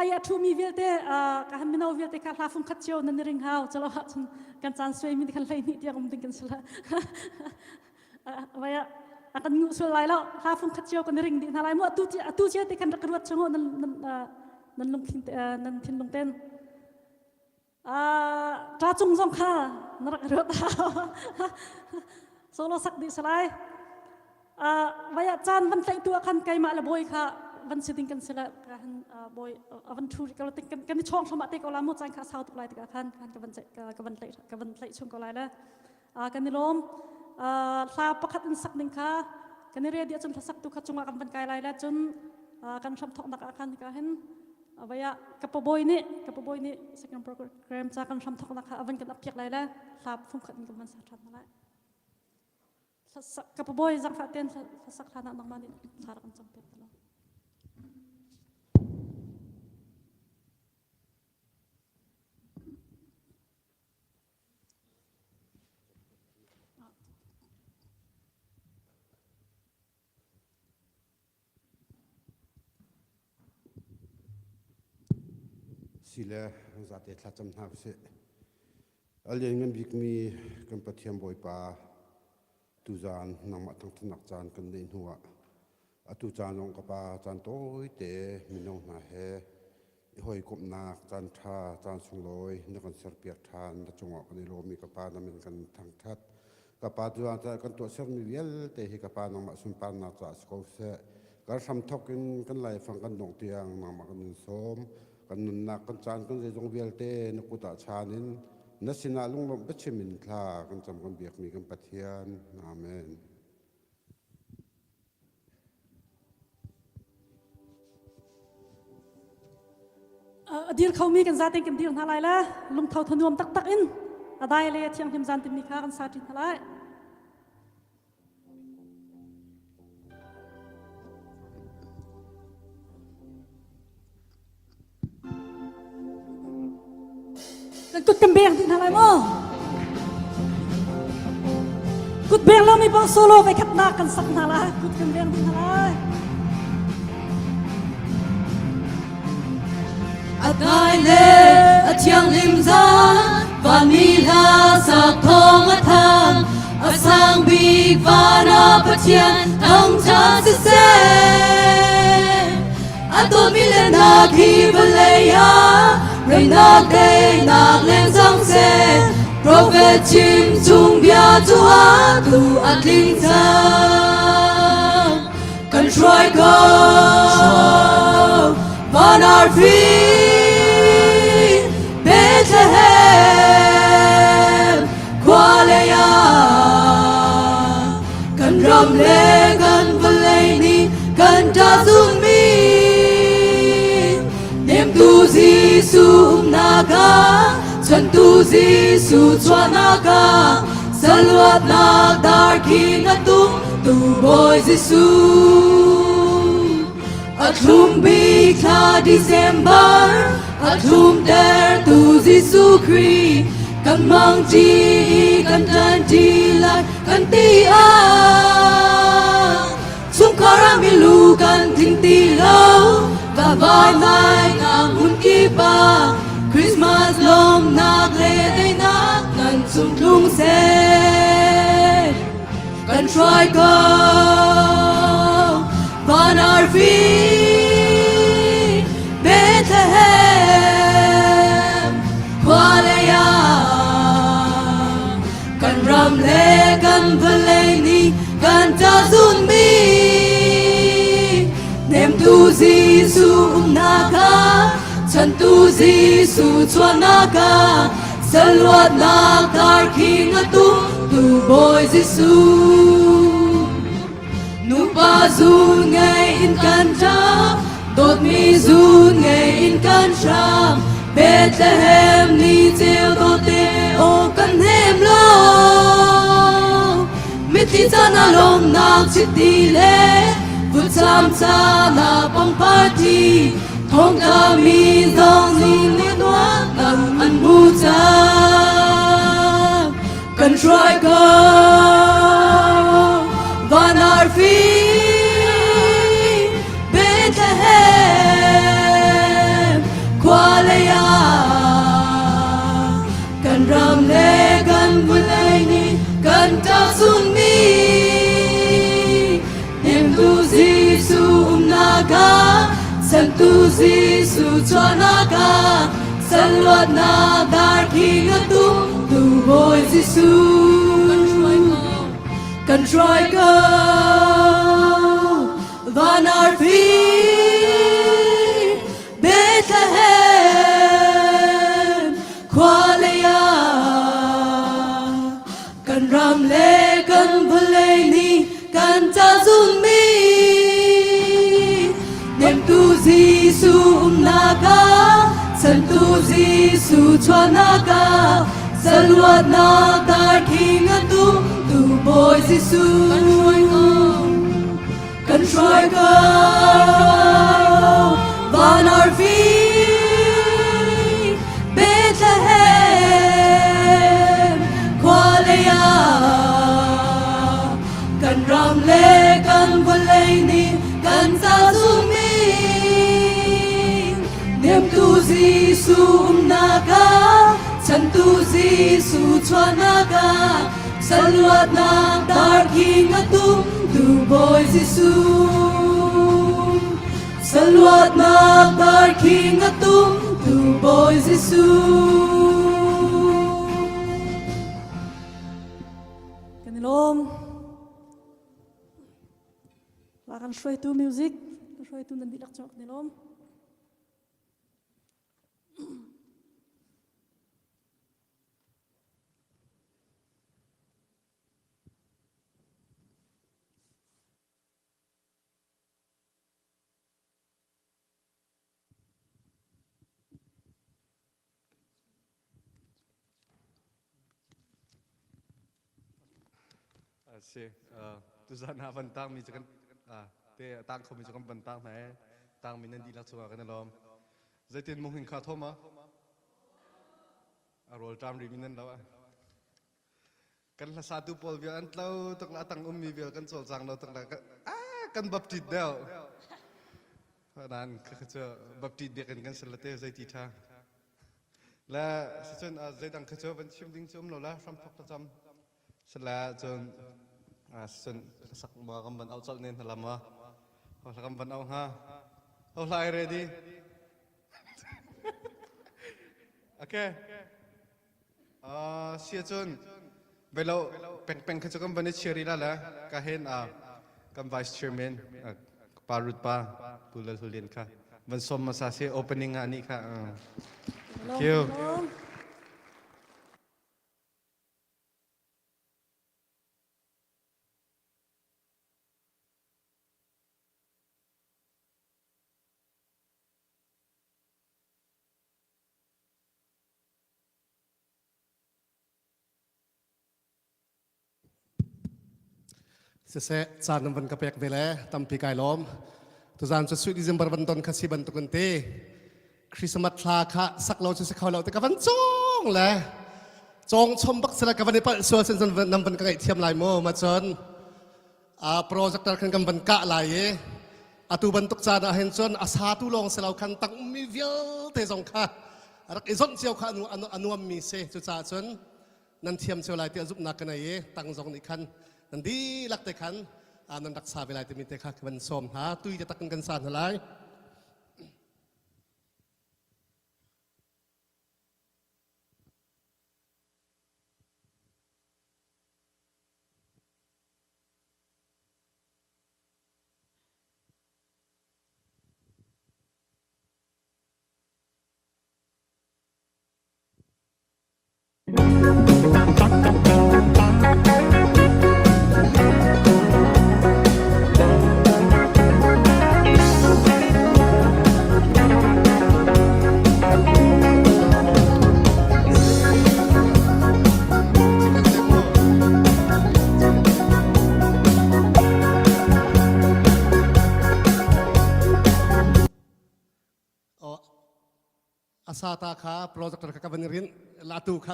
Hika i a ṭhumi vialte ka han mino vialte kha hla fung khat cio nan i ring hau calo ahcun kan caan suai mi kan hlei hnih tiang um ding kan si la. Vai a kan nguh sual lai lo hla fung khat cio kan i ring dih hna lai mu atu atu cia te kan rak ruat chung nan nan nan lungthin nan thinlung ten. Ṭa cung zong kha na rak ruat hau. Solo sak dih salai. Vai ah caan van tlaih tu ah khan keimah le bawi kha van si ding kan si le ka han bawi a van ṭhu ko kan kan i chawng hram ah te ko la mu caan kha sau tuk lai tikah khan khan ka van ka van tlaih ka van tlaih chung ko lai le kan i lawm. Hla pakhat in sak ding kha kan i ready ahcun hla sak tu kha cungah kan van kai lai le cun kan hram thawknak ah khan hika hin Avaya ka pabawi nih ka pabawi nih second program ca kan hram thoknak kha avan kan appiak lai le hla fungkhat in kan van sa ṭhan hna lai. Ka pabawi zangfah ten hlasak hlan ah nangmah nih thla rak kan cam piak te Sile zate thlacam hna usih. A lianngan bikmi kan Pathian Bawipa tuzaan nangmah thangthatnak caan kan neih hnuah atu caan zong ka pa caan tawite mino hna he i hawikomhnak caan ṭha caan sunglawi na kan serpiak ṭhan na cungah kan i lawm i ka pa na min kan thangṭhat ka pa tuzaan caan kan tuahsermi vialte hi ka pa nangmah sunparnak caah si ko seh kan hramthok in kan laifang kan dongh tiang nangmah kan in sawm kan nunnak kan caan kan zeizong vialte na kut ah chaan in na sinah lunglawmh biachim in thla kan cam kan biakmi kan Pathian amen A dir khomi kan zaten kan dir hna lai le lungtho thanuam taktak in a dai le thianghlim zan timi kha kan sa ṭi hna lai. Kan kut kan beng dih hna lai maw? Kut beng lomi paoh solo ve khatnak kan sak hna lai. Kut kan beng dih hna lai. A dai le a thianghlim zan vanmi hla sak thawng a thang a sang bik van ah Pathian thangṭhat siseh a dawtmi le nak hi vawlei ah reinak teinak leng cang seh Profet chim chung bia cu atu a tling cang kan hruai ko van arfi Bethlehem khua lei ah kan ram le kan vawlei nih kan ṭa zummi nemtu Jesuh umnak ah chantu Jesuh chuahnak ah saluatnak dar khi na tum tu Bawi Jesuh a thlum bik thla December a thlum tertu Jesuh Khrih kan mang ṭi kan ṭan ṭi lai kan ti ah chungkhar ah milu kan tling ti lo ka vai mai ngang hmun kip ah Christmas lawmnak le teinak nan cung tlung seh kan hruai ko van arfi Bethlehem khua lei ah kan ram le kan vawlei nih kan ta zunmi nemtu Jesuh umnak ah chantu Jesuh chuahnak ah saluatnak dar khi na tum tu Bawi Jesuh nupa zun ngei in kan ṭap dawtmi zun ngei in kan hram Bethlehem ni ceu dawte aw kan hnem lo mitthli caan ah lawmnak chiti le vutcam caan ah pangpar thi thongtla mi zong nih ni nuamnak an hmu cang kan hruai ko van arfi Bethlehem. Chantu Jesuh chuahnak ah Saluatnak darkhing a tum tu Bawi Jesuh kan hruai ko. Van arfi Bethlehem khua lei ah kan ram le kan vawlei nih kan ca zummi nemtu Jesuh umnak ah chantu Jesuh chuahnak ah saluatnak darkhing a tum tu Bawi Jesuh kan hruai ko. Van arfi Bethlehem khua lei ah kan ram le kan vawlei nih kan ca zummi nemtu Jesuh umnak ah chantu Jesuh chuahnak ah Saluatnak darkhing a tum tu Bawi Jesuh. Saluatnak darkhing a tum tu Bawi Jesuh. Kan i lawm. La kan hruaitu music, hruaitu nan dihlak cungah kan i lawm. Si tuzan ah van tang mi cu kan te tang kho mi cu kan van tang hna e tang mi nan dihlak cungah kan i lawm zeitin mung hin kha thom a A rawlṭam rimi nan lo ah. Kan hlasatu pawl vial an tlo tuk la tang ummi vial kan cawlcang lo tuk la kan baptit deuh. Nan kha cu baptit biakinn kan si la te zeiti ṭha. Le sicun zeidang kha cu van chim ding cu um lo la hramthok thlacam. Sala cun sicun hlasak ma kan van au colh ne hna lam ah. Hla kan van au hnga. Ho hla ai ready? Okay. Sia cun velo peng peng kha cu kan van i chiari la le ka hen a kan vice chairman pa Rut pa Pu Lal Hulian kha van som masa se opening ah ni kha. Thank you. Siseh, caan nan van ka pek ve le tampi kai lawm. Tuzaan cu sweet December van don kha si bantuk in ti. Christmas thla kha sak lo cu si kho lo te ka van cong le cong chom bak sila ka van i palh sual sin nan van ka ngaihthiam lai mu ma cun projector khan kan van kah lai i atu bantuk caan ah hin cun a satu lawng si lo khan tang ummi vialte zong kha rak i zonh cio kha a nuammi si. Cucaah cun nan thiam cio lai tiah zumhnak ka nei i tang zong nih khan nan dihlak te khan nan rak sa ve lai timi te kha ka van sawm hna. Tui te tak in kan sa hna lai. Asata kha projector kha ka van rin latu kha.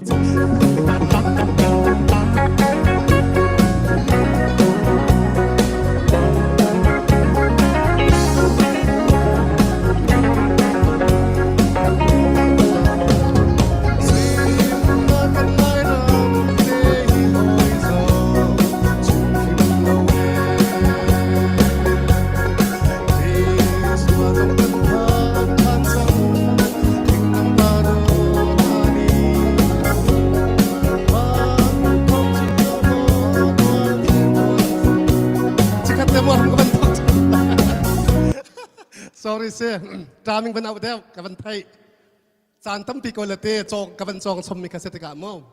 Sorry si. Timing van out deuh ka van theih. Caan tampi ko le te cawng ka van cawng chom mi kha si tikah mu.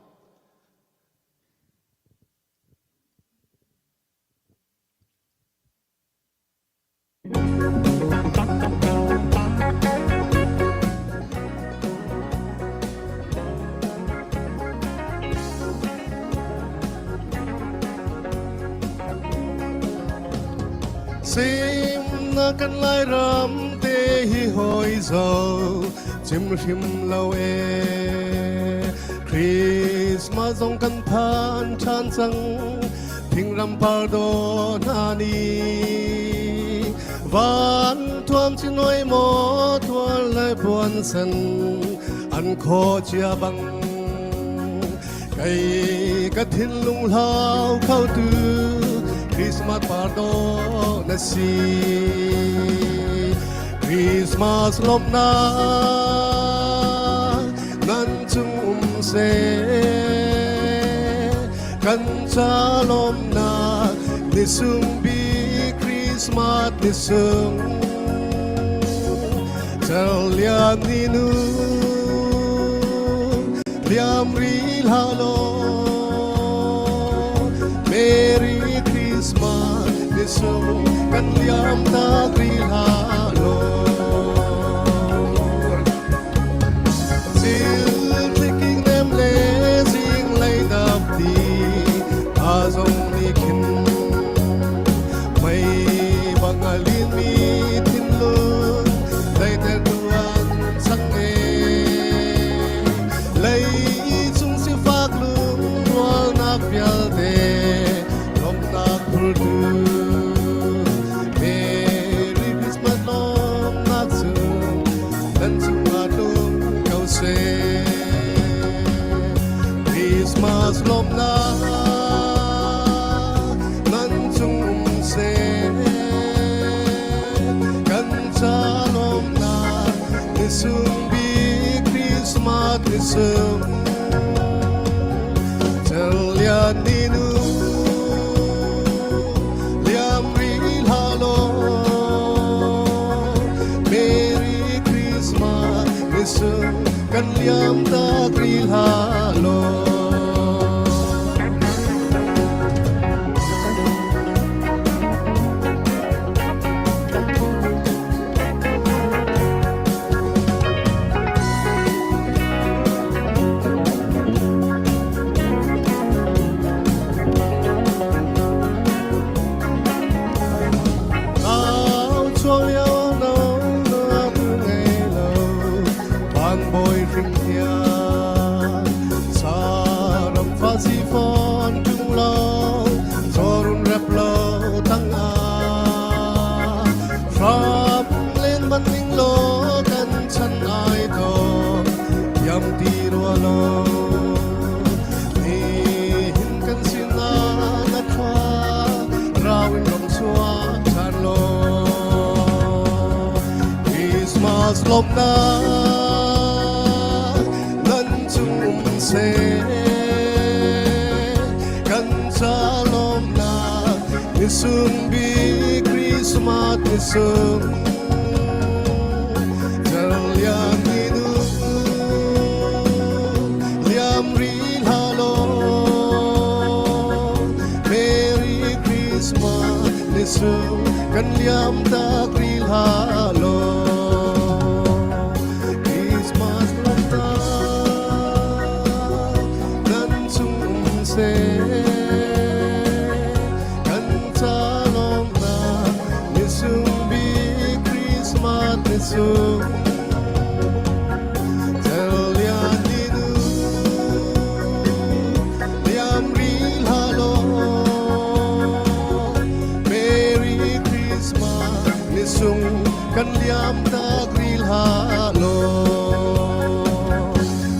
Sim na kan Lairam te hi hoi zo chim hrim lo e Christmas zong kan phan ṭhan cang thingram par do hna ni van thuam chi noi maw tual le buan sen an kho chia bang Kei ka thinlung hlau kho tu Christmas par do na si Christmas lawmhnak nan cung um seh kan ca lawmhnak ni sung bik Christmas ni sung Cerlian ni nu Liam ri hlah law Merry Christmas ni sung kan liam tak ri hlah law Zil tliking nem le zing lei dap ti a zong ni khin mei bang a lin mi thinlung deiter tuan sang e Leicung sifak lungrualnak vialte lawmhnak phurtu Merry Christmas lawmhnak cu nan cungah tlung ko seh. Christmas lawmhnak nan cung um seh. Kan ca lawmhnak ni sung bik Christmas ni sung Cerlian ni nu liam ri hlah law Merry Christmas ni sung kan liam tak ri hlah law. Hram len banning law kan chan ai to yam ti rua lo ni hin kan sin na khua rawin rong chua chan lo Christmas lom na nan chung um se kan cha lom na Ni sung bi Christmas ni sung Liam ni nu Liam ri hlah law Merry Christmas ni sung kan liam tak ri hlah law Christmas lamta nan chung um seh Kan ca lawmnak ni sung bik Christmas ni sung Cerlian ni nu liam ri hlah law Merry Christmas ni sung kan liam tak ri hlah law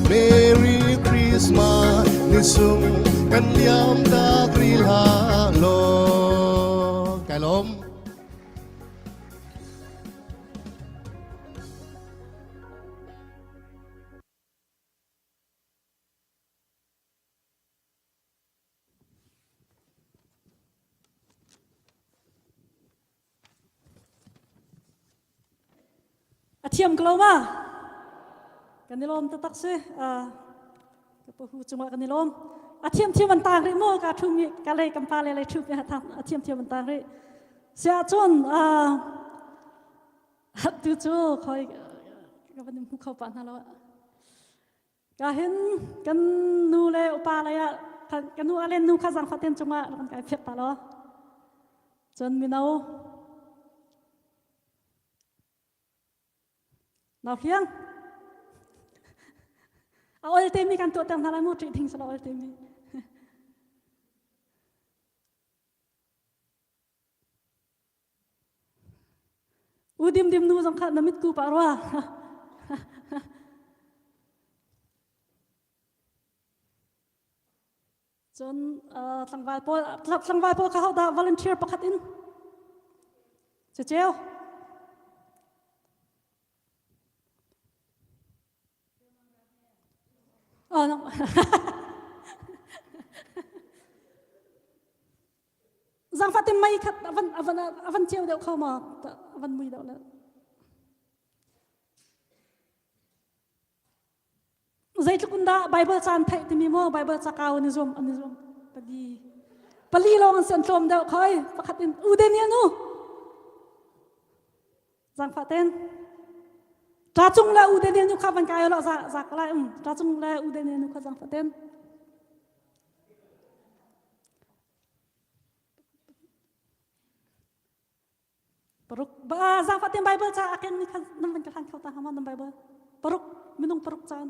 Merry Christmas ni sung kan liam tak ri hlah law Kai lawm. thiam ko lo ma? Kan i lawm taktak si. Ka pahu cungah kan i lawm. A thiam thiam an tang rih mu ka thu mi ka lei kan pa le lei thu a thiam thiam an tang rih. Sia cun tu cu khoi ka van hmu kho pa hna lo. Ka hin kan nu le upa lei ah ka nu alen nu kha zangfah ten cungah kan kai phiat ta lo. Cun mino Nau hliang. A ol te mi kan tuah ter hna lai mu ṭih thing sala ol te mi. U dim dim nu zong kha na mit ku pa rua. Cun tlangval pawl tlangval pawl kha hodah volunteer pakhat in ceceu. Oh, no. Zangfah mei khat avan avan avan ceu deuh kho ma avan mui deuh le. Zeitluk in dah Bible ca an theih timi maw Bible ca kau an i zuam an i zuam pali pali lawng an si an tlawm deuh khoi pakhat in u Daniel nu zangfah ten ṭa cung le u Daniel nu kha van kai lo za za ka lai um ṭa cung le u Daniel nu kha zangfah ten Paruk ba zaangfah tein Bible ca a kengmi kha nan van ka hlan kho ta hnga maw nan Bible? Paruk minung paruk caan.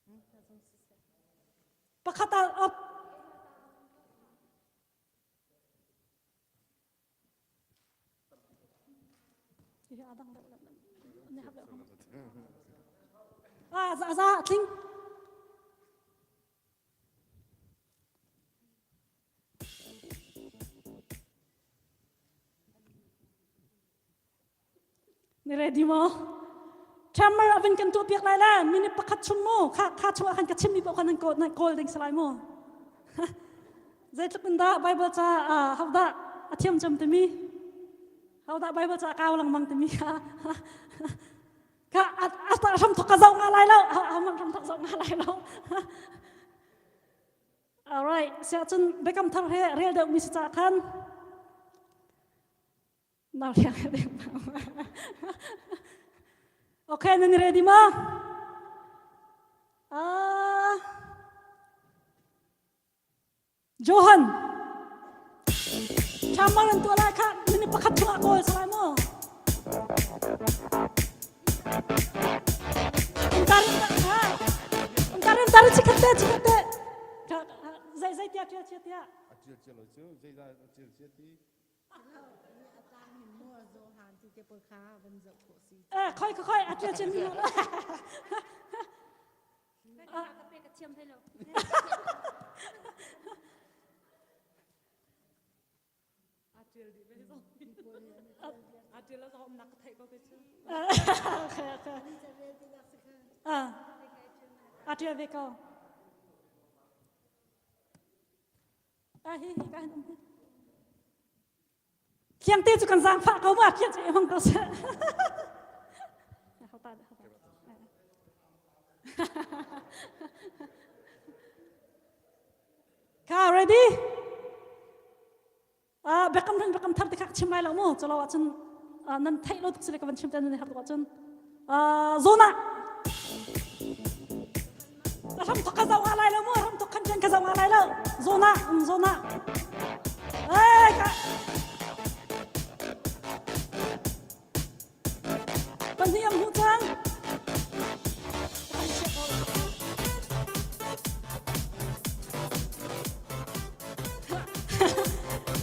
Thank you, thank you. Pakhat ah up Ah, za za tling. Ni ready maw? Camera avin kan tuah piak lai la minute pakhat chung mu kha kha chung ah khan ka chimmi paoh khan nan kawl nan kawl ding salai mu. Zeitluk in dah Bible ca how dah a thiam cem timi how dah Bible ca kau lengmang timi kha ka a hram thok ka zoh nga lai lo a hram thok zoh nga lai lo Alright, siah cun biakam thar he rel deuh mi si ca khan Okay, nan ready ma? Uh, Johan. Chamar an tuah lai kha minute pakhat chungah kawl salai mu. Untarin ha. Untarin tarin chikhat te chikhat te. Zai zai tia tia tia tia. A tia tia lo cu zai zai a tia tia ti. Eh, khoi khoi a tia chin mi. A tia ve ko. Ah, hi hi ka hin um hi. Thiang te cu kan zaangfah ko ma khiat cu hmang ko seh. Hau ta hau ta. Ka ready? Ah, biakam hlun biakam thar te kha chim lai lo mu. Chalo ahcun nan theih lo tuk sile ka van chim te nan har tuk ahcun zona ram thok ka zau nga lai lo mu ram thok khan chen ka zau nga lai lo zona um zona eh ka pan hi am hu chang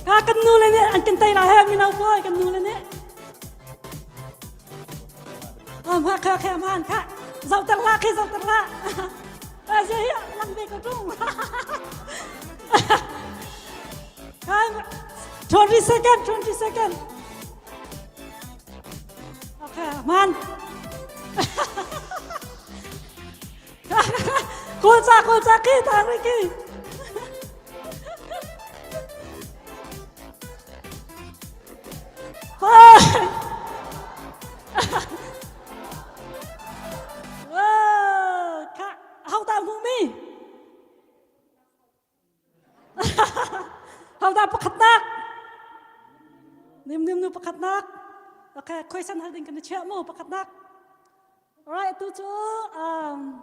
ka kan nu le nih an kan tei lai he mino pawl kan nu le nih Ma kha kha man kha zau ter la khi zau ter la. A je hi lang ve ko tung. 20 second 20 second. Okay, man. Kawl ca kawl ca ki tang ri ki. Kha hau ta hmu mi. Hodah pakhatnak? Nim nim nu pakhatnak. Okay, question hal ding kan i chiah mu pakhatnak. Alright, tu cu um,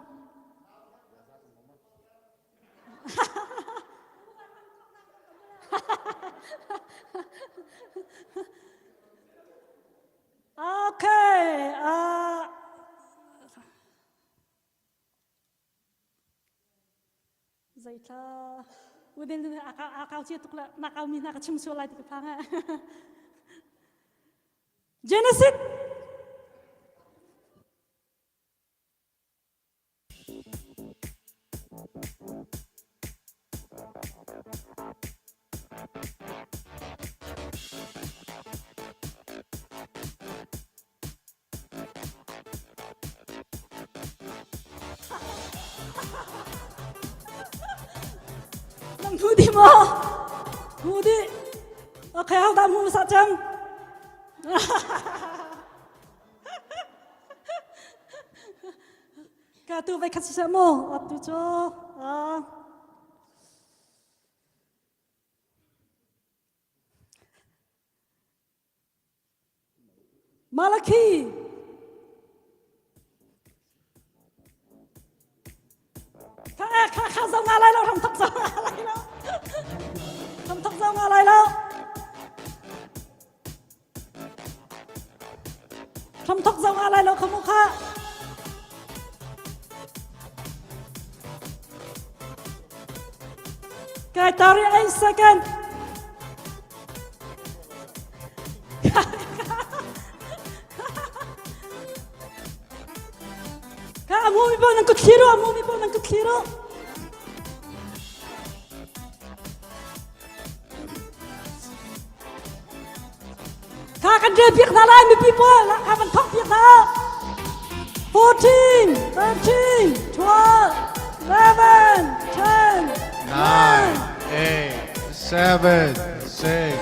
okay, uh, Zeithla udin a kau cia tuk le na kau mi hna ka chim sual lai ti ka phang eh. Genesis Nang hmu di maw? Hmu di. Okay, hau dah hmu sa cang. Ka tu vai khat sa mo. Atu chu. Ah. Malakhi kha kha kha zong nga lai lo ram thok zong nga lai lo ram thok zong nga lai lo ram thok zong nga lai lo khamu kha Kai 38 second. Ka amu mi pon nan kut thlir amu mi pon nan kut thlir Kha kan rel piak hna lai mipi pawl kha kan thok piak hna 14 13 12 11 10 9 8 7 6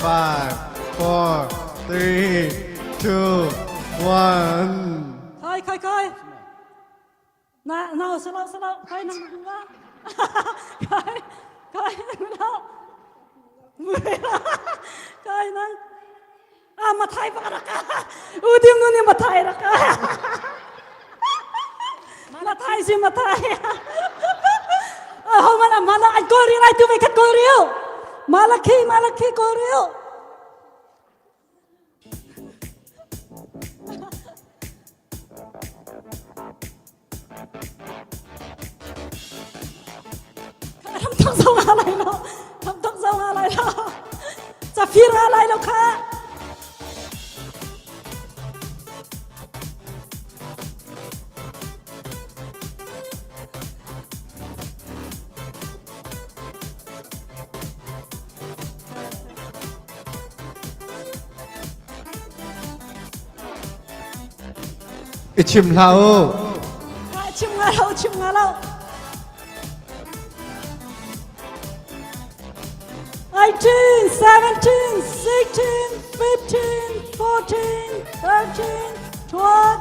5 4 3 2 1 Khoi khoi khoi Na na salo salo khoi nang nang ba khoi khoi nang lo khoi nang ah mathai pa raka udim nu ni mathai raka mathai si mathai ho mana mana an kol ri lai tu ve khat kol riu malakhi malakhi kol riu Ram thok zong a lai lo. Ram thok zong a lai lo. Cafir a lai lo kha. I chim hlah u. Chim nga lo, chim nga lo. 18, 17, 16, 15, 14, 13, 12,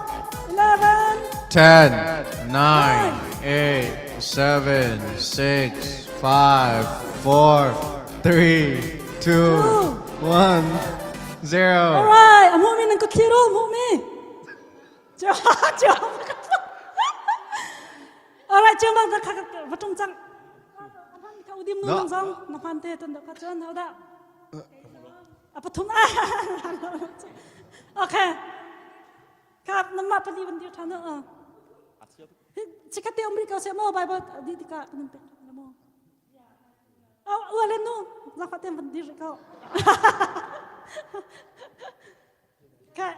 11, 10, 9, 8, 7, 6, 5, 4, 3, 2, 1, 0. All right, amu mi nang kuthiru, amu mi. Cho, cho. All right, cho mang kha vatung chang. Ka udim nu nang zong, na phan te ton da ka chon hau da. Apa thum ah. Okay. Ka nama pali van dir than a. Chikate umri ka se mo Bible di di ka kan pe mo. Ualen nu, zakwatem van dir ko. Ka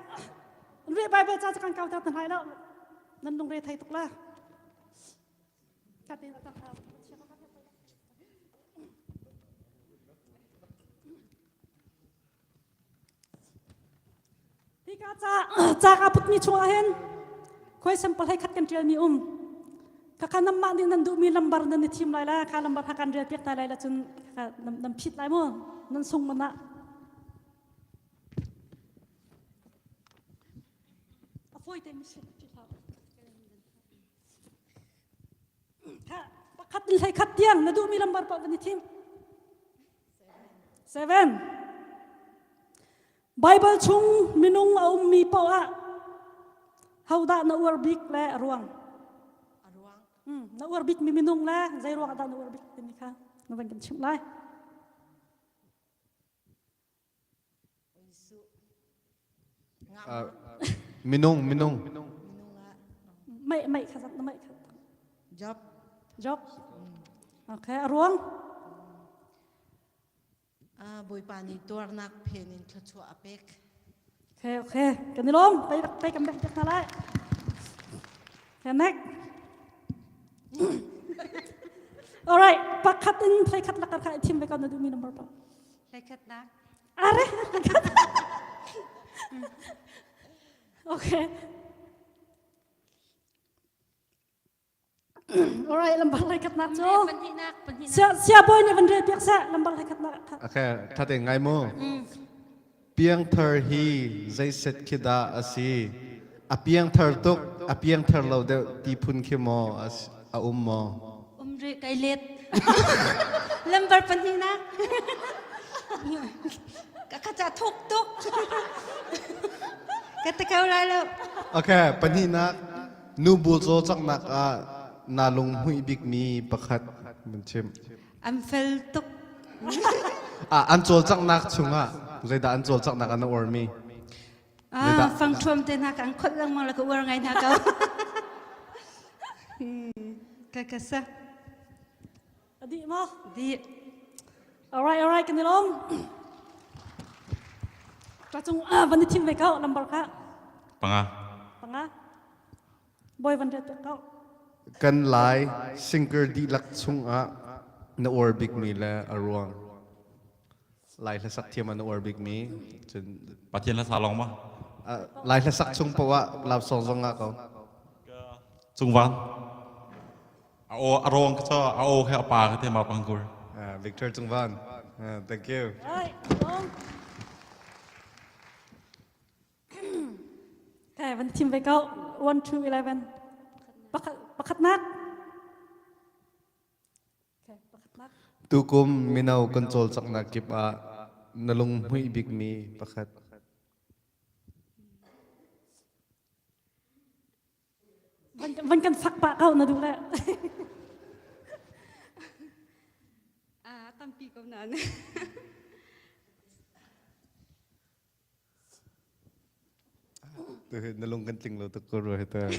re Bible ca kan kau ta tan lai lo. Nan lung re thai tuk la. Ka te ta ta. Hika ca ca ka putmi chungah hin khuaisem palhei khat kan ṭialmi um. Khakha nanmah nih nan duhmi lambar nan i thim lai la, kha lambar kha kan rel piak ta lai la cun khakha nan phit lai mu, nan sung man ah. A fawi te mi si Pakhat in hlei khat tiang na duhmi lambar paoh van i thim. 7. Bible chung minung a ummi paoh ah hodah na uar bik le a ruang? A ruang. Hmm, na uar bik mi minung le zei ruang ah dah na uar bik timi kha na van kan chimh lai. Uh, minung, minung. Mei, mei kha na mei kha. Job. Job. Okay, a ruang. Bawipa nih tuarnak phen in thluachuah a pek. Okay, okay. Kan i lawm. Tei tei kan bek hna lai. Okay, next. All right, pakhat in thlei khat lakar kha i thim ve ko na duhmi number pa. Thlei khat nak. Are. Okay. Alright, lambar lai khatnak cu. Sia sia bawi nih van rel piak seh lambar lai khatnak kha. Okay, thate ngai mu. Piangthar hi zeiset khi dah a si? A piangthar tuk, a piangthar lo deuh ti phun khi maw a um maw? Um re kai let. Lambar pahnihnak. Ka kha ca thuk tuk. Ka te kau lai lo. Okay, pahnihnak. Nubu cawlcanghnak ah naa lunghmuih bikmi pakhat mun chim. An fel tuk. Ah, an cawlcanghnak chungah zeidah an cawlcanghnak ah na uarmi? Ah, fangṭhuam te hna ka an kholh lengmang la ka uar ngai hna ko. Ka ka sa. Adi ma? Di. Alright, alright, kan i lawm. Ta cung ah van i thim ve ko lambar kha. Panga. Panga. Boy van ret ko. Kan Lai singer dihlak chungah na uar bikmi le a ruang. Lai hlasak thiam ah na uar bikmi. Cun Pathian hlasa lawng ma? Lai hlasak chung poah love song zong ah ko. Cungvan. A aw a rawng ka cho a aw he a pa ka te ma pangkur. Victor Cungvan. Thank you. Right. Okay, van thim ve ko. 1 2 11. Pakhat pakhatnak. Okay, pakhatnak. Tukum mino kan cawlcanghnak kip ah na lunghmuih bikmi pakhat. Van kan sak pah ko na duh le. Ah, tampi ko nan. Tu na lung kan tling lo tuk ko rua hi ta.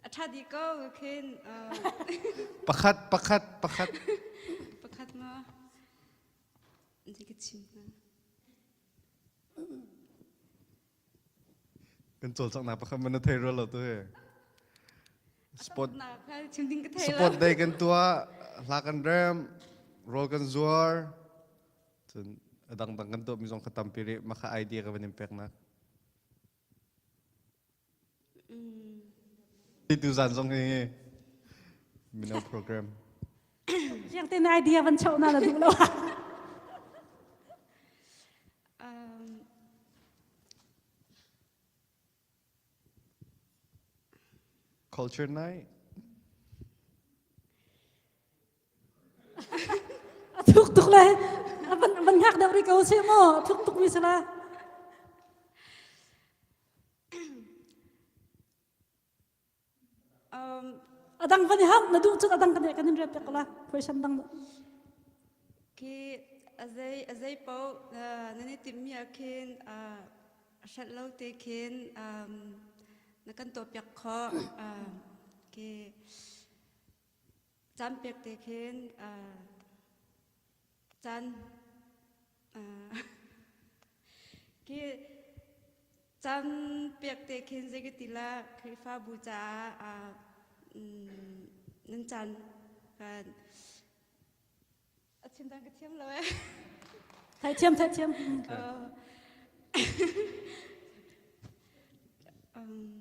A ṭha dih ko khin. Pakhat pakhat pakhat. Pakhat ma. Zei ka chim hnga? Kan cawlcanghnak pakhat man na thei rua lo tu he. Sport chim ding ka thei lo. Sport day kan tuah, hla kan rem, rawl kan zuar. Cun a dangdang kan tuah mi zong kha tampi rih. Mah kha idea ka van in peknak. Tu zan zong hi mino program. Siang te na idea van chau na na duh lo. Culture night. A thuk tuk le a van van ngak deuh rih ko seh maw a thuk tuk mi si la. A dang van i ham na duh cun a dang kan kan in rep piak la question dang. Khi azei azei po nan i timmi ah khin hrelh lo te khin na kan tuah piak khawh khi Caan pek te khin caan khi caan pek te khin zei ka ti la Khrihfabu caah nan caan kan. A chim dan ka thiam lo eh. Thai thiam thai thiam. Um,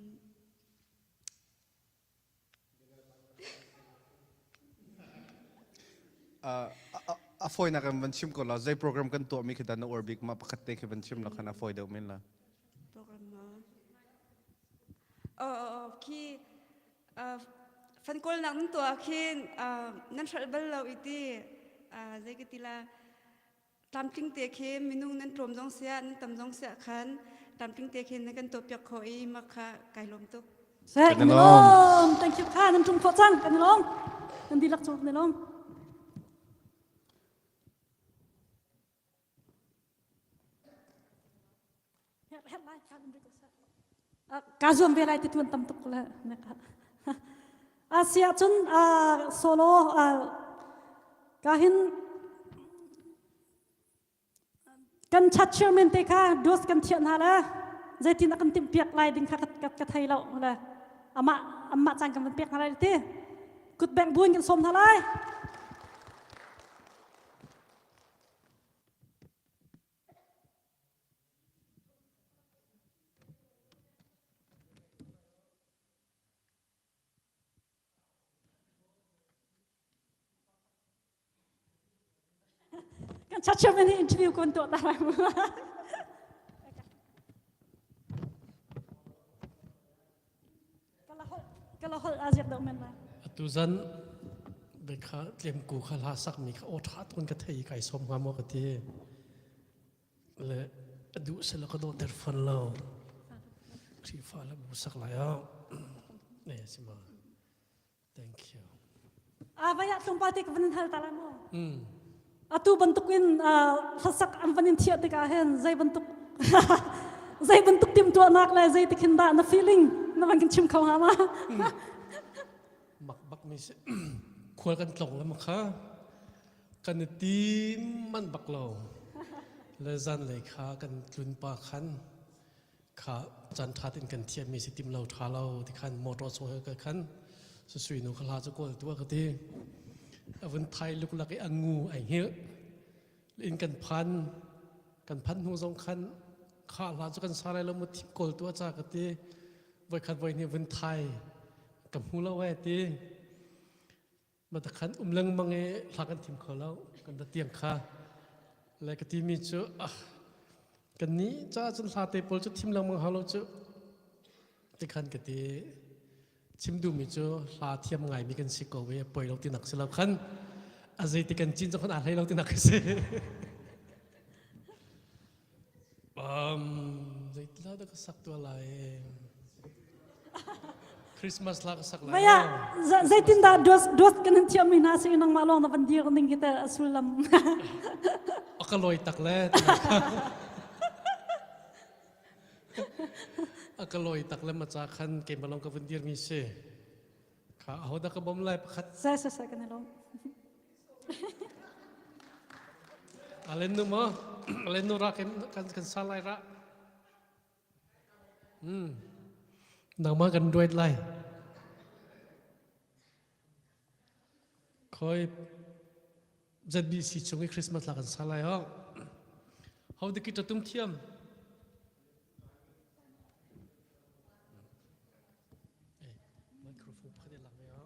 a fawinak in van chim ko la zei program kan tuahmi khi dah na uar bik ma pakhat te khi van chim la khan a fawi deuh men la program ma oh oh oh khi fan kawlnak nan tuah khin nan hralh bal lo i ti zei ka ti la tlamtling te khi minung nan tlawm zong siah nan tam zong siah khan tlamtling te khin nan kan tuahpiak khawh i mah kha kai lawm tuk. Seh, kan i lawm. Thank you kha nan ṭum khawh cang kan i lawm. Nan dihlak cung kan i lawm. Ka zuam ve lai ti tuan tam tuk le a si ahcun solo ka hin kan chat chairman te kha dos kan thiah hna le zeitin a kan timh piak lai ding kha ka thei lo le amah amah caan kan van pek hna lai ti kut beng buin kan sawm hna lai. Kan chairman hi interview kun tuah ta lai. Kala hol aziak deuh men lai. Atu zan bekha tlem ku kha hla sak mi kha aw tha tun ka thei kai som nga mo ka ti. Le a duh sela ka dawh ter fon lo. Khrihfa le bu sak lai ah. Ne sima. Thank you. A vai ah tlawmpal te ka van in hal ta lai mu. Atu bantukin hlasak an van in thiah tikah hin zei bantuk zei bantuk timhtuahnak le zei tikhin dah na feeling na van kan chim kho hnga ma? Mak bak mi si khual kan tlong le kha kan i tim man bak lo le zan lei kha kan tlun pa khan Kha caan ṭha tein kan thiammi si tim lo ṭha lo ti khan motor chung he khan susui nu kha hla cu kawl tuah ka ti. A vun thai luklak i a ngu ai hngilh. In kan phan kan phan hnu zong khan kha hla cu kan sa lai lo mu thim kawl tuah ca ka ti. Voikhat voi hnih vun thai ka hmu lo eh ti. Mata khan um lengmang i hla kan thim kho lo kan da tiang kha le ka timi cu ah kan nih ca cun hla te pawl cu thim lengmang hau lo cu ti khan ka ti chim duhmi cu hla thiam ngaimi kan si ko i poi lo tinak si lo khan a zei ti kan cin zong khan aa hlei lo tinak si Um, zeitila dah ka sak tua lai? Christmas la ka sak lai. Maya, zeitin dah dos dos kan in thiam mi hna si nangmah lawng na van dir ning hi te a sullam. A ka loi tak le. A ka loi tak le maca khan keimah lawng ka vun dir mi si. Kha aho dah ka bom lai pakhat. Sa sa sa kan lawm. Alen nu mo, alen nu ra kan kan kan sa lai ra. Hmm. Nangmah kan duet lai. Khoi ZBC chung i Christmas la kan sa lai ho. Ho de kita tum thiam. Eh, microphone pakhat lak ve ho.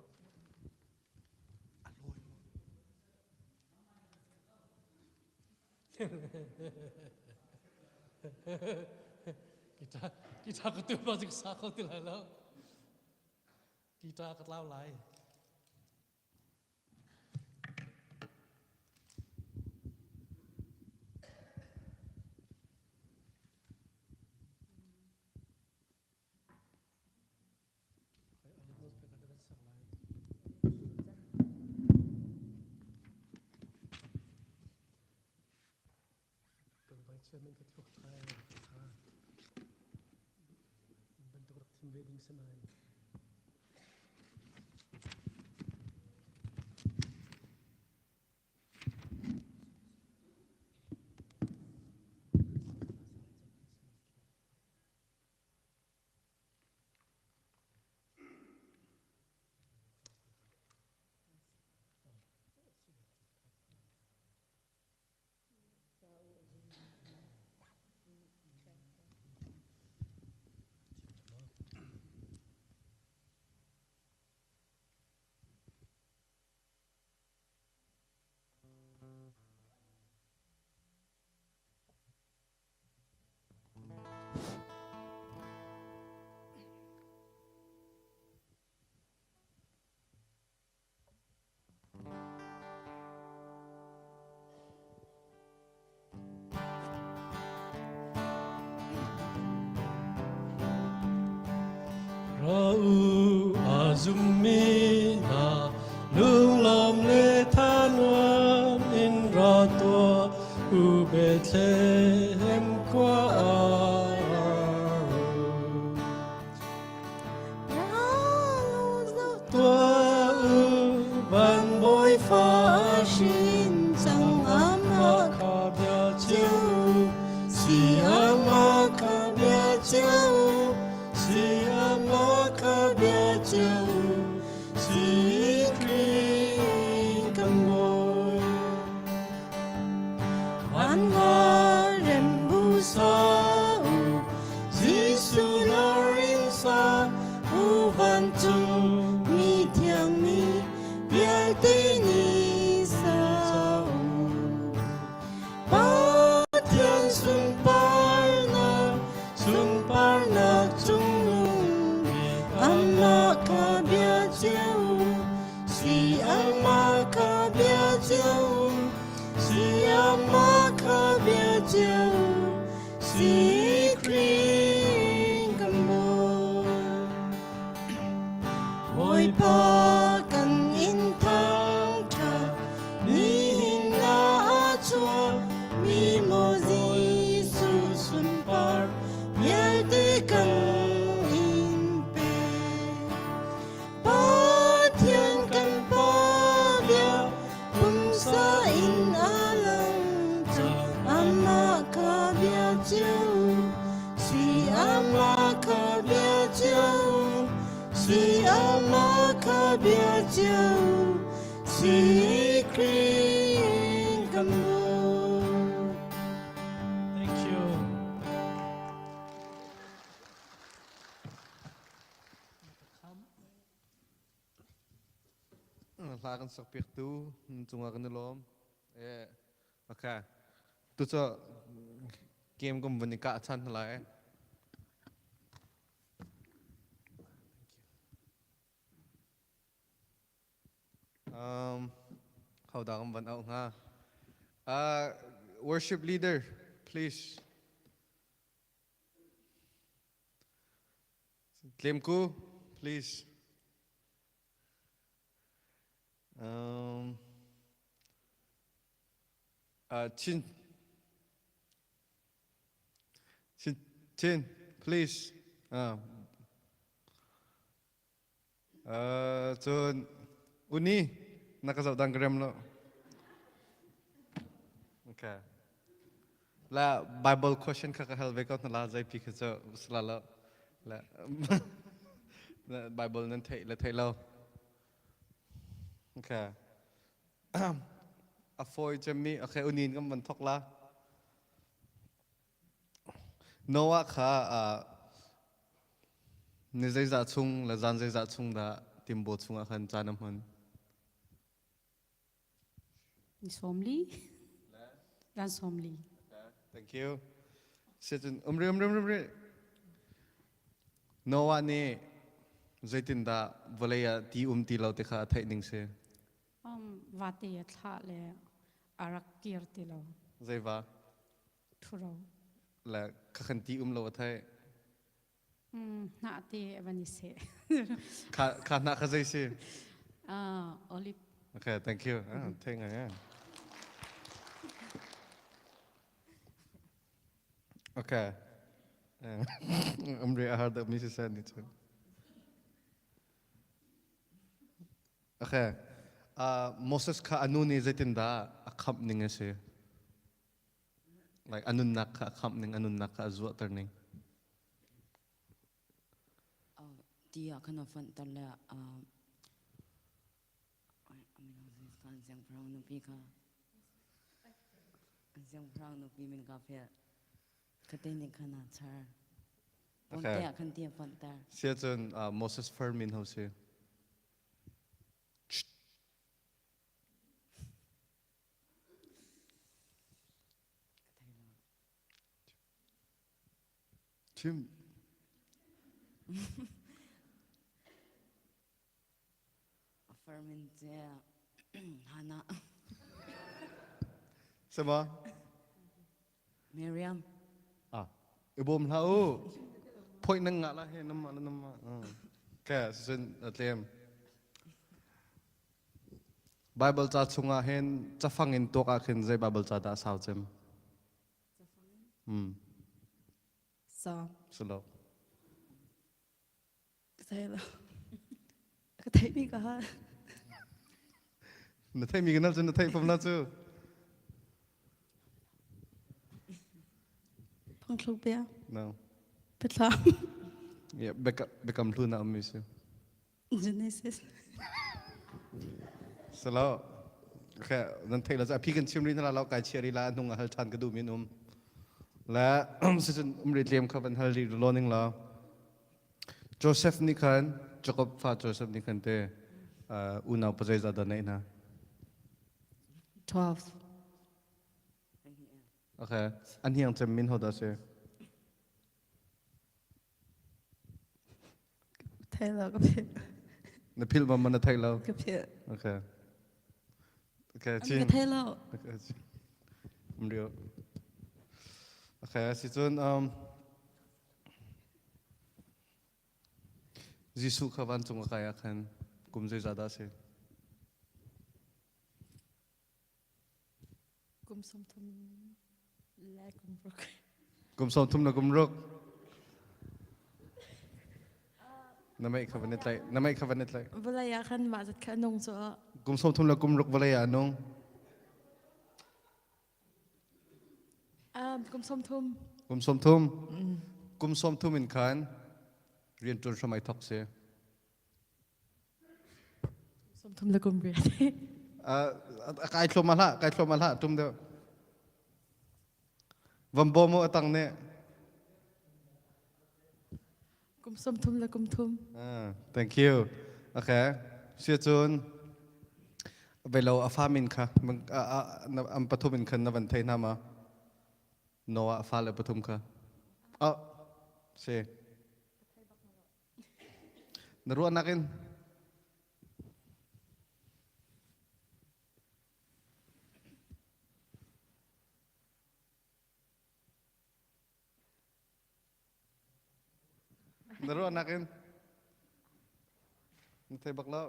Kita kita ka tu ba sa kho ti lai lo. Kita ka tlau lai. Kan vai chairman ka thluak thai tha. Bantuk rak thim ve ding sanain. Ra u a zummi hna lunglawm le thanuam in ra tuah u Bethlehem khua ah. Tuah u van bawifa hrin cang amah kha bia cio si amah kha bia cio si amah kha bia cio si Khrih kan Bawi Van nga rem bu sa u Jesuh larin sa u vancung mi thiang mi vialte nih sa u. Pathian sunparnak sunparnak cungnung bik Amah kha bia cio u, si amah kha bia cio u, si amah kha bia cio u, si Khrih kan Bawi. Bawipa kan in thangṭhat, nihin ah a chuak mi maw Jesuh sunpar vialte kan in pek. Pathian kan Pa bia pumsa in a lang cang, amah kha bia cio si amah kha bia cio si amah kha bia cio si Khrih kan Bawi. Thank you. Hla kan sak piaktu cungah kan i lawm. Eh, okay. Tu cu game kum vun i kah chan hna lai. Um, how dah kan van auh hnga? Uh, worship leader, please. Tlemku, please. Um, uh, Chin, Chin, Chin, please. Uh, uh, cun uni na ka zoh dang ka rem lo. Okay. La Bible question kha ka hal ve ko na la zeipi kha cu sala lo. La Bible nan theih le theih lo. Okay. A fawi cemmi okay unin kan van thok la. Noah kha ni zeizah chung le zan zeizah chung dah timbo chungah khan caan a hman? Ni 40. Zan 40. Thank you. Siacun umri umri umri umri. Noah nih zeitindah vawlei ah ti um ti lo ti kha a theih ning si? Um, vate a thlah le a rak kir ti lo. Zeiva? Ṭhuro. Le kha khan ti um lo a theih. Hnah te van i seh. Kha kha hnah kha zei si? Uh, olive. Okay, thank you. Ah, thei ngai eh. Okay. Amri a har deuh mi si sen ni cu. Okay. Uh, Moses kha anu nih zeitindah a khamh ning a si? Like a nunnak kha a khamh ning, a nunnak kha a zuahter ning. Ti ah khan a fonhter le siangpahrang nupi kha siangpahrang nupi min ka philh. Khate nih khan a char. Ponte ah khan ti a fonhter. Sia cun Moses far min ho si? Chim. Farmin ce Hana. Sama? Miriam. Ah, ibom hlah u. Phoi nang nga la he nama nama. Ke sin atlem. Bible ca chungah hin cafang in tuak ah khin zei Bible ca dah sau cem? Hmm. Psalm. Salo. Ka thei lo. Ka theihmi ka hal. Na theihmi ka nal cu na theih fom la cu. Phungthluk bia. No. Biathlam. Yeah, biakam hlun na ummi si. Genesis. Salo. Okay, nan theih lo cu a phi kan chim rih hna lo kai chia rih la hnung a hal ṭhan ka duh min um. Le sicun um rih tlem kha van hal rih lo ning la. Joseph nih khan Jacob fa Joseph nih khan te unau pa zeizah dah neih hna? 12. Okay, an hiang cem min ho dah si? Thei lo ka philh. Na philh ma na thei lo? Ka philh. Okay. Okay, chin. Ka thei lo. Okay, chin. Um rio. Okay, si cun um Jesuh kha vancung a kai ah khan kum zeizah dah si? Kum 30 le kum ruk. Kum 30 le kum ruk. Na mei kha van i tlaih. Na mei kha van i tlaih. Vawlei ah khan mah zat kha nung cu. Kum 30 le kum ruk vawlei ah nung. Um, kum 30. Kum 30. Kum 30 in khan rian ṭuan hram ai thok si. 30 le kum riat. Kai thlum hlah, kai thlum hlah, tum deuh. Vambo mu atang ne. Kum 30 le kum thum. Thank you. Okay. Sia cun velo a fa min kha am pathum in khan na van thei hna ma? Noah fa le pathum kha. Oh, si. Na ruahnak in Na ruahnak in na thei bak lo.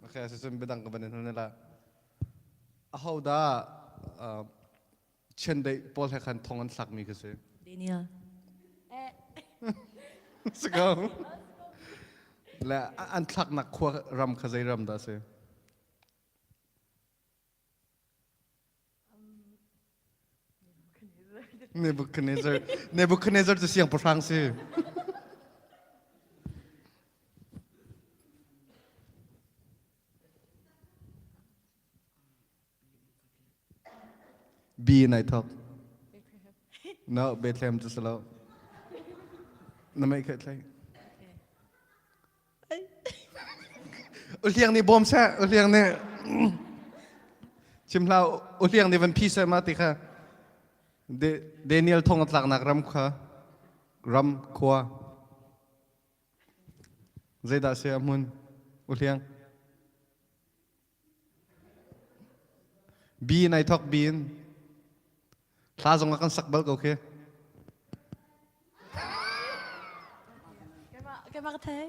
Okay, sicun biadang ka van in hal la. Aho dah uh, chiandeih pawl he khan thong an thlakmi kha si. Daniel. Si ko. Le an thlaknak khua ram kha zei ram dah si? Nebuchadnezzar. Nebuchadnezzar cu siangpahrang si. B nai thok. No, Bethlehem cu si lo. Na mei kha thlai. Uhliang nih bawm seh, uhliang nih chim hlah, uhliang nih van phi seh ma ti kha. Daniel thong a tlaknak ram kha ram khua zeidah si a hmun uhliang B in ai thok B in. Hla zong a kan sak bal ko khi. Keimah ka thei.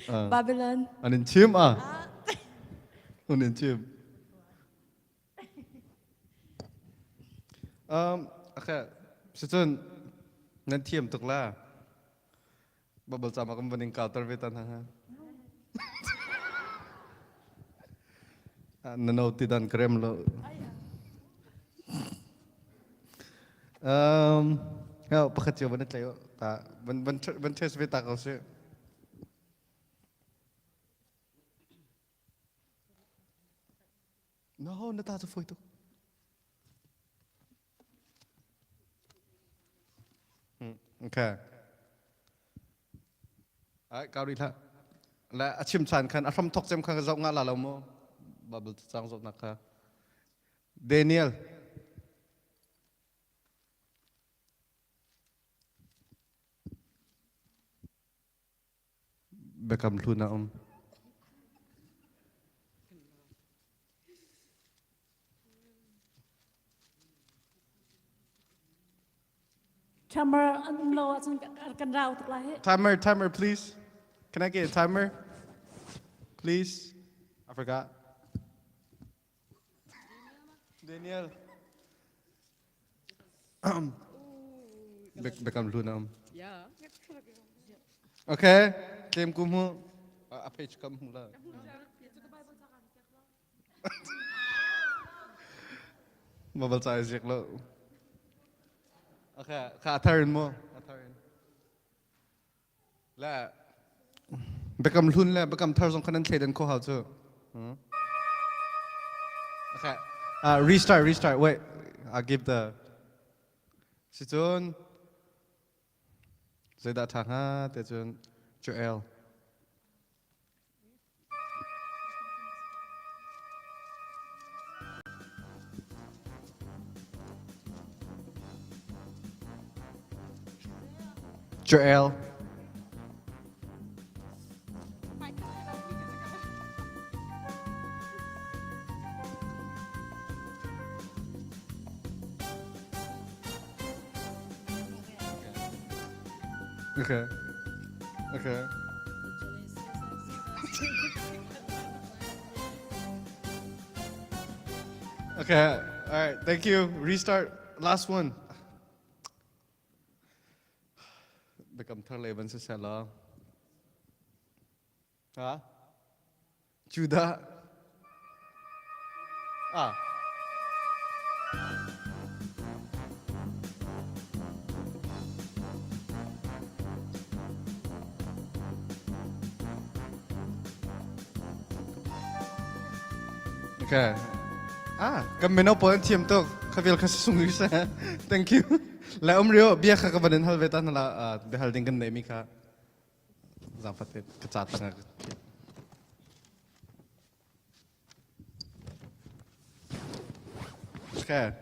Babylon. An in chim ah. An in chim. Um, okay. Sicun nan thiam tuk la. Bubble cam ah kan van in kauter ve ta hna ha. Na no ti dan krem lo. Um, heo pakhat cio van tlai ta van van van test ve ta ko si. No, na ta cu foi tuk. Okay. Ai kau rih hlah. Le a chim chan khan a hram thok cem khan ka zoh nga la lo mu. Bible cang zoh nak kha. Daniel. Biakam Hlun ah um. Timer an um lo ahcun kan rau tuk lai. Timer, timer, please. Can I get a timer? Please. I forgot. Daniel. Biakam Hlun ah um. Okay, tlem kum hu. A page kam hu la. Mabal ca zik lo. Okay, kha thar in mu. Thar in. Le Biakam hlun le biakam thar zong khan an thleidan kho hau cu. Okay. Restart, restart. Wait, I'll give the. Sicun zeidah ṭha hnga te cun Joel. Joel. Okay. Okay. Okay. All right. Thank you. Restart. Last one. Biakam thar le van siseh law. Ha? Judah. Ah. Okay. Ah, kan mino pawl an thiam tuk. Khavel kha sung ri sa. Thank you. Le um rio bia kha ka van in hal ve ta na la bia hal ding kan nei mi kha. Zaangfat te ka ca tang ah Okay.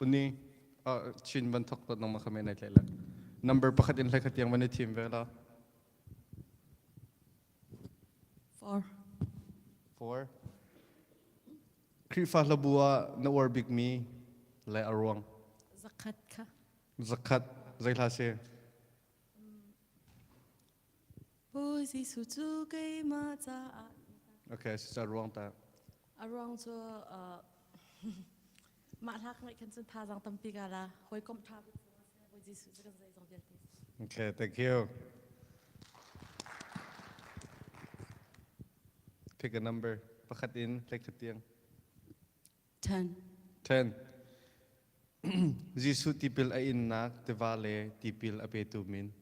Uni Chin van thok tot nang ma khame nai tlai la. Number pakhat in hlai khat tiang van i thim ve la. 4. 4. Khrihfa hlabu ah na uar bikmi le a ruang. Zakhat kha. Zakhat zei hla si? Bawi Jesuh cu keimah caah. Okay, si ca ruang ta. A ruang cu mah hla ka ngaih khan cun thazaang tampi ka la. Hawikom ṭha bik Bawi Jesuh cu kan zeizong vialte. Okay, thank you. Pick a number. Pakhat in hlei tiang. 10. 10. Jesuh tipil a innak tiva le tipil a petu min.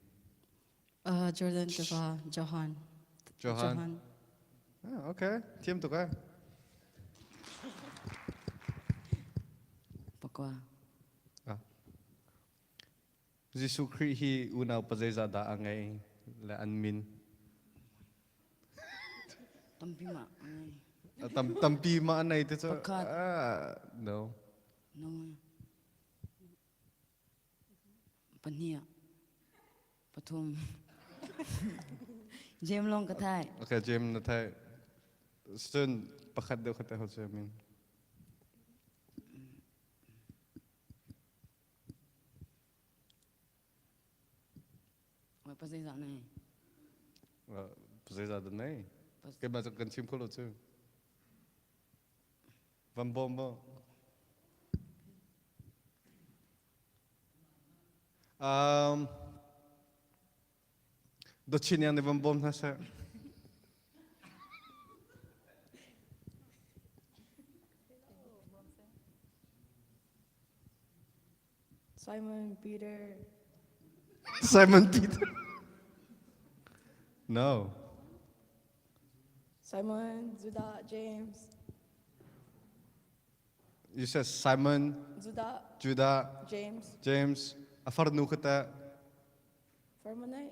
Jordan tiva Johan. Johan. Johan. Ah, okay. Thiam tuk eh. Pakua. Ah. Jesuh Khrih hi unau pa zeizah dah a ngei le an min? Tampi ma a ngei. Tam, tampi ma a nei te cu? Pakhat. Ah, no. No. Pahnih. Pathum. James long ka thai. Okay, James na thai. Cun pakhat deuh khat te ho cu min. Pa zeizah na ngei? Zeizah dah nei? Keimah cu kan chim kho lo cu. Van bawm maw? Um, Dawchin yang nih van bawm hna seh. Simon Peter. Simon Peter. No. Simon, Judah, James. You said Simon, Judah, Judah, James. James. A farnu kha teh? Farmanai.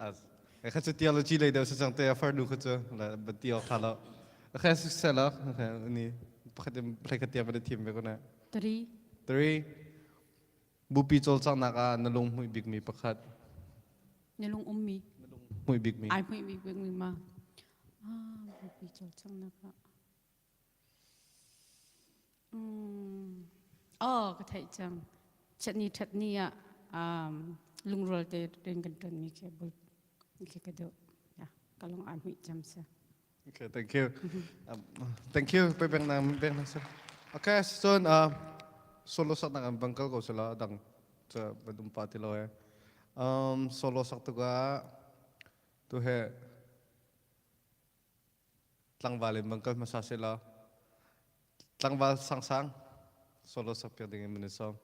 As. Kha cu theology lei deuh si cang te a farnu kha cu la ba ti awk tha lo. Kha su se lo. Ni pakhat in play kha tiang van thim ve ko na. 3. 3. Bupi cawlcanghnak ah na lunghmuih bikmi pakhat. Na lung ummi. Hmuih bikmi. Ai hmuih bikmi ma. Ah, bupi cawlcanghnak ah. Mm. Oh, ka theih cang. Chatni thatni ah um, lungrual te rian kan ṭuanmi khi bul khi ka duh. Ya, ka lung ai hmuih cam sa. Okay, thank you. Thank you. Pe beng nang beng nang sir. Okay, so solo sak nang bang kal ko sala dang cha badum pa ti lo he. Solo sak tu ka tu he tlangval in bang kal hmasa se la. Tlangval sang sang solo sak piak ding in mun som.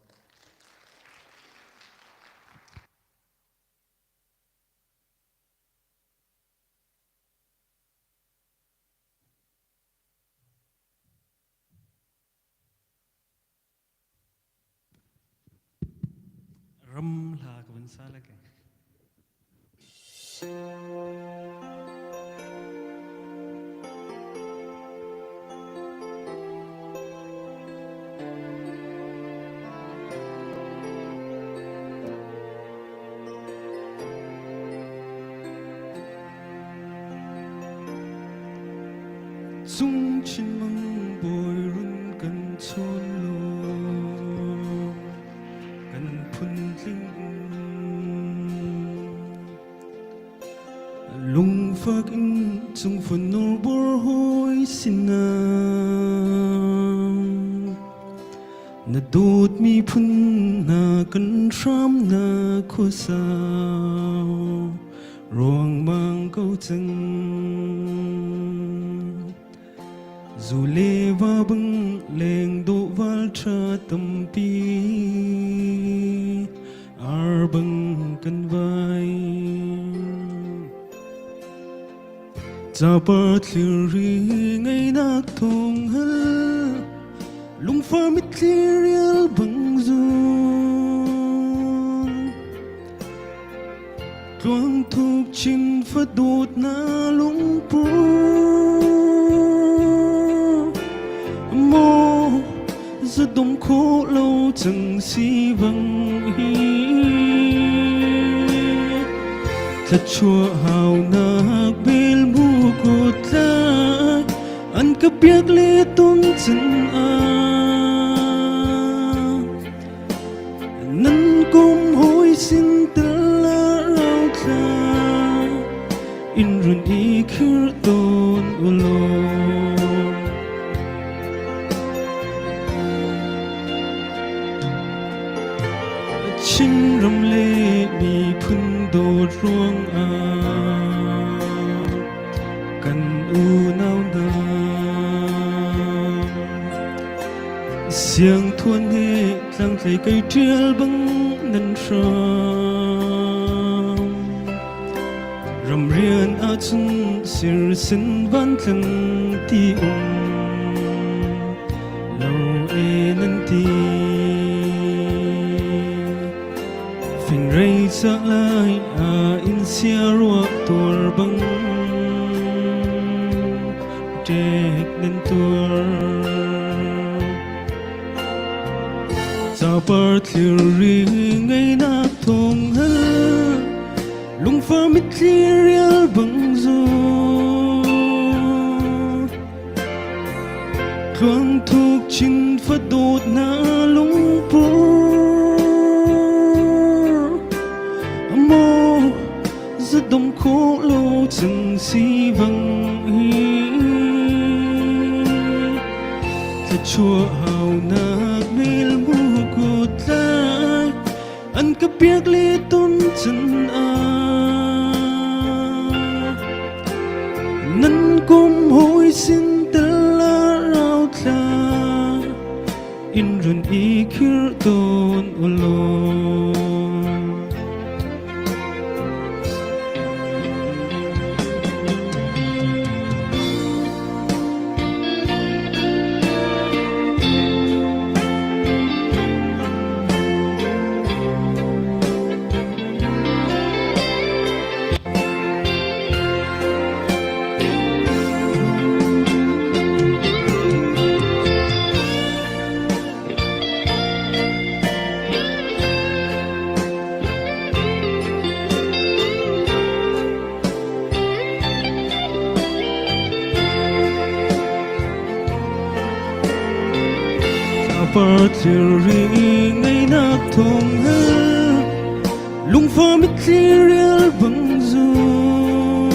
Ram hla ka van sa le ke. Cung Chinmang bawi run kan chawn law kan phun tling lungfak in cung fanor bor hoi sinah Na dawtmi phun hna kan hram na khuasau ruangmang ko cang. Zu le va bang leng dawh val ṭha tampi ar bang kan vai. Capar thilri ngeinak thawng hal lungfar mitthli rial bang zun tluang thuk chin fadawt na lungpur maw zadom khawh lo cang si bang hi Thluachuah haunak bel mu kut tlai an ka biak le tung cun ah nan kum hoi sin tel a rau thla in run i khir tawn ulaw Chinram le miphun dawt ruangah kan unau hna siangthuan he tlangtlei kei ṭial bang nan hram ramrian ahcun sirsin van tlang ti um lo e nan ti fingrei ca lai a in sia ruah tuar bang ṭek nan tuar capar thlir ngeinak thong hal lungfar mitthli rial bang zu Tluang thuk chin fadawt na lungpur Maw zadom khawh lo cang si bang hi Thluachuah haunak mel mu kut lai an ka piak le ton chan ah Nan kum hoi sin tel a rau thla in run i khir tawn ulaw. thilri ngeinak thawng he lungfa mitthli rial bang zun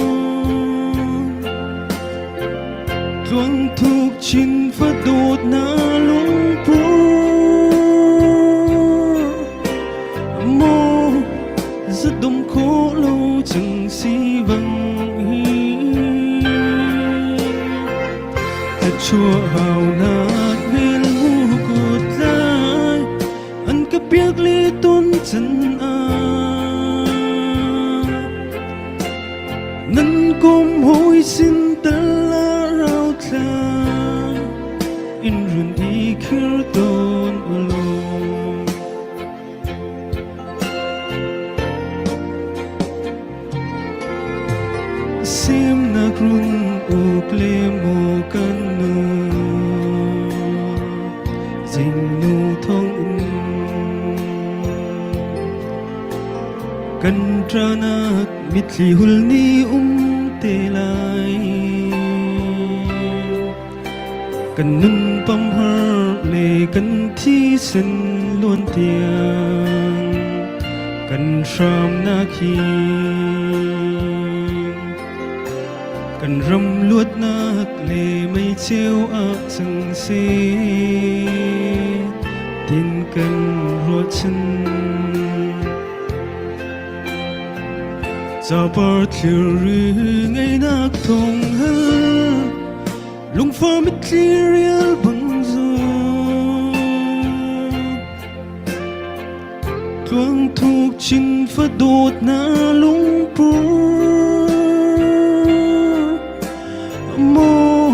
tluang thuk chin fa dawt na lungpur maw zadum kho lo chang si bang hi Thluachuah haunak vel mu kut lai an ka piak le ton chan ah nan kom hoi sin tal a rau thla in run i khir ton ulo Semnak run uk le maw kan nu zingnu thong in kan ṭanak mitthli hul ni um te lai kan nun pamhar le kan thisen luan tiang kan hramnak hi kan ram luatnak le meiceu ah cang si tin kan ruahchan Capar thilri ngeinak thong hal lungfa mitthli rial bang zun tluang thuk chin fa dawt na lungpur maw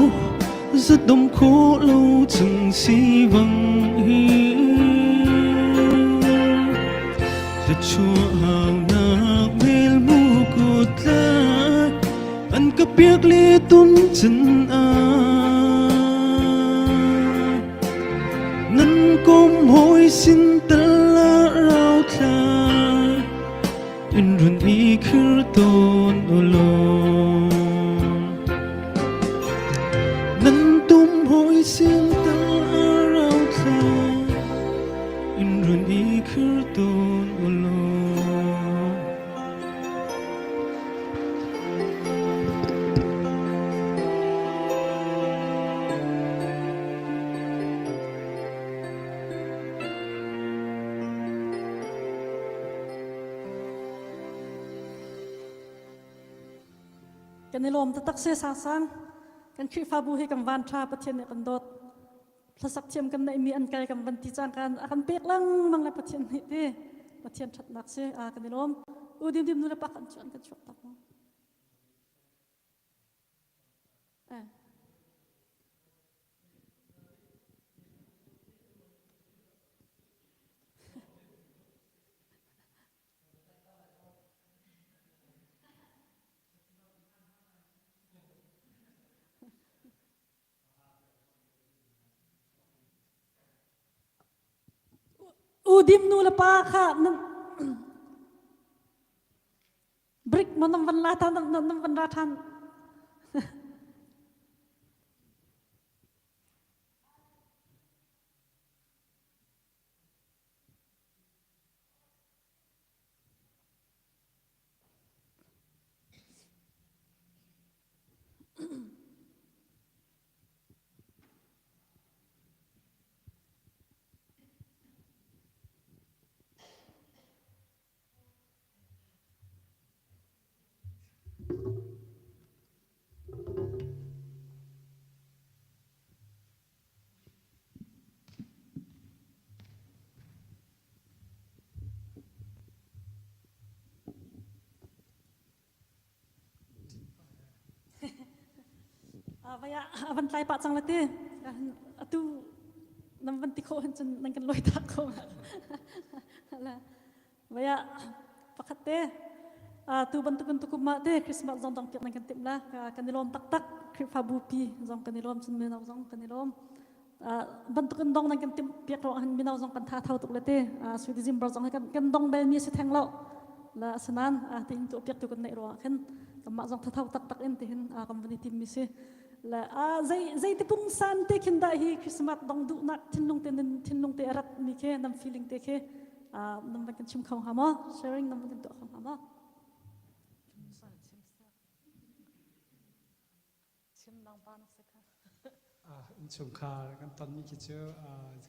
zadom kho lo chang si bang hi Thluachuahnak vel mu kut tlak an ka piak le tum chan ah nan kom hoi sin tal a rau thla in run i khir ton ulo nan tum hoi sin tal a rau thla in run i khir tawn u law. Kan i lawm taktak se sang kan Khrihfabu hi kan van tha Pathian nih kan dawt hlasak thiam kan neihmi an kal kan van ti cang kan a kan pek lengmang le Pathian nih ti Pathian ṭhatnak si a kan i lawm u dim dim nu le pa kan chuan kan chuak tak mu eh Udim nu le pa kha nan brick mo nam van la than nam van ra than Vaya avan tlai pah cang la ti. Atu nam van ti kho hin cun nan kan loi tak ko. La vaya pakhat te tu bantuk in tukum ma te Christmas zong dong piak nan kan tim la kan i lawm taktak Khrihfabu pi zong kan i lawm cun mino zong kan i lawm. Bantuk in dong nan kan timh piak ro han mino zong kan tha tho tuk le te sui December zong kan kan dong bel mi si theng lo la sanan ti hin tu piak tu kan nei ro khin kan mah zong tha tho tak tak in ti hin kan van i tim mi si. Le a zei zei ti pungsan te khin dah hi Christmas dong duhnak thinlung te nan thinlung te a rat mi khi nam feeling te khi nam van kan chim kho hnga maw? Sharing nam van kan tuah kho hnga maw? Chim dang pa nak se kha. Innchungkhar kan tonmi khi cu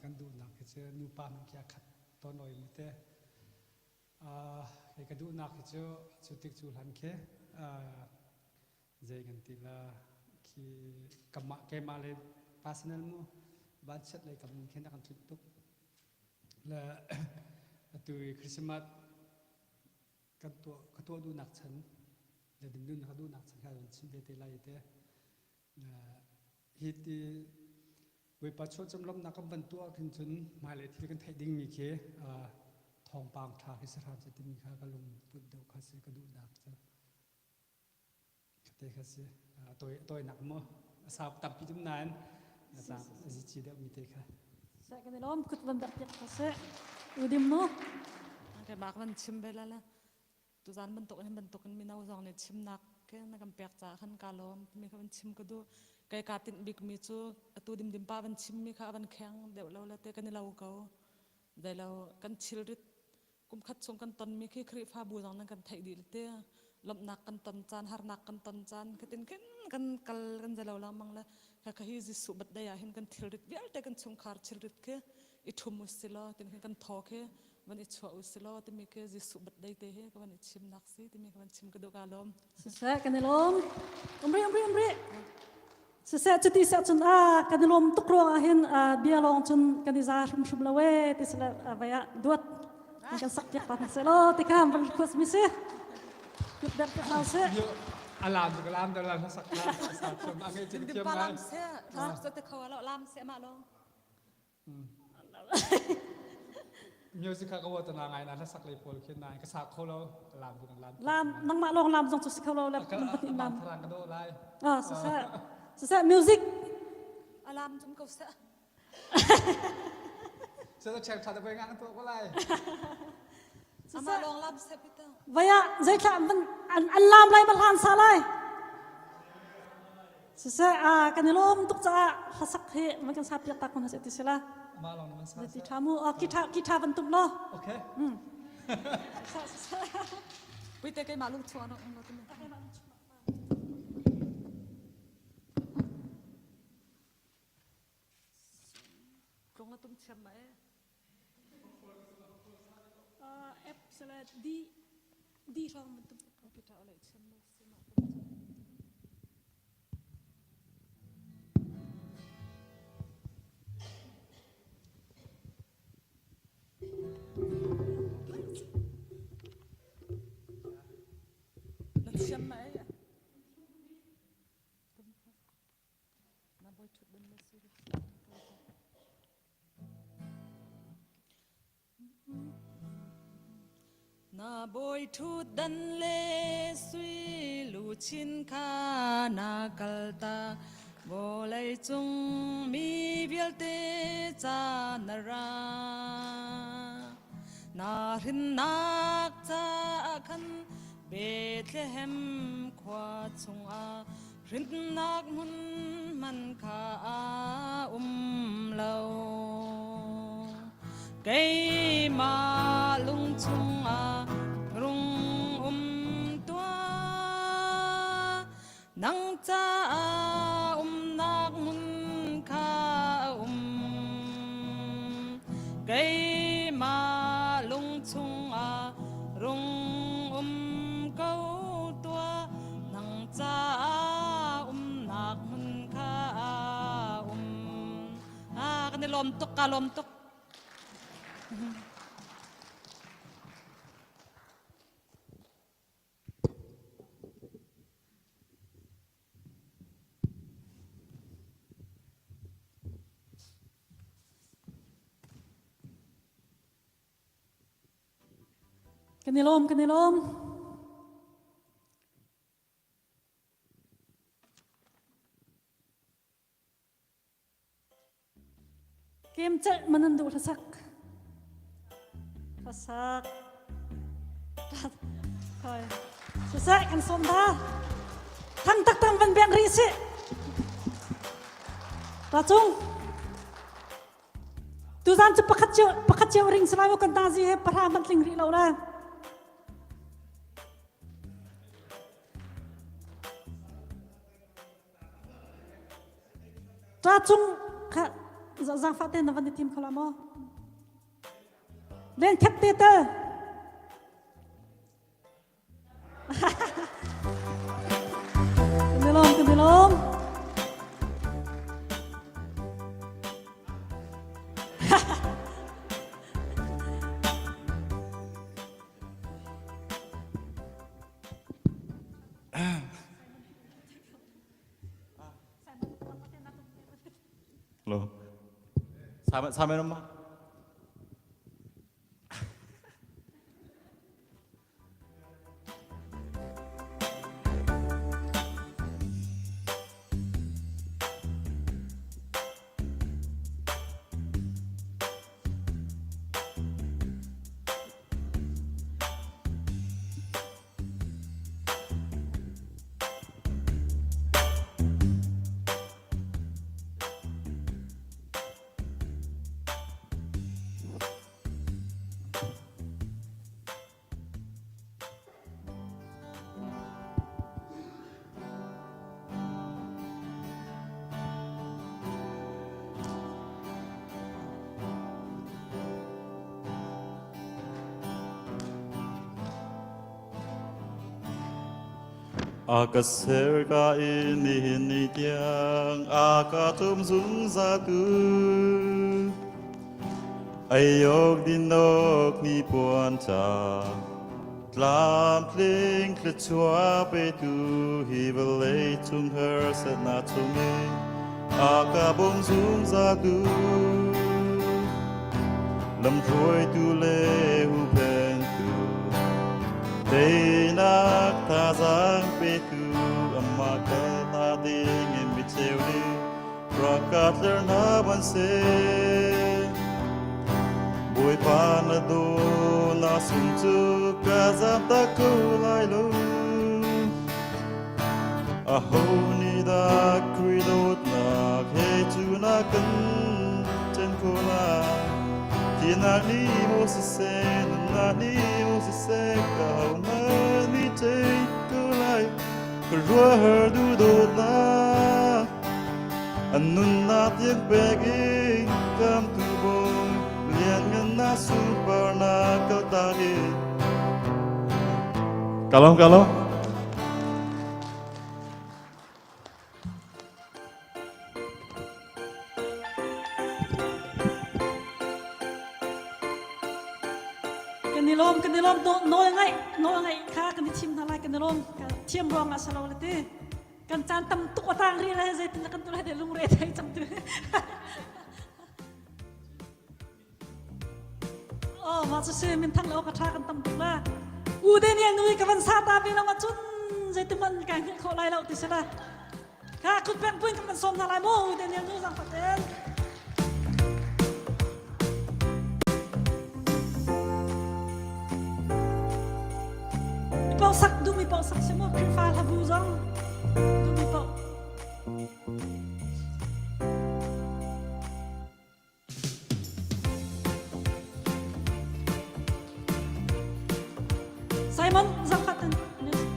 kan duhnak khi cu nupa hmanh khi a khat tawn oi mu te. Kei ka duhnak khi cu cu tik cu hlan khi zei kan ti la khi kamah keimah le personal mu vanchiat lei kam in khin a kan tlunh tuk. Le atu i Christmas kan tuah ka tuah duhnak chan le dimdun ka duhnak chan kha kan chim ve te lai te. Hi ti Bawipa chuahcam lawmhnak kan van tuah khin cun hmailei thil kan theih dingmi khi thawngpang ṭha khi si hram seh timi kha ka lungput deuh kha si ka duhnak cu te kha si a tawi tawinak mu a sau tampi tum nain a cang a zici deuh mi te kha Seh kan i lawm kut van dak piak kha seh udim mu Okay, mak van chim ve la la. Tuzan bantuk in bantuk in mino zong nih chimnak ke na kan pek caah khan ka lawm timi kha van chim ka duh. Kei kaa tinh bikmi cu atu dimdim pa van chimmi kha a van kheng deuh lo le te kan i lo ko. Zeilo kan thilrit kum khat chung kan tonmi khi Khrihfabu zong nan kan theih dih le te lawmhnak kan ton caan harnak kan ton caan khatin khin kan kal kan zelo lengmang le kha kha hi Jesuh birthday ah hin kan thilrit vialte kan chungkhar thilrit khi i ṭhum usilaw tin khin kan thaw khi van i chuah usilaw timi khi Jesuh birthday te hi ka van i chimnak si timi ka van chim ka duh ka lawm. Siseh kan i lawm. Umri umri umri. Siseh cuti seh cun a kan i lawm tuk ruang ah hin bia lawng cun kan i za hrimhrim lo e ti sile vai ah duat kan sak piak ta hna seh law ti kha van request mi si. Kut dek piak hna seh. Alam ka lam da lam sak la sa thiam a ngai Dim thiam pa ngai. lam seh sak te kho lo lam seh ma lo. Music kha ka wa ta na ngai na hlasak lei pawl khi nai ka sa kho lo lam cu kan lam. Lam nangmah lawng lam zong cu si kho lo le Ka pahnih lam. Tharang ka do lai. Ah siseh siseh music. Alam cum ko seh. Seh cheng tha te voi ngang tu ko lai. Amah lawng lam seh pita. Vaya zeithla an an an lam lai ma hlan sa lai. Siseh kan i lawm tuk caah hlasak hi man kan sa piak ta kun hna ti sila. Amah lawng man sa. Ti tha mu ki tha ki tha van tum lo. Okay. Mm. Puite keimah lung chuah no no timi. Tlung la tum thiam ma e. F sala D D hrawng man tum. Peter oleh thiam ma si ma. Na thiam ma e. Na boy thut dan na si. Na bawi ṭhutdan le sui luchin kha na kaltak, vawleicung mi vialte ca na ra. Na hrinnak caah khan Bethlehem khua chungah Rinnak hmun hman kha a um lo. Keimah lung chungah rung um tuah. Nang caah umnak hmun kha a um. Keimah lung chungah rung um ko tuah. Nang caah umnak hmun kha a um. Ah, kan i lawm tuk, ka lawm tuk. Kan i lawm, kan i lawm. Kem celh man an duh hlasak. Hlasak. Khoi. Siseh kan sawm da. Thang tak tang van beng rih sih. Ta cung. Tuzan cu pakhat cio pakhat cio ring salai mu kan ta zi he pahra hmanh tling rih lo la. Ta cung kha zaangfah te na van i tim kho la maw? Len khat te tal. Kan i lawm, kan i lawm. Hello. Simon, Simon ma. A ka ser ka i nihin ni tiang a ka tum zungzal tu. Ei awk din awk ni puan ca tlamtling thluachuah petu hi vawlei cung harsatnak chungin a ka bawm zungzal tu. Lamhruaitu le huhphentu teinak thazaang petu amah kal ta ding in micheu nih rak ka tler hna ban seh. Bawipa na daw na sung cu ka zamtak ko lai lo. Aho nih dah Khrih dawtnak he cu na kan ṭhen khawh lai? Thihnak nih maw siseh, nunnak nih maw siseh, ka hohmanh nih ṭhen ko lai. Ka ruahar duh dawtnak, an nunnak tiang pek in kamtu bawi lianngannak sunparnak kaltak in. Kalong kalong. Kan i lawm, kan i lawm. Nawl ngaih, nawl ngaih kha kan i thim hna lai, kan i lawm. Thiam ruang ah salo le ti. Kan caan tam tuk a tang ri le zeitin kan tu lai te lungre thei cang tu. Oh, mah cu si min thang lo ka tha kan tam tuk la. U Daniel nui ka van sa ta ve lo ma cun zeitin man ka hngilh khawh lai lo ti si la. Kha kut pek buin kan van sawm hna lai mu U Daniel nu zang faten. Mi pau sak duh mi pau sak si mu Khrihfa hlabu zong duh mi pau. Simon, zakhat in music.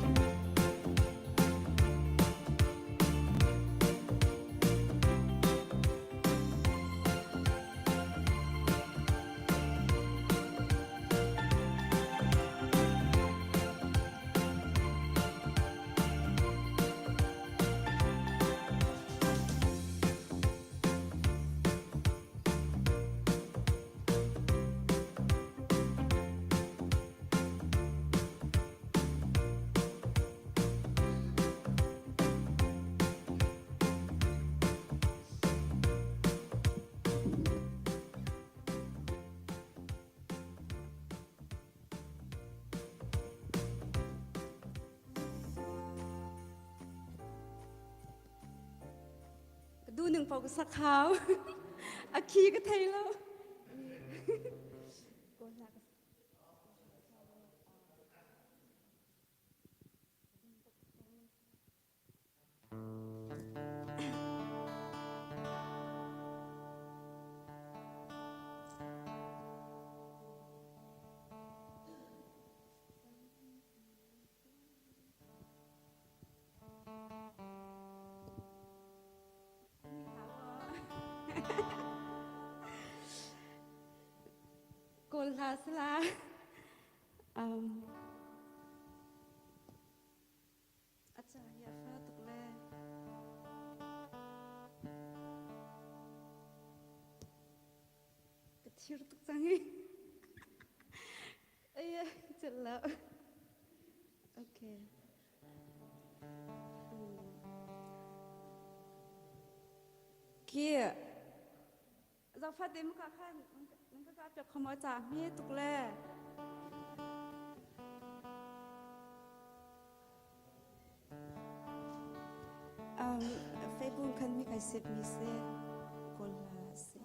Ka duh ning paoh ka sak hau. A khi ka thei lo. Kawl hla sala. Um, a ca hi a fa tuk le. Ka thir tuk cang i. Ai, celh lo. Okay. Khi Zofate muka khan nan ka ka piak khomo ca hme tuk le. Um, Facebook khan mi kai sep mi se kawl la se.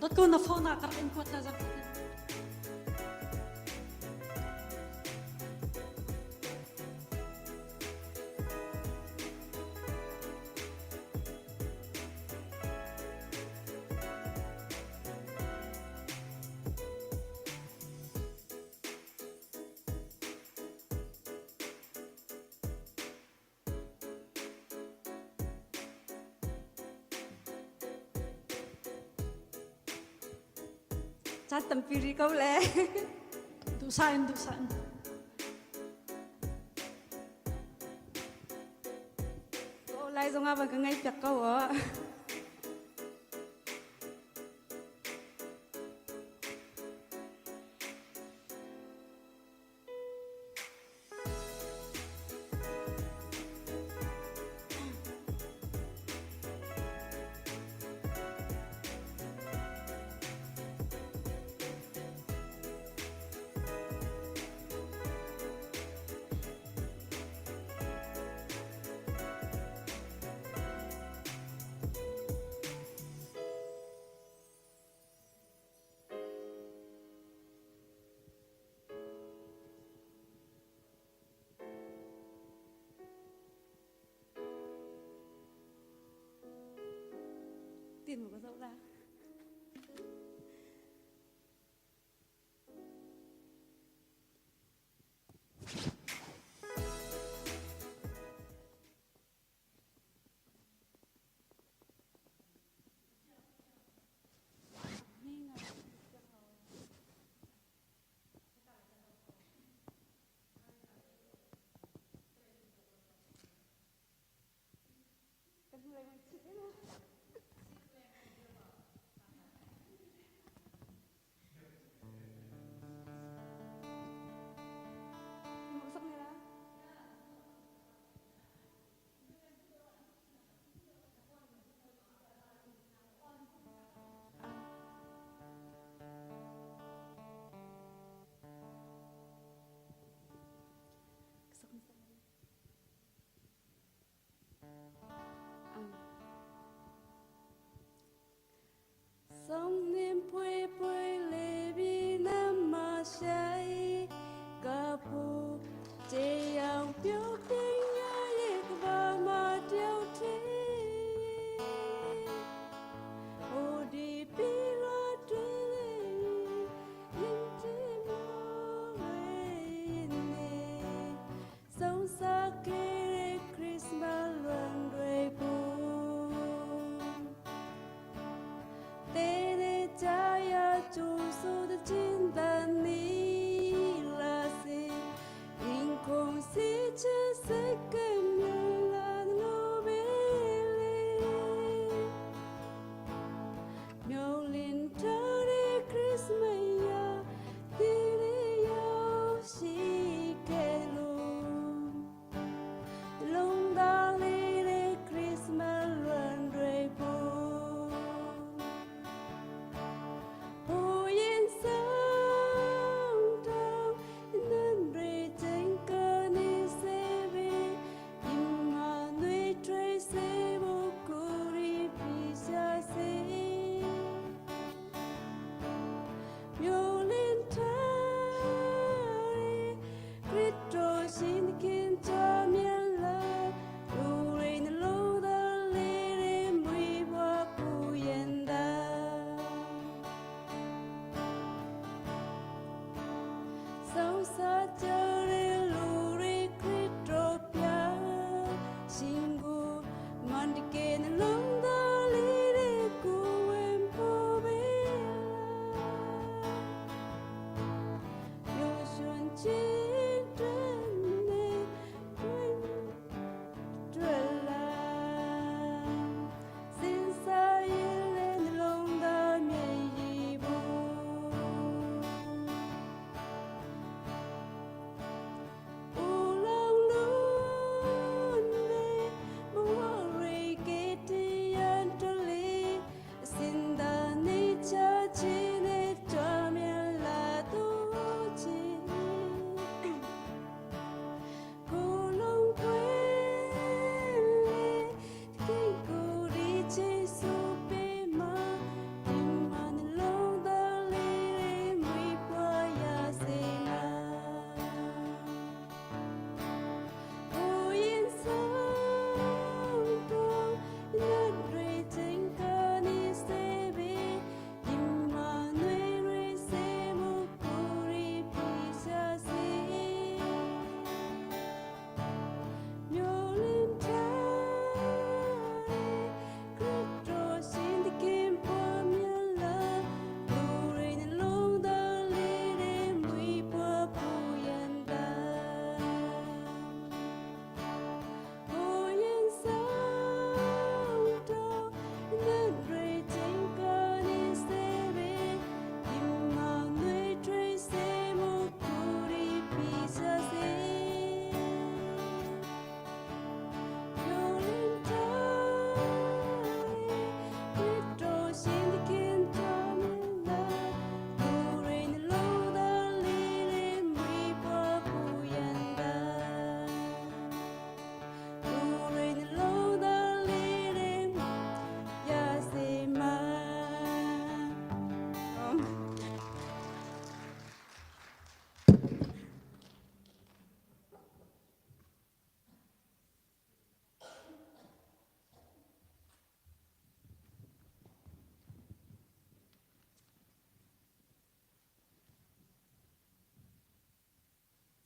Dotko na phone ah ka rak in kuat la zang. Caan tampi ri ko le. Duhsah in duhsah in. Ko lai zong ah van ka ngai piak ko aw. Tin mo ka zoh la.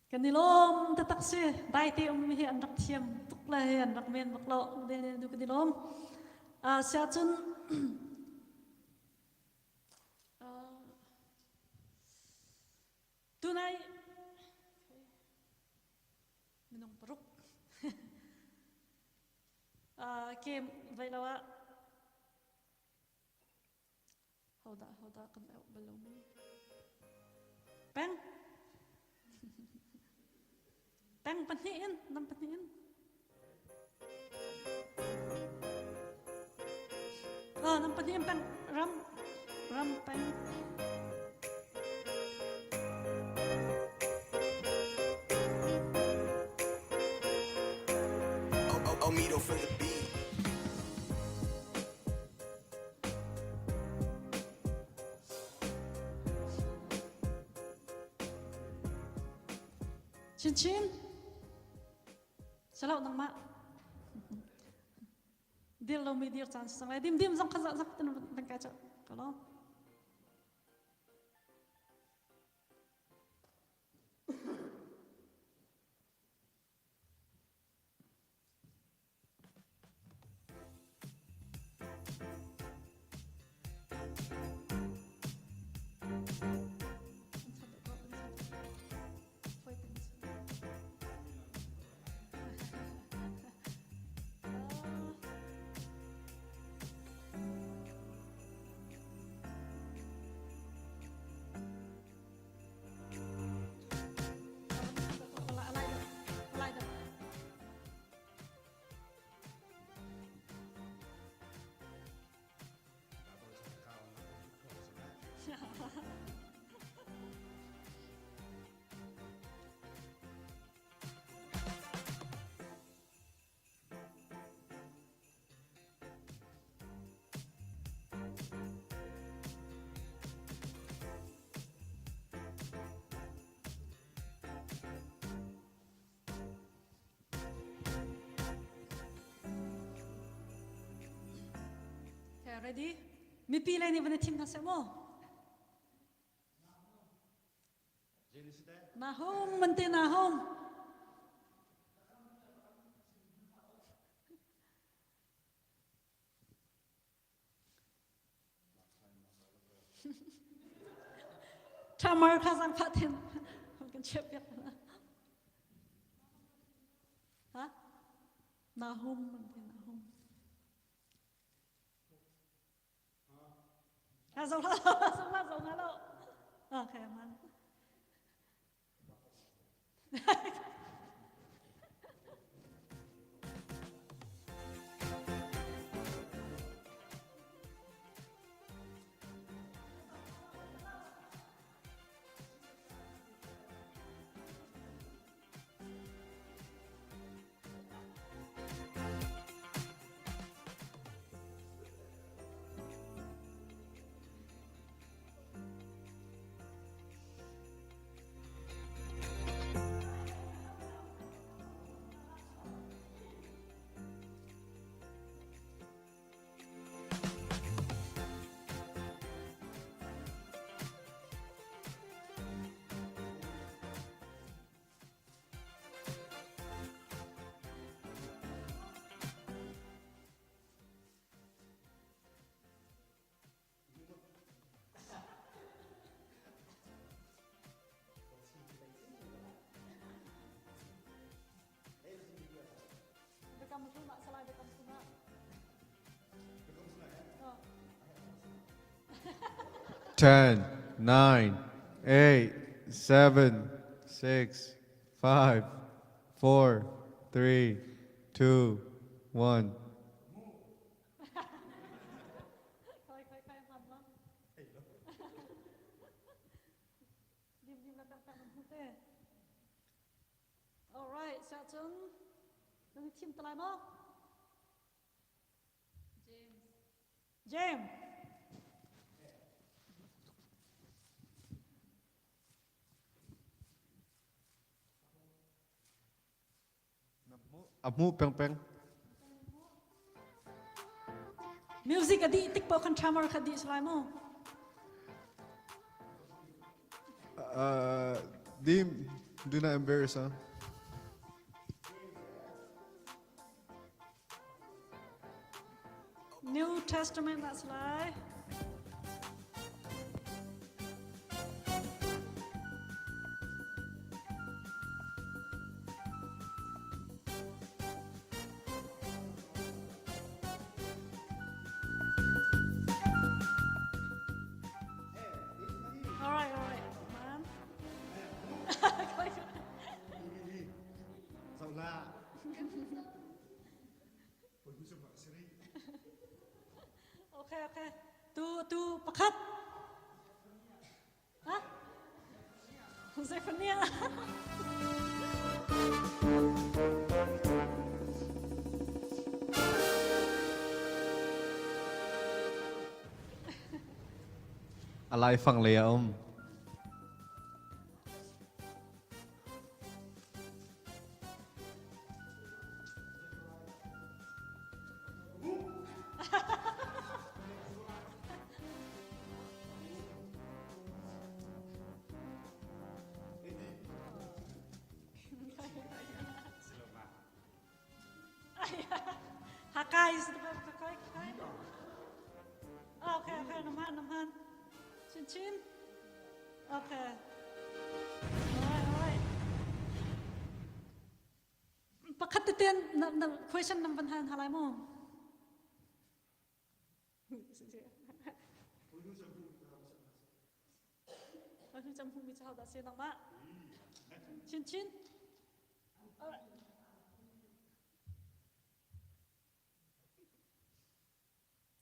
Kan i lawm taktak si. Dai te um hi an rak thiam tuk le an rak men bak lo. De ne nu kan i lawm. Uh, sia cun uh, tunai minung paruk uh, kem vai lo ah Hodah hodah kan auh bal lo mi? Peng. Peng pahnih in, nam pahnih in. Ah, nam pahnih in peng ram ram peng. Omito for the beat. Chinchin Salau nangmah dir lomi dir caan sang lai dim dim zong kha zak tan ban kai cha ka lo Okay, ready? Mipi lei nih van i thim hna seh mu. Nahum man te Nahum. Tamar kha zang phat hin kan chep piak na. Ha? Nahum man te Nahum. Ha zo la zo la zo nga lo. Okay man. Biakam hlun ah salai biakam hlun ah. 10, 9, 8, 7, 6, 5, 4, 3, 2, 1. Khoi khoi khoi hman ma. Dim dim la tak tak nan te. All right, sa cun nan thim talai mo? James. James. A hmuh pengpeng. Music a dih tik paoh khan timer kha dih salai mu. Dim, do not embarrass, huh? New Testament that's lai. All right, all right, man. Okay, okay. Tu tu pakhat. Ha? Zephaniah. A laifang lei a um. Hakai, hakai, hakai. Okay, okay, naman, naman. Chin chin. Okay. Alright, alright. Pakhat teten na na question nam van han halai mo. Aku cam humi chau da se nang ma. Chin chin. Alright.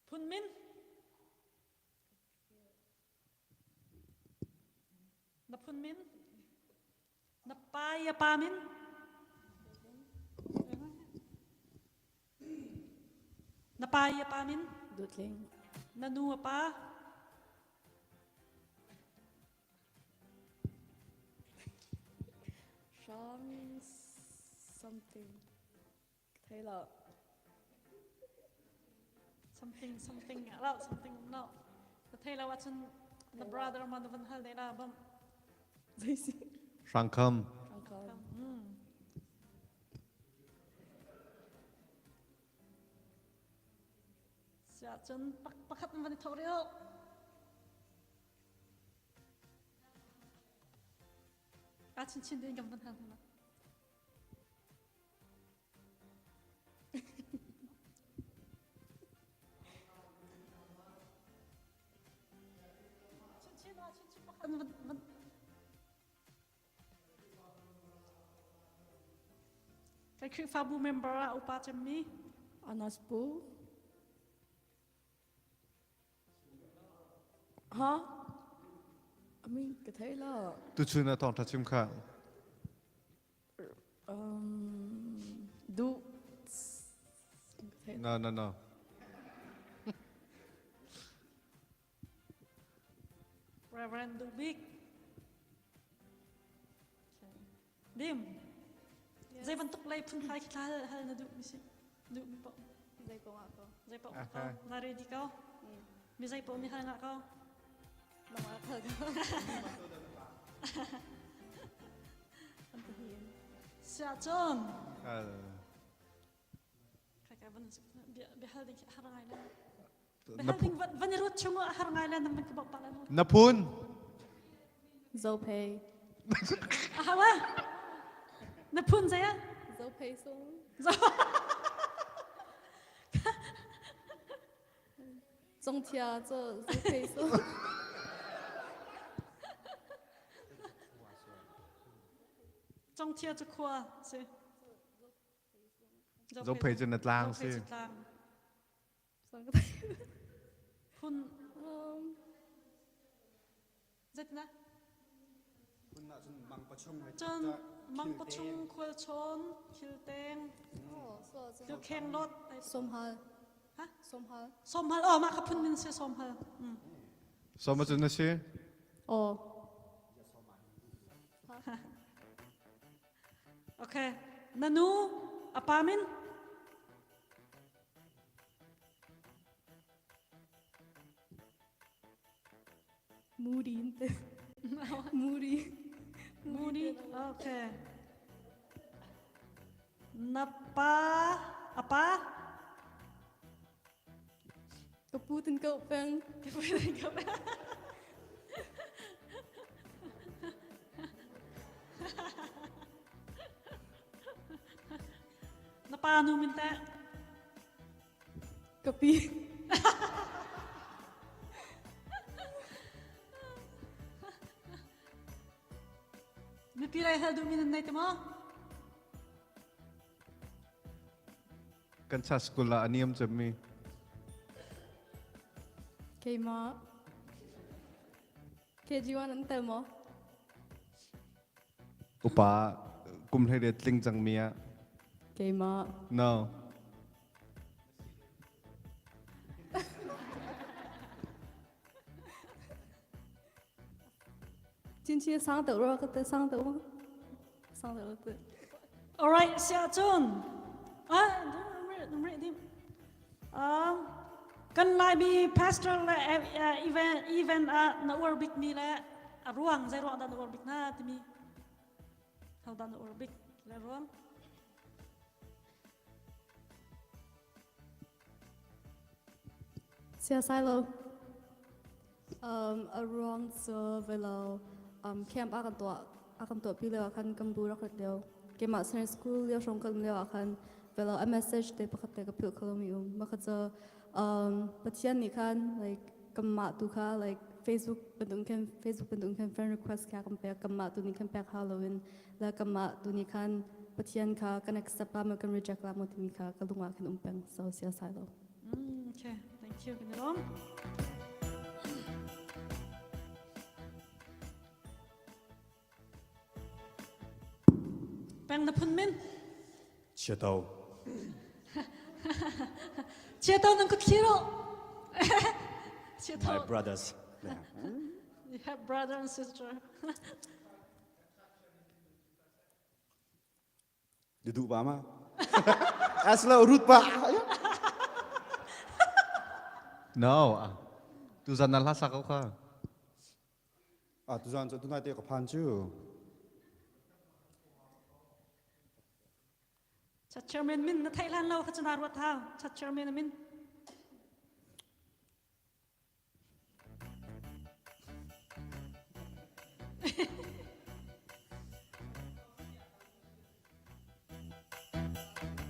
Phun min. Na phun min? Na pa ya pa min? Na pa ya pa min? Dutling. Na nu a pa? Shang something. Thei lo. Something something lo something no. Na thei lo ahcun na brother ma na van hal ne la bam. Zei si. Hrangkham. Siah cun pakhat van i tho rih A chinchin din kan van hal hna. Kan Khrihfabu member ah upa cemmi Anas Pu. Ha? Amin ka thei lo. Tuchun ah thawngṭha chim kha. Um, du. No, no, no. Reverend Dubik. Dim. Zei bantuk lei phun khai khi thla hal na duh mi si? Duh mi po. Zei po ko. Zei po ko. Na ready ko? Mi zei po ni hal nga ko? Nangmah hal ko. Sia cun. Kai kai van bia hal ding har ngai le. Bia hal ding van i ruat chung ah har ngai le nan van ka bok pa le. Na phun. Zophei. Ahawa. Na phun zei ah? Zophei sung. Zongthia cu zophei sung. Congthia cu khua si. Zophei cu na tlang si. Zophei cu tlang. Phun Zeitindah? Phun ah cun mang pachung Cun mang pachung khualchawn thilteng thilkheng lot Somhal. Ha? Somhal. Somhal oh mah kha phun min si somhal. Mm. Som cun na si? Oh. Okay. Na nu apa min? Moody. Moody. Moody. Okay. Na pa apa? Ka pu tin ko peng. Ka pu tin ko peng. Na pa nu min te? Ka pi. Mipi lai hal duhmi nan nei te maw? Kan cha school ah a niam cemmi. Keimah. KG1 an tel maw? Upa kum hlei le tling cangmi ah. Keimah. No. Chin sang deuh rua ka te sang deuh sang deuh te. Alright, sia cun. Ah, dim. Ah, kan Laimi pastor le event event ah na uar bik mi le a ruang zei ruang dah na uar bik na timi. How dah na uar bik le ruang? Sia Silo. Um, a ruang cu velo um, camp a kan tuah a kan tuah pi lio ah khan kan bu rak rat lio keimah senior school lio hrawng kan um lio ah khan velo a message te pakhat te ka philh kho lomi um mah kha cu um, Pathian nih khan like kanmah tu kha like Facebook bantuk khan Facebook bantuk khan friend request kha kan pek kanmah tu nih khan pek hau loin le kanmah tu nih khan Pathian kha kan accept la maw kan reject la maw timi kha ka lung ah khan um peng so sia sai lo Mm, okay, thank you. Kan i lawm. Peng na phun min? Chiato. Chiato nang kut thlir Chiato. My brothers. You have brother and sister. Na duh ba ma? Aslo rut pa. No. Tuzan na hla sak ko kha. Ah tuzan cu tunai te ka phan cu. Church chairman min na theih hlan lo kha cu naa ruat hau. Church chairman a min.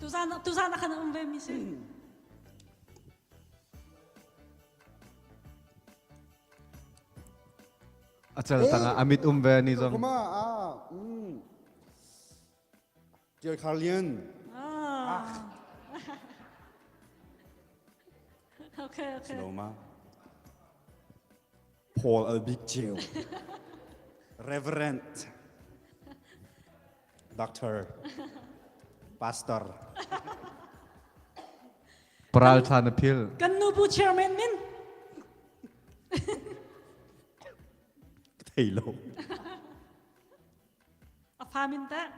Tuzan tuzan ah khan a um ve mi si. A cal tangah a mit um ve ni zong. Kuma ah mm. Dear Carlian. Ah. okay, okay. Sloma. Paul Albik Cheu. Reverend. Doctor. Pastor. Paral thla na phil. Kan nu bu chairman min. Thei lo. A fa min teh?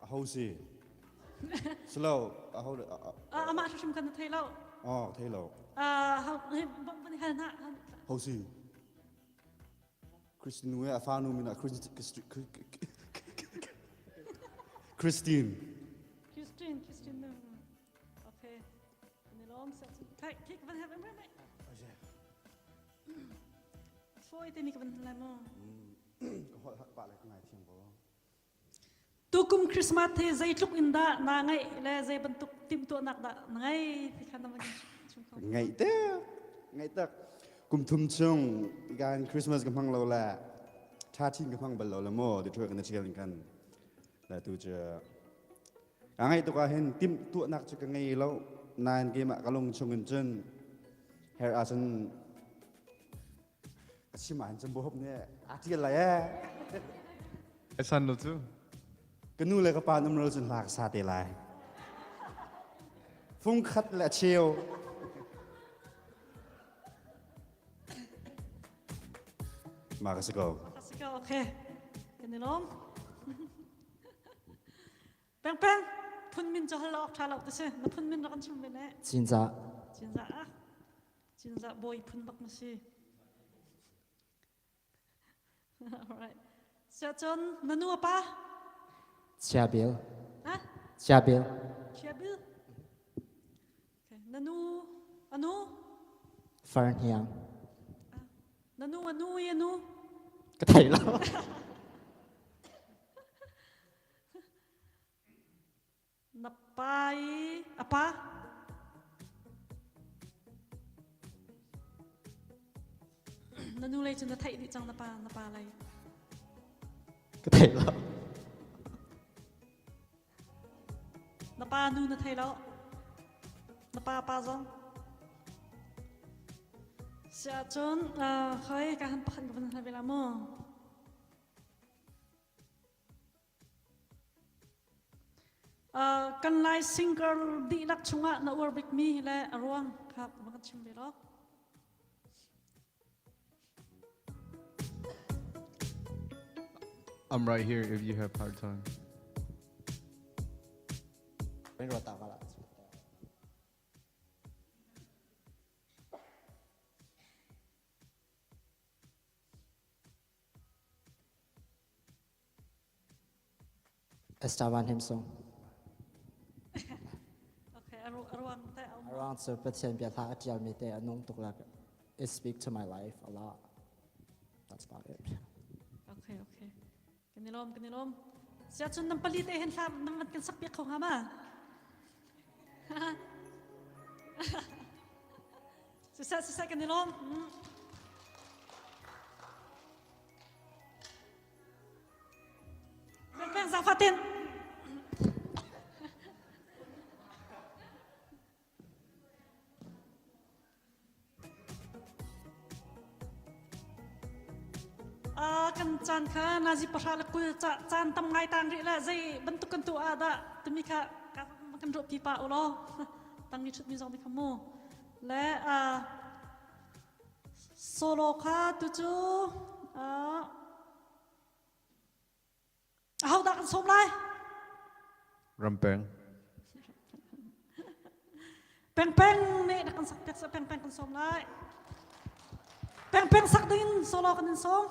Aho si? Silo, aho Amah hrim kan thei lo. Oh, thei lo. Ah, van hal na. Ho si? Christine nu a fa nu min ah Christine. Christine, Christine nu. Okay. Ni lom sa. Kai, kik van have mai. Fawi te mi ka van lai maw? Ka holh pah le ka ngaithiam ko. Tukum Christmas hi zeitluk in dah naa ngaih le zei bantuk timhtuahnak dah na ngei ti kha na van chim kho. Ngaih tak, ngaih tak. Kum thum chung kan Christmas ka hmang lo le tha thin ka hmang bal lo le maw ti thuak na chial kan le tu cu ka ngaih tuk ah hin timhtuahnak cu ka ngei lo nain keimah ka lung chung in cun her ahcun ka chim ahhin cun buhop nih aa ṭial lai ee. Ai san lo cu. Ka nu le ka pa an um lo cun hla ka sa te lai. Fung khat le a cheu. Ma ka si ko. Ka si ko, okay. Kan i lawm. Peng peng, phun min cu hal awk ṭha lo ti si. Na phun min rak kan chim ve ne. Cinzah. Cinzah ah. Cinzah bawi phun bak na si. Alright. Siah cun na nu a pa? Chiabil. Ha? Chiabil. Chiabil. Okay. Na nu a nu? Farhniang. Na nu a nu i a nu? Ka thei lo. Na pa i a pa? Na nu lei cu na theih dih cang na pa na pa lei. Ka thei lo. Na pa nu na thei lo. Na pa pa zong. Siah cun khoi ka han pakhat ka van hla ve la mu. Kan Lai singer dihlak chungah na uar bikmi le a ruang kha va kan chim ve law. I'm right here if you have hard time. Esther Van Him Sung. Okay, a ruang te a A ruang cu Pathian bia hla a ṭialmi te a nung tuk lak. It speak to my life a lot. That's about it. Okay, okay. Kan i lawm, kan i lawm. Sia cun nan pali te hin hla nan van kan sak piak kho hnga ma? Siseh, siseh kan i lawm. Mm. Peng zaangfah tin. kan caan kha nazi pahra le kul caan tam ngai tang rih la zei bantuk kan tu ah dah timi kha kan ruah pi pa u law tang ni thut mi zong ni kha mu le Solo kha tucu ahodah kan sawm lai? Rampeng. Pengpeng nih na kan sak piak sa pengpeng kan sawm lai. Pengpeng sak ding solo kan in sawm.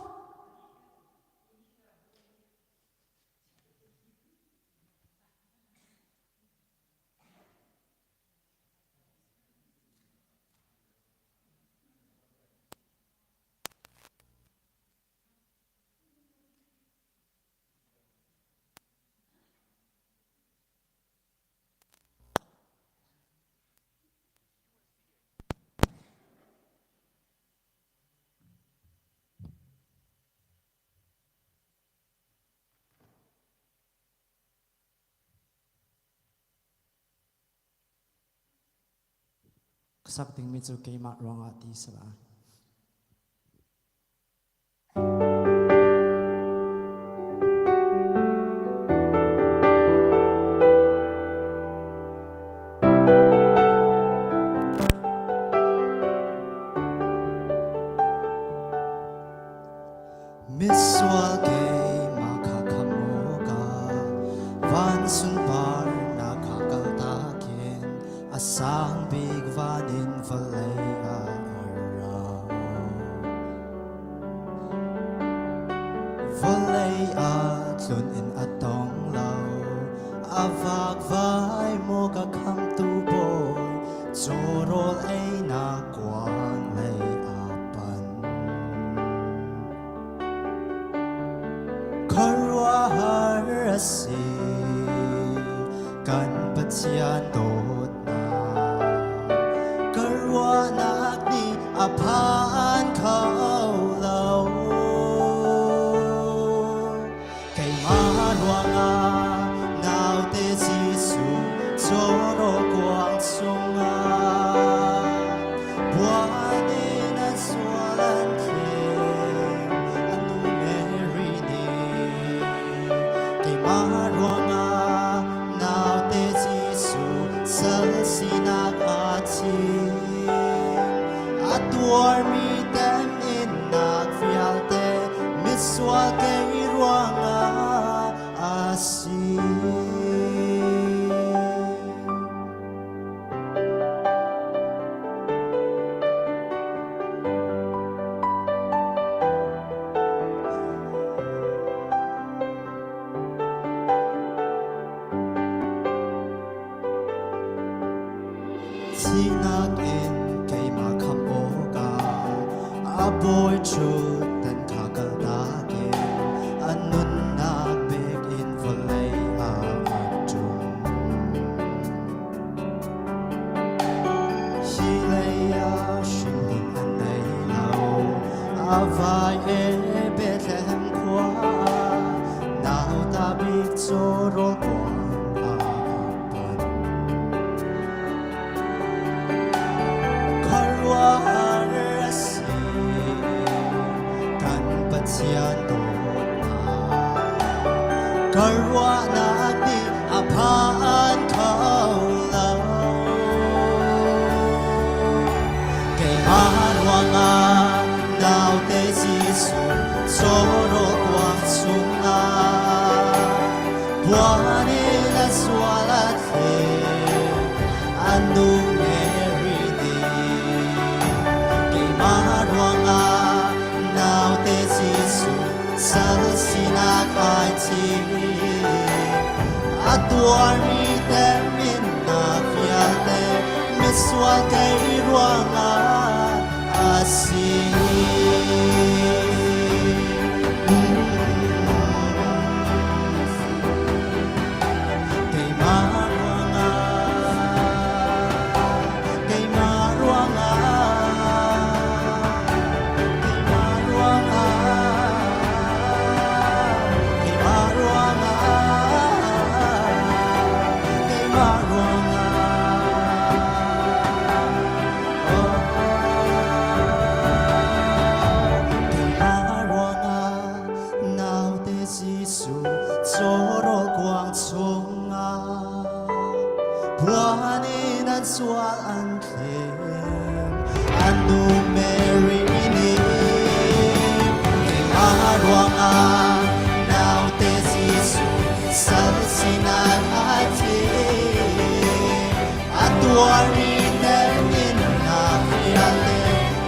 Sak dingmi cu keimah ruangah ti si la. Misual keimah kha khamawka van sunpar na kha kaltakin a sang bik van in vawlei ah a ra. Vawlei ah tlun in a tong lo, a vakvai maw ka khamtu bawi, cawrawl einak kuang lei a pan. Khuaruahhar a si, kan Pathian dawtnak. Ka ruahnak nih a phan kho lo. Keimah ruangah naute Jesuh cawraw kuang chungah buan in an sual an thleng a nu Mary nih keimah ruangah naute Jesuh sal sinak aa thim a tuarmi temhinnak vialte misual kei ruangah a si. Thihnak in keimah khamh awkah a bawi ṭhutdan kha kaltak in a nunnak pek in vawlei ah a ṭum. Hi lei ah hrimhmun a nei lo, a vai e Bethlehem khua ah nauta bik cawrawl kuang ah a pan. Khuaruahhar a si, kan Pathian dawtnak. Ka ruahnak nih a phan kho lo. Keimah ruangah naute Jesuh cawrawl kuang chungah buan in a sual a thleng a nu Mary nih keimah ruangah naute Jesuh sal sinak ai thim a tuarmi teminnak vialte misual kei ruangah a si. Keimah ruangah, keimah ruangah, keimah ruangah, keimah ruangah, keimah ruangah. Oh, keimah ruangah naute Jesuh cawrawl kuang chungah buan in an sual an thleng an nu Mary nih keimah ruangah naute Jesuh sal sinak ai thim a tuarmi teminnak vialte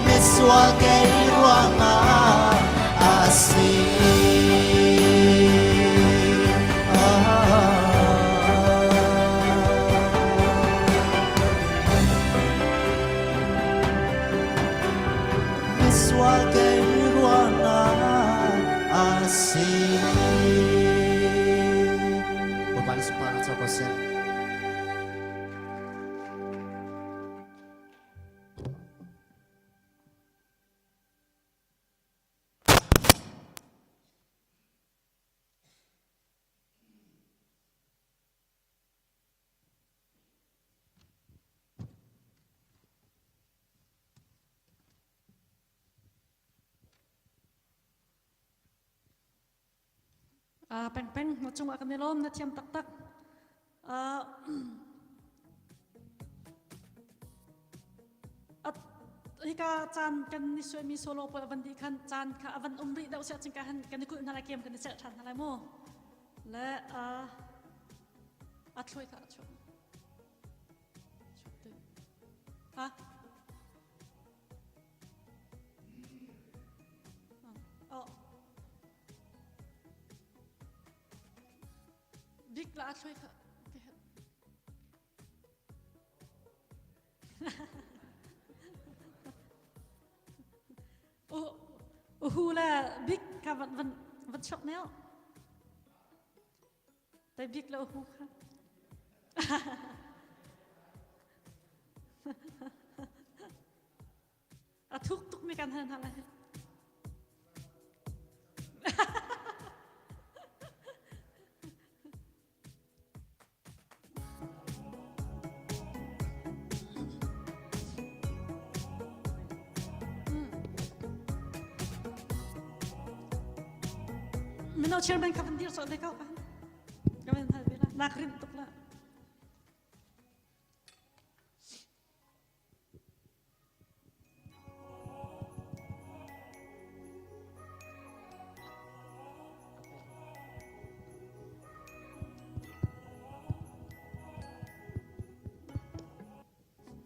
misual kei ruangah a si. Misual kei ruangah a si. Bapak Yesus Parang Seh. Peng peng na cungah kan i lawm na thiam taktak. Hika caan kan ni suaimi solo pawl avan dih khan caan kha avan um rih deuh siah cingka han kan i kulh hna lai kem kan i celh ṭhan hna lai mu. Le a thluai kha a chuak. Chuak te. Ha? Oh. Bik la a thloi kha. Uhu le bik ka van van van chok neo. Tai bik le uhu kha. A thuk tuk mi kan hal hna lai. Mino chairman kha van dir sawh te ko kan. Ka van hal ve la. Nak rin tuk la.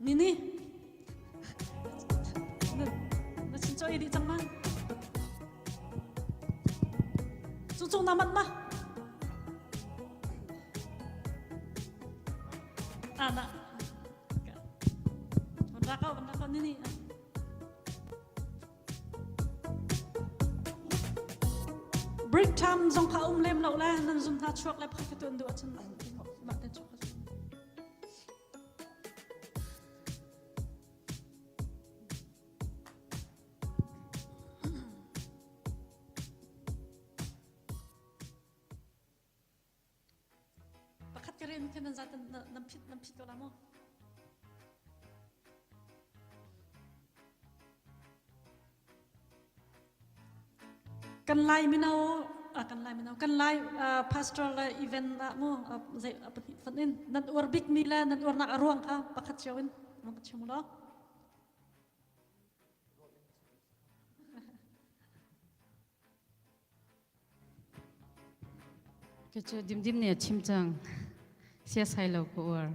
Nini, na chin cho dih cang ma? Cu cung na mat ma? Ah, na. Van ra ko nini. Break time zong kha um lem lo le nan zum hna chuak le pakhat ka tuan duh ahcun mah ten chuak. Pakhat ka rian khan nan zat nan phit nan phit ko la maw? Kan lai mino kan lai mino kan lai pastor le event ah mu zei pahnih fan in nan uar bik mi le nan uarnak a ruang kha pakhat cio in vang ka chim law. Cucu dimdim nih a chim cang. Siasai lo ka uar.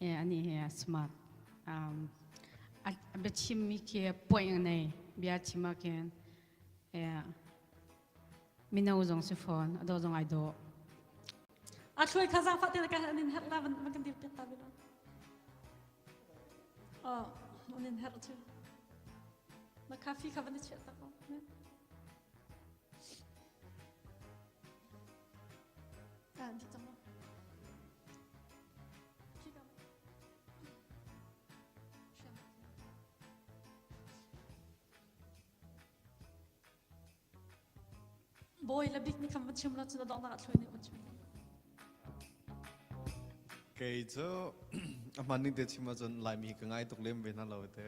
E ani he a smart. Um, a biachim mi khi point a nei. Bia chim ah khin e mino zong si fawn, a dawh zong ai dawh. A thluai kha zaangfah te ka an in herh la van van kan dir piak ta bilo. Oh, an in herh chu. Na coffee kha van i chiah ta ko. Ah, di cang Bawi le bik nih khan van chim lo cun a donghnak ah thluai nih van chim. Kei cu a hman ning te chim ahcun Laimi ka ngai tuk lem ve hna lo te.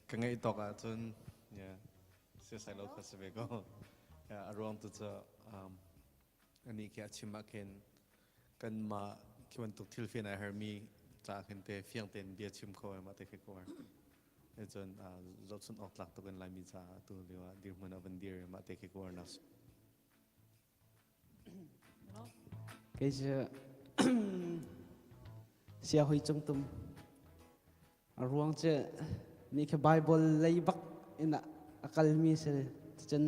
Ka ngeih tawk ahcun siasai lo kha si ve ko. A ruang tu cu ani khi a chim ah khin kanmah khi bantuk thil fian ai hermi ca khin te fiang tein bia chim kho ai mah te khi ko har. Cun zohchun awk tlak tuk in Laimi caah tu lio ah dirhmun ah van dir mah te khi ko har nak. Kei cu siahui cungtum A ruang cu nih khi Bible lei bak in a kalmi si. Cun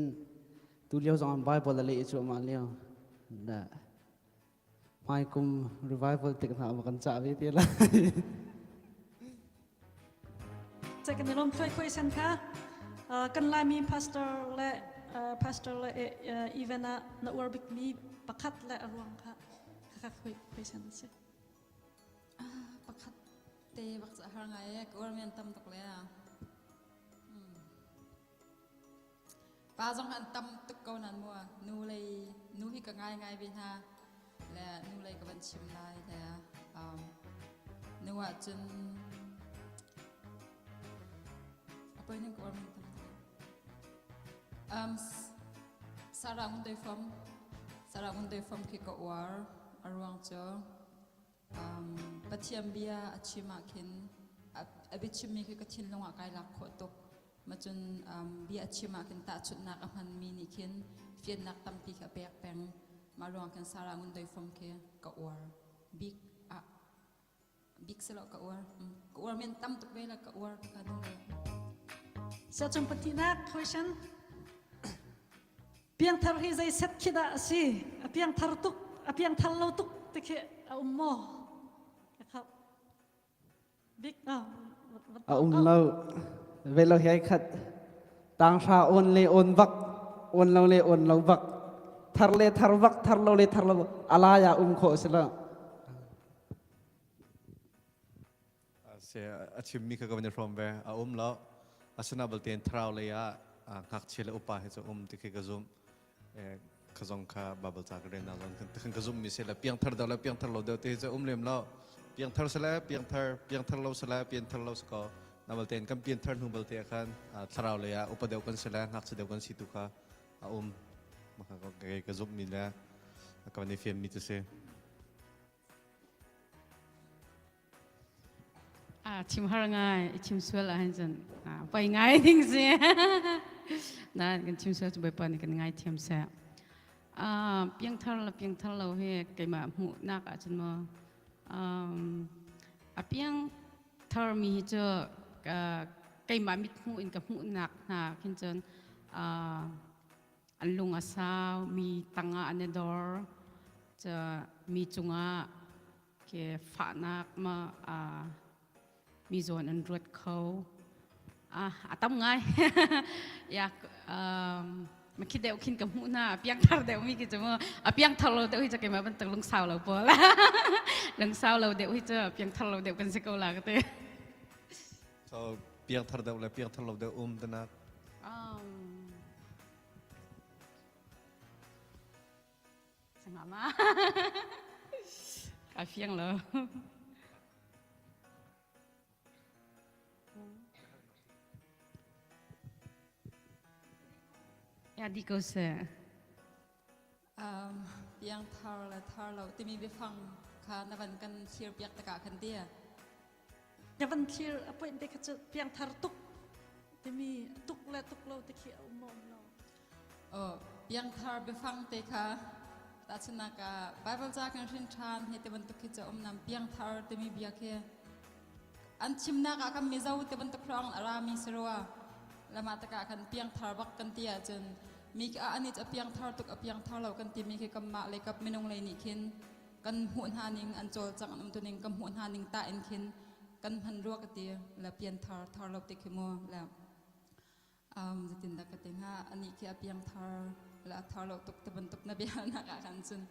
tu lio zong ah Bible a leh cuahmah lio. Da hmai kum revival tik hna ma kan cah ve te lai. Cai kan i lawm thloi khoi san kha kan Laimi pastor le pastor le event ah na uar bikmi pakhat le a ruang kha kha khoi khoi san si. Pakhat te bak cu a har ngai e ka uar mi an tam tuk le a. Pa zong an tam tuk ko nan mu nu lei nu hi ka ngai ngai ve hna le nu lei ka van chim lai le um, nu ah cun a poi ning ka uar mi an tam tuk um, Sarah Ngun Doi Fom Sarah Ngun Doi Fom khi ka uar a ruang cu um, Pathian bia a chim ah khin a biachimmi khi ka thinlung ah kai lak khawh tuk macun um, bia a chim ah khin tahchunhnak a hmanmi nih khin fiannak tampi kha a pek peng mah ruang khin Sarah Ngun Doi Fom khi ka uar bik ah bik selo ka uar ka uar men tam tuk ve la ka uar ka nu le Sa chung pathihnak question piangthar hi zei set khi dah a si a piangthar tuk a piangthar lo tuk te khi a um maw bik a um lo ve lo hi khat tang hra on le on bak on lo le on lo bak thar le thar bak thar lo le thar lo alaya um kho si lo Se a chimmi kha ka van i hrawm ve a um lo asina balte thlarau lei ah ngakchia le upa hi cu um ti khi ka zumh ka zong kha Bible ca ka rel na zong kan ka zumh mi se le piangthar deuh le piangthar lo deuh te cu um lem lo piangthar se le piangthar piangthar lo se le piangthar lo se ko na balte kan piangthar hnu balte khan thlarau lei ah upa deuh kan si le ngakchia deuh kan si tu kha a um maka ka zumh mi le ka van i fian mi cu si Ah, chim har ngai, i chim sual ahhin cun ah, poi ngai ding si. Na kan chim sual cu Bawipa nih kan ngai thiam seh. Ah, piangthar le piangthar lo hi keimah hmuhnak ahcun maw um, a piangthar mi hi cu uh, keimah mithmuh in ka hmuhnak hna khin cun uh, an lung a sau, mi tangah an i dor, cu mi cungah ke fahnak ma mi zawn an ruat kho a tam ngai ya ma khi deuh khin ka hmuh na piang thar deuh mi ki chu a piang thar lo deuh hi cha keima bantuk lung sau lo pawl lung sau lo deuh hi chu piang thar lo deuh kan si ko la ka te so piang thar deuh le piang thar lo deuh um tanak um Sangah ma. Ka fiang lo. Ya di ko se. Um, piang thar le thar lo timi biafang kha na van kan thlir piak takah khan tia. Na van thlir a point te kha cu piang thar tuk timi tuk le tuk lo te khi a um um lo. Oh, piangthar biafang te kha tahchunhnak ah Bible ca kan hrin ṭhan he te bantuk khi cu um nam piangthar timi bia khi an chimnak ah kan Mizo te bantuk hrawng a rami si rua lama takah kan piangthar bak kan ti ahcun mi a ani cu a piangthar tuk a piangthar lo kan timi khi kanmah le kap minung lei nih khin kan hmuh hna ning an cawlcangh an umtu ning kan hmuh hna ning ta in khin kan hman rua ka ti le pianthar thar lo te khi mu le Um, zeitindah ka ti hnga anih khi a piangthar le a thar lo tuk te bantuk na bia nak ah khan cun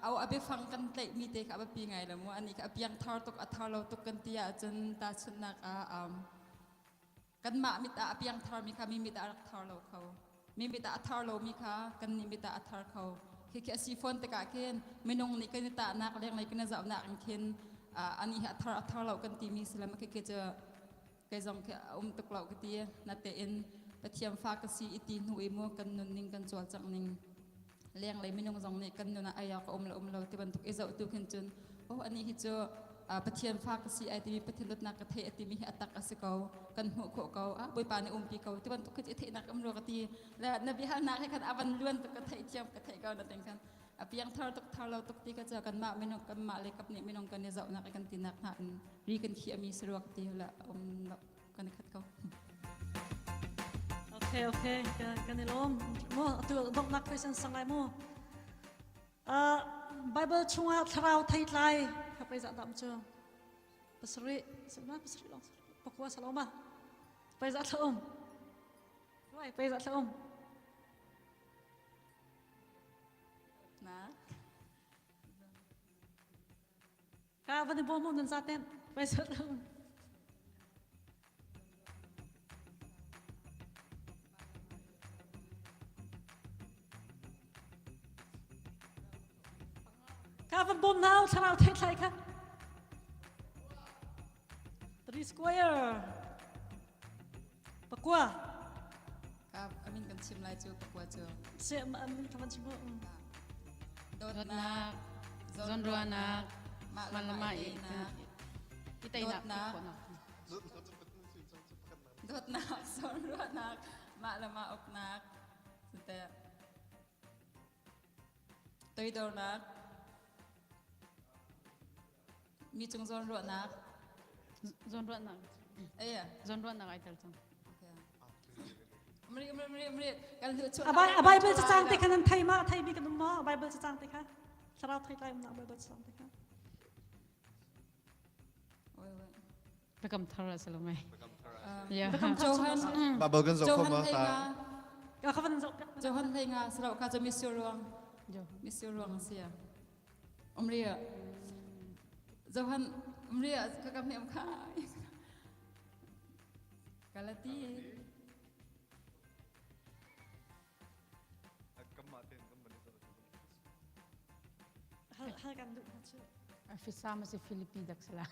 au a biafang kan tlaihmi te kha a biapi ngai lo mu anih kha a piangthar tuk a thar lo tuk kan ti ahcun tahchunhnak ah um, kanmah mit ah a piangthar mi kha mi mit ah a rak thar lo kho mi mit ah a thar lo mi kha kan nih mit ah a thar kho khi khi a si fawn tikah khin minung nih kan i tahnak lenglei kan i zohnak in khin ani hi a thar a thar lo kan timi si lam khi khi cu Kei zong khi a um tuk lo ka ti. Natein Pathian fa ka si i ti hnu i mu kan nun ning kan cawlcangh ning lenglei minung zong nih kan nun ah ai ka um lo um lo ti bantuk i zoh tu khin cun oh ani hi cu Pathian fa ka si ai timi Pathian dawtnak ka theih a timi hi a tak a si ko kan hmuh khawh ko ah Bawipa nih umpi ko ti bantuk khi i theihnak um rua ka ti le na biahalnak he khan avan luan tuk ka theih thiam ka theih ko na ting khan a piangthar tuk thar lo tuk ti ka cu kanmah minung kanmah le kap nih minung kan i zohnak i kan tinak hna in ri kan khiahmi saruak ti la um lo kan i khat ko Okay, okay, kan i lawm. Mo, atu donghnak question sang lai mu. Uh, Bible chungah thlarau theitlai ka pei za dam cu. Pasarih, sama pasarih long pakua saloma. Pei za thla um. Wai, pei za thla um. Na. Ka van i bawm nan zaten. Pei za thla um. Ka van bawm nau thlarau theitlai kha. Three square. Pakua. Ka amin kan. chim lai cu pakua cu. Se an kan chim ko. Dawtnak, zawnruahnak, mah mah le mah i i teinak Dawtnak. Dawtnak, zawnruahnak, mah le mah uknak, cute. Toidornak, mi cung zawnruahnak. Zawnruahnak. Aya. Zawnruahnak ai tel cang. Mri mri mri mri kan lu chu. A Bible cacang te kha nan thei ma thei mi kan um ma Bible cacang te kha thlarau thei lai umnak Bible cacang te kha. Biakam thar a si lo mei. Yeah. Johan Bible kan zoh kho ma ta. Ka van zoh. Johan hlei nga salo ka cho misur ruang. Misur ruang sia. Umria. Johan umria ka kam ni um kha. Galati. Hal kan duh cu. Fisam si Philippi dak sala.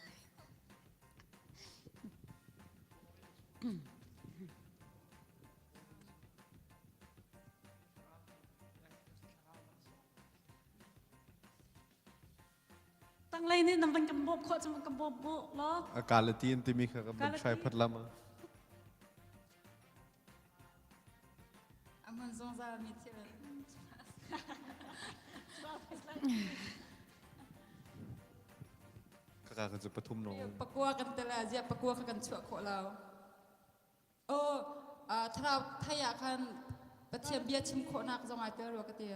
Tanglei nih nan van kan bawm khawh cu kan bawm bu law. A kalati in timi kha kan van try phat lama. A hmun zungzal mi thil. Kaka kan cu pathum no. Pakua kan tela zia pakua kha kan chuah khawh lo. Oh, thlarau thai ah khan Pathian bia chim khawhnak zong ai tel rua ka ti.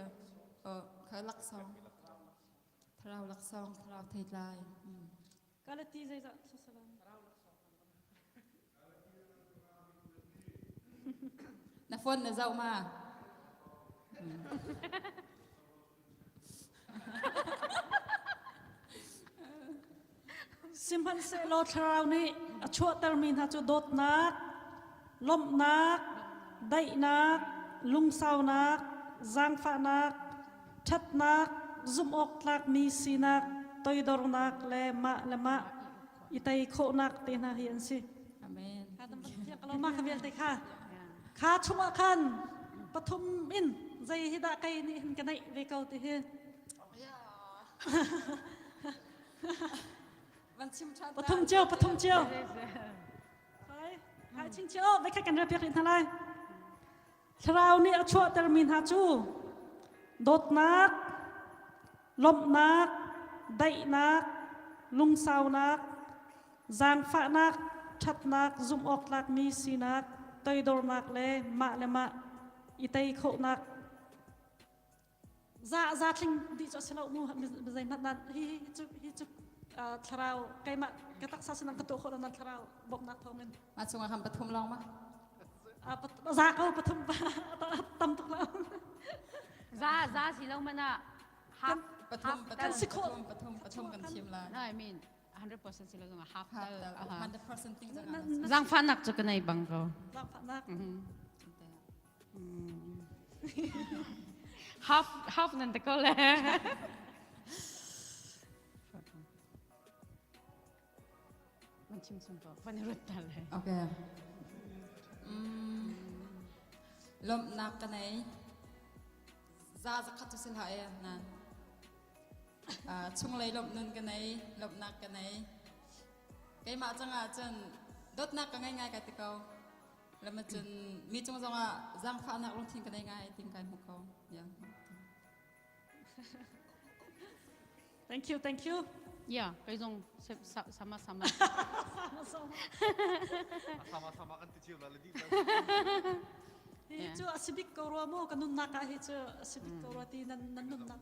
Oh, kha laksawng. Thlarau laksawng, thlarau theitlai. Galati zeizah sasalan. Na phone na zoh ma? Sihmanhsehlaw thlarau nih a chuahtermi hna cu dawtnak, lawmhnak, daihnak, lungsaunak, zaangfahnak, ṭhatnak, zumhawktlakmi sinak, toidornak le mah le mah i tei khawhnak te hna hi an si. Amen. Mah kha vialte kha kha chungah khan pathum in zei hi dah kei nih hin ka neih ve ko ti hi. Van chim ṭhan Pathum cio, pathum cio. Hai, hai ching cio, vai khat kan rel piak rih hna lai. Thlarau nih a chuahtermi hna cu dawtnak, lawmhnak, daihnak, lungsaunak, zaangfahnak, ṭhatnak, zumhawktlakmi sinak, toidornak le mah le mah i tei khawhnak za za tling dih cu a si lo mu zeihmanh nan hi hi cu hi cu thlarau keimah ka taksa sinang ka tuah khawh lo nan thlarau bawmhnak thawngin Ma chungah khan pathum lawng ma? Za ko pathum tam tuk lo. Za za si lo mana half pathum kan si khawh pathum pathum kan thim la. No I mean 100% si lo zong half tal 100% ting zong Zangfahnak cu ka nei bang ko. Zangfahnak. Half half nan te ko le. Van chim chung ko. Van i ruat ta le. Okay. Mm, lawmhnak ka nei. Za zakhat cu si hlah e nan. Uh, chunglei lawmh nun ka nei, lawmhnak ka nei. Keimah cangah cun dawtnak ka ngei ngai ka ti ko. Lama cun mi cung zongah zaangfahnak lungthin ka nei ngai tin kai hmu ko. Yeah. Thank you, thank you. Yeah, kei zong sama sama. Sama sama kan ti cio la le di. Hi cu a si bik ko rua mu ka nunnak ah hi cu a si bik ko rua ti nan nan nunnak.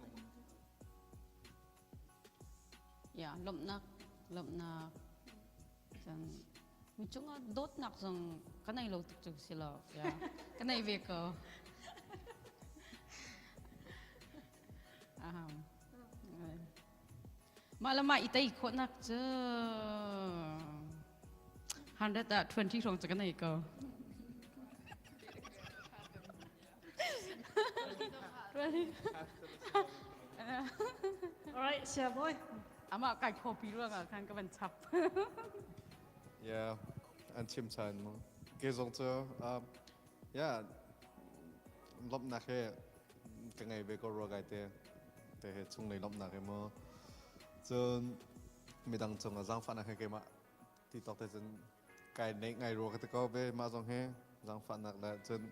Yeah, lawmhnak lawmhnak cun mi cungah dawtnak zong ka nei lo tuk cu si lo. Yeah, ka nei ve ko. Mah le mah i tei khawhnak cu 120 hrawng cu ka nei ko. Alright, sia boy. Amah kai copy ruangah khan ka van chap. Yeah, an chim chan mu. Ke zong cu um, yeah. lawmhnak he ka ngei ve ko rua kai te te he chunglei lawmhnak he mu. Cun midang cungah zaangfahnak he keimah ti tawk te cun kai neih ngai rua ka ti ko ve mah zong hi zaangfahnak le cun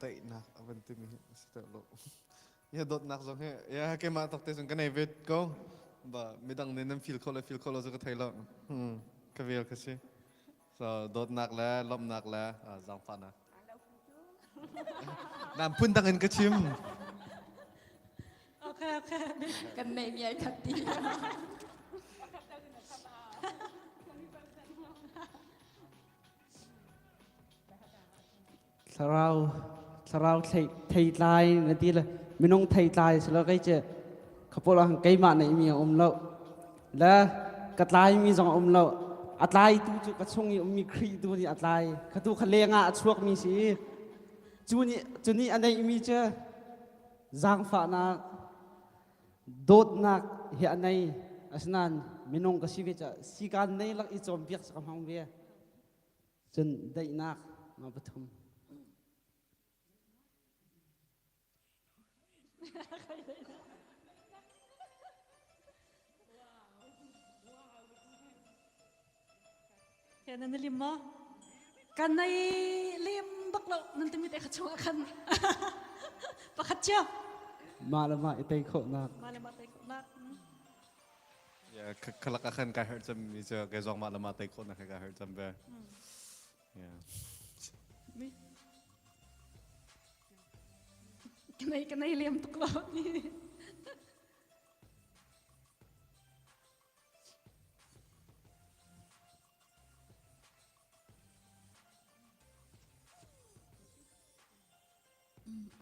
daihnak a van timi hi a si deuh lo. Ya dawtnak zong hi ya keimah tawk te cun ka nei ve ko. Ba midang nih nan feel kho le feel kho lo cu ka thei lo. Hmm, ka vel ka si. So dawtnak le lawmhnak le zaangfahnak. Nam phun dang in ka chim. Okay, okay. Kan nei mi ai khat ti. Thlarau thlarau thei theitlai na ti le minung theitlai si lo kei cu khapol ah keimah neih mi a um lo le ka tlai mi zong a um lo a tlai tu cu ka chung i ummi Khrih tu nih a tlai kha tu kha leng ah a chuak mi si cu nih cu nih a neih mi cu zaangfahnak dawtnak hi a nei asinain minung ka si ve ca sikaan nei lak i cawnpiak ka hmang ve Cun daihnak ma pathum. Ke nan lim maw? Kan nei lim bak lo nan timi te kha chungah khan pakhat cio. Mah le mah i tei khawhnak. Mah le mah tei khawhnak. Yeah, khalak ah khan kai herh cem mi cu kei zong mah le mah tei khawh nak he kai herh cem ve. Yeah. Kanai kanai liam tuk lo ni.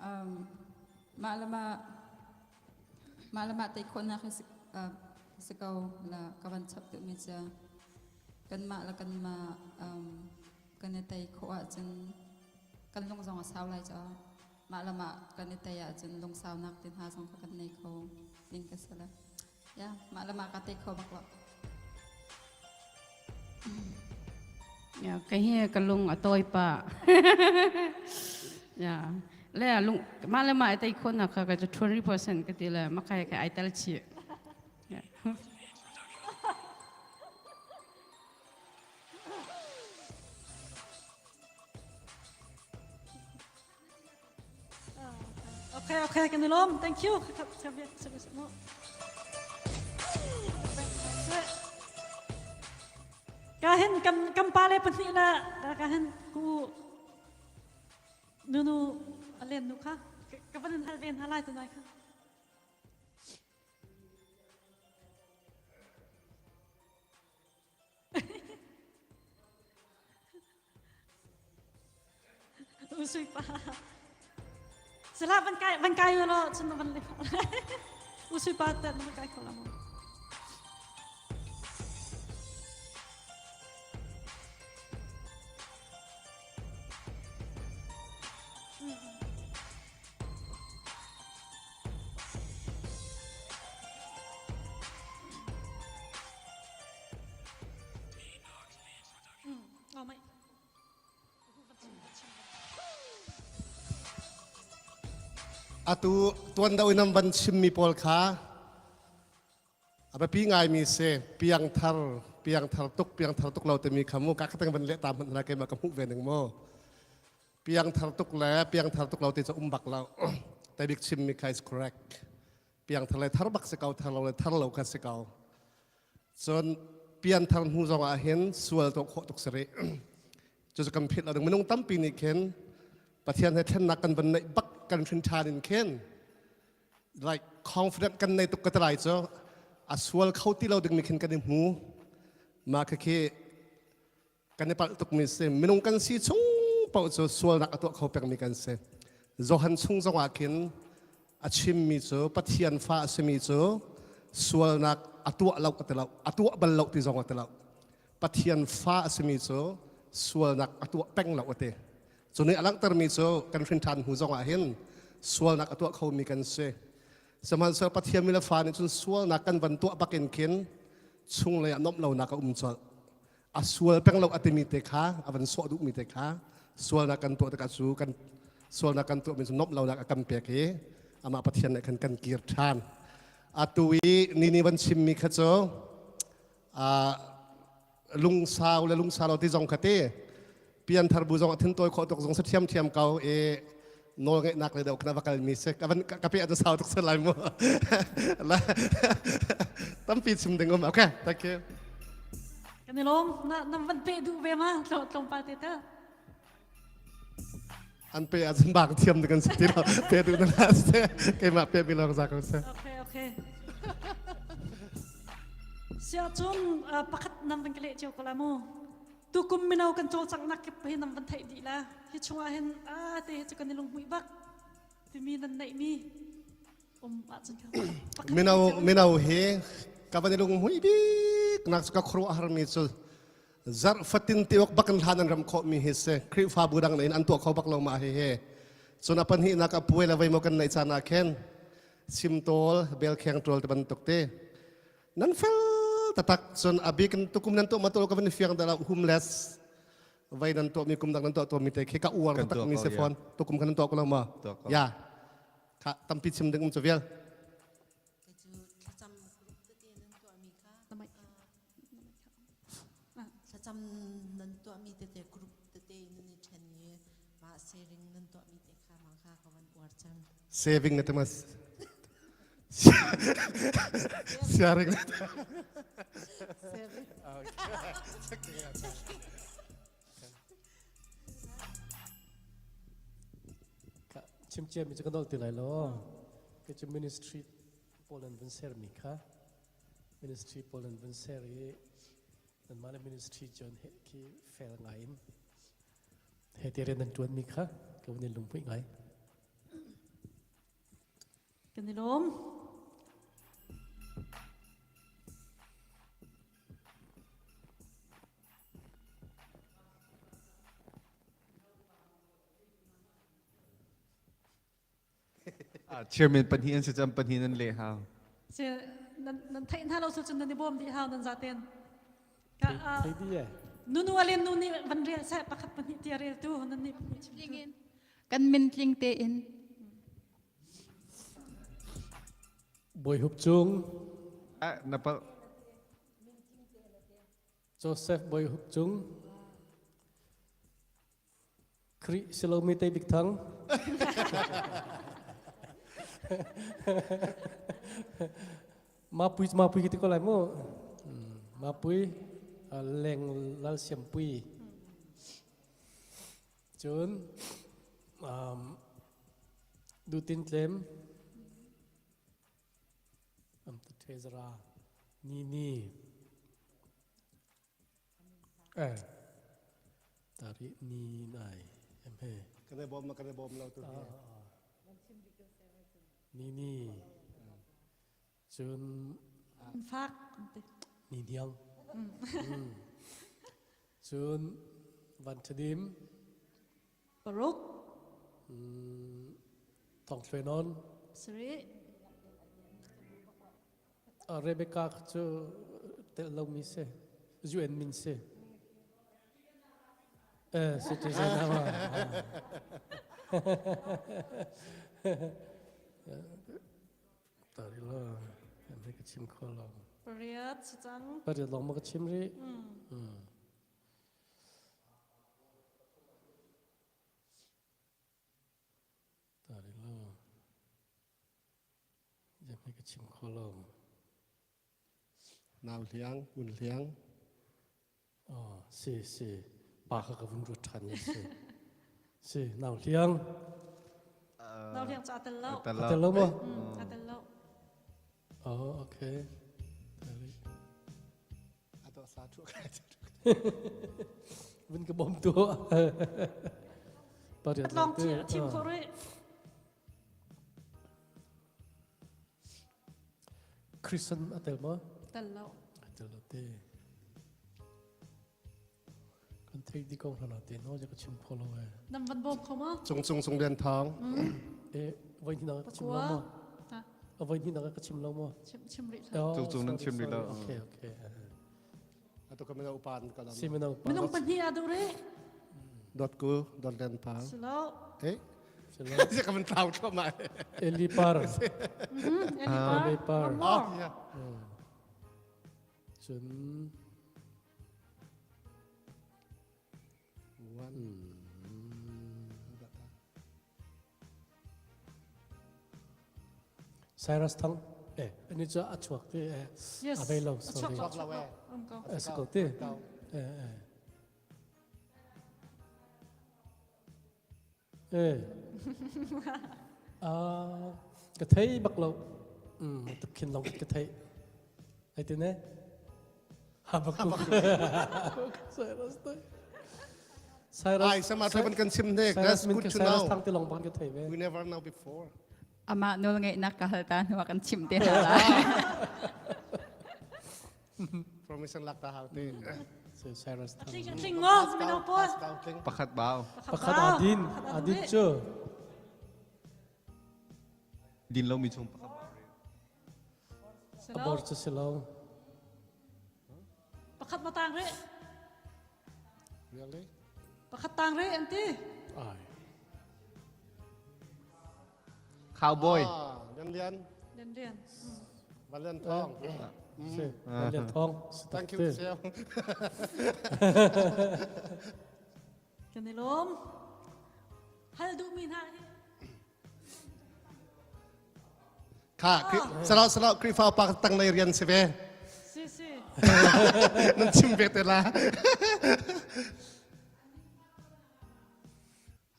Um, mah le mah mah le mah tei khawhnak hi si, uh, si ko la ka van chap duhmi cu kanmah le kanmah um, kan i tei khawh ahcun kan lung zong a sau lai caw mah le mah kan i tei ahcun lungsaunak te hna zong kha kan nei kho ding ka si le ya mah le mah ka tei kho bak lo Ya, ka hi ka lung a tawi pa. Ya, le lung ma le ma tai khon na kha ka 20% ka ti le ma kai ka ai tal chi. Ya. Okay, okay, kan i lawm. Thank you. Ka hin kan kan pa le pahnih na ka hin ku nunu alen nu kha ka van in hal ven halai tunai kha. Usui pa. Sala van kai van kai lo chun van le. Usui pa ta van kai kho la mo. Atu tuan do in an van chimmi pawl kha a biapi ngaimi si piangthar piangthar tuk piangthar tuk lo timi kha mu ka khatang van leh ta hmanh hna keimah ka hmuh ve ning mu piangthar tuk le piangthar tuk lo ti cu um bak lo tebik chimmi kha is correct piangthar le thar bak si ko thar lo le thar lo kha si ko cun pianthar hnu zong ah hin sual tuah khawh tuk si rih cucu kan philh lo minung tampi nih khin Pathian he thlennak kan van neih bak kan hrin ṭhan in khin like confident kan nei tuk ka ti lai cu a sual kho ti lo ding mi khin kan i hmu mah khi khi kan i palh tukmi si minung kan si chung paoh cu sualnak a tuah kho pengmi kan si Johan chung zongah khin a chimmi cu Pathian fa a simi cu sualnak a tuah lo a ti lo a tuah bal lo ti zong a ti lo Pathian fa a simi cu sualnak a tuah peng lo a ti cu nih a langhtermi cu kan hrin ṭhan hnu zongah hin sualnak a tuah khomi kan si sihmanhsehlaw Pathian mi le fa nih cun sualnak kan van tuah bakin khin chunglei ah nuamh lonak a um colh a sual peng lo a timi te kha a van sawh duhmi te kha. Sualnak kan tuah tikah cu kan sualnak kan tuahmi cu nomh lonak a kan pek i amah Pathian nih khan kan kir ṭhan. Atu i nini van chimmi kha cu lungsau le lungsau lo ti zong kha ti pianthar bu zong a thin tawi khawh tuk zong sa thiam ko i nawl ngeihnak le deuh kana va kalmi si ka van ka pe a sau tuk lai mu tampi chim ding um okay thank you Kan i lawm na na van pe duh ve ma tlawmpal te ta an pe a zin bak thiam ding an si ti lo pe duh na la se keimah pe mi lawng za ko se okay okay Sia cun pakhat nam van ka leh cio ko la mu tukum mino kan cawlcanghnak kip hi nam van theih dih la hi chungah hin a te hi cu kan i lunghmuih bak timi nan neih mi um ahcun mino mino hi ka van i lunghmuih bik nak cu ka khuaruah har mi cu zarh fatin ti awk bak in hlan an ram khawh mi hi si Khrihfabu dang in an tuah kho bak lo ma hi he cun a pahnihnak a puai le voi maw kan neih caan ah khin simtawl belkheng ṭawl te bantuk te nan fel tatak cun a bik in tukum nan tuah ma tuah ka van fiang dah homeless vai nan tuah mi kum dang nan tuah tuah mi te khi ka uar tatak mi se phone tukum kan nan tuah ko lo ma ya kha tampi chim ding um chu vial Thlacam nan tuahmi tete group tete nan i ṭhen i mah sharing nan tuahmi te kha mah kha ka van uar cang. Saving na temas. Sharing. Saving. Chim cia mi cu ka nol ti lai lo. Kei cu ministry pawl an vun sermi kha ministry pawl an vun ser i nanmah le ministry cu an he khi fel ngai in he te rian an ṭuanmi kha ka vun in lunghmuih ngai. Kan i lawm. Chairman pahnih an si cang pahnih nan leh hau. Si nan nan theih hna lo su cun nan i bawm dih hau nan zaten. Thei dih e. Nunu alin nu nih van rel seh pakhat pahnih tia rel tu nan nih pahnih chim tu. Kan min tling tein. Bawi Hup Cung. Eh, na pal. Joseph Bawi Hup Cung. Khrih si lomi Tei Bik Thang. Mapui mapui ki ti ko lai mu. Mapui leng lal siam pui. Cun um, dutin tlem am tu thezara ni ni Eh. Tari ni nai em he. Kan i bawm kan i bawm lo tu. Ni ni. Cun fak ni niang. Cun van thadim. Paruk. Thong thluai non. Sari. Rebecca cu telh lomi si. UN min si. Eh, citizen ama. Tari la, em ka chim kho lo. Pariat si cang. Pariat long ma ka chim ri. Tari la. Zeihmanh ka chim kho lo. Nau hliang, un hliang. Oh, si si. Pa kha ka vun ruat ṭhan si. Si, nau hliang. Nau hliang cu a tel lo. A tel lo maw? A tel lo. Oh, okay. Ato sa thu kai. Vun ka bom tu. Pariat long thim kho rih. Christian a tel maw? Tel lo. A tel lo te. Kan thei di ko hna te no ja ka chim kho lo e. Nam van bawm kho ma? Cung cung cung lian thang. E voi ni na ka chim lo maw? A voi ni na ka chim lo maw? Chim chim rih. Cung cung nan chim rih lo. Okay okay. Atu ka mino upan ka lam. Si mino upan. Minung pahnih a duh rih. Dot ku dot len par. Silo. Eh? Si ka man tlau thlo ma. Eli par. Eli par. Eli par. One more. Oh, yeah. Cun One. Cyrus Thang eh ani cu a chuak te eh Yes. a vei lo A chuak sorry. lo, chuak lo. Um ko. A si ko te. Eh eh. Eh. Ah ka thei bak lo. Mm tuk khin long ka thei. Ai te ne. Habakuk. Cyrus te. Cyrus. Ai sama thai kan sim nek. Cyrus That's min good ka to Cyrus know. Thang te long bang ka thei ve. We never know before. Amah nawl ngeihnak ka hal ta hnu ah kan chimh te hna lai. Permission lak ta hau te. Cyrus Thang. Tling tling ngo mino pawl. Pakhat bau. Pakhat adin adin cu. Din lomi chung pakhat bau. Abor cu si lo. Pakhat ma tang rih. Really? Pakhat tang rih an ti. Ai. Cowboy. Ah, Lian Lian. Lian Lian. Van Lian Thong. Si, Van Lian Thong. Thank you, Sel. Kan i lawm. Hal duhmi hna hi. Kha, salo salo Khrihfa upa tang lei rian si ve. Si si. Nan chim ve te la.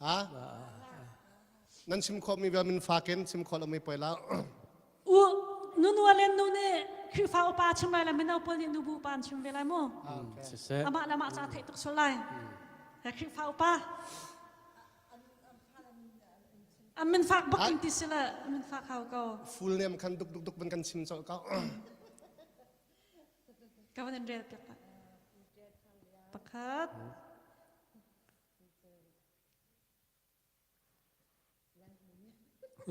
Ha? Nan chim khawh mi vial min fakin chim khawh lo mi poi la. U nunua len nu nih Khrihfa upa chim lai le mino pawl nih nubu upa an chim ve lai mu. Siseh. Amah le amah ca theih tuk sual lai. Khrihfa upa. A min fak bak in ti si le min fak hau ko. Full name khan duk duk duk ban kan chim colh ko. Ka van in rel piak ta. Pakhat.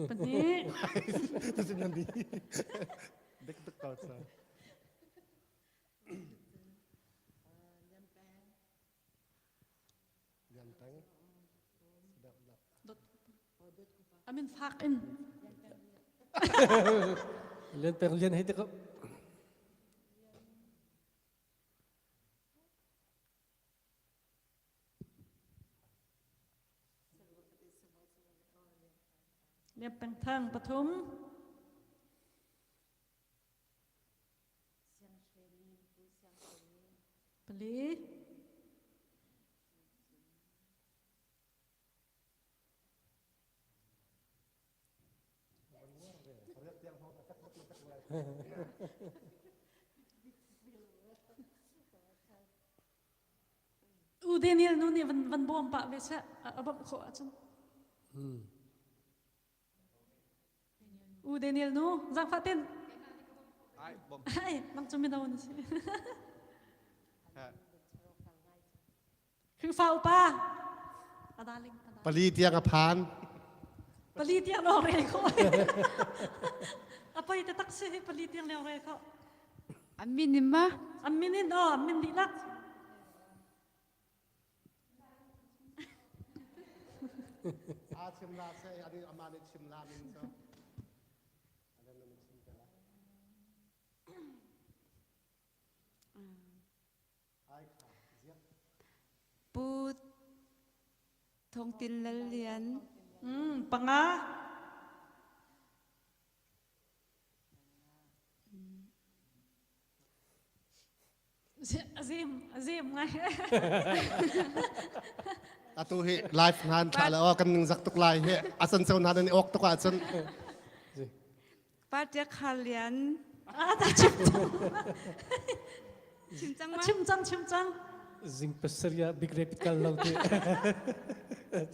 Pahnih. Dik tuk ko sa. Amin fak in. Lian peng lian hei te ko. Lian peng thang pathum. Pali. U Daniel nu nih van van bawm pah ve seh a bawmh khawh ahcun. U Daniel nu zaangfah ten. Ai, nang cu mino na si. Khrihfa upa a darling. Pali tiang a phan. Pali tiang lawng rel khawh. A poi te tak si hi pali tiang lawng rel khawh. A min in ma? A min in oh, a min dihlak. A chim la se ani ama nih chim la min cu. Pu Thong Tin Lal Lian. Mm, panga. Azim, azim ngai. Atu hi live ngan thla la o kan ning zak tuk lai hi asan cheu na ni ok tuk ah cun Pa Tia Khar Lian. Ah, ta chim cang. Chim cang ma? Chim cang, chim cang. Zing pasaria big rapid kal lo ti.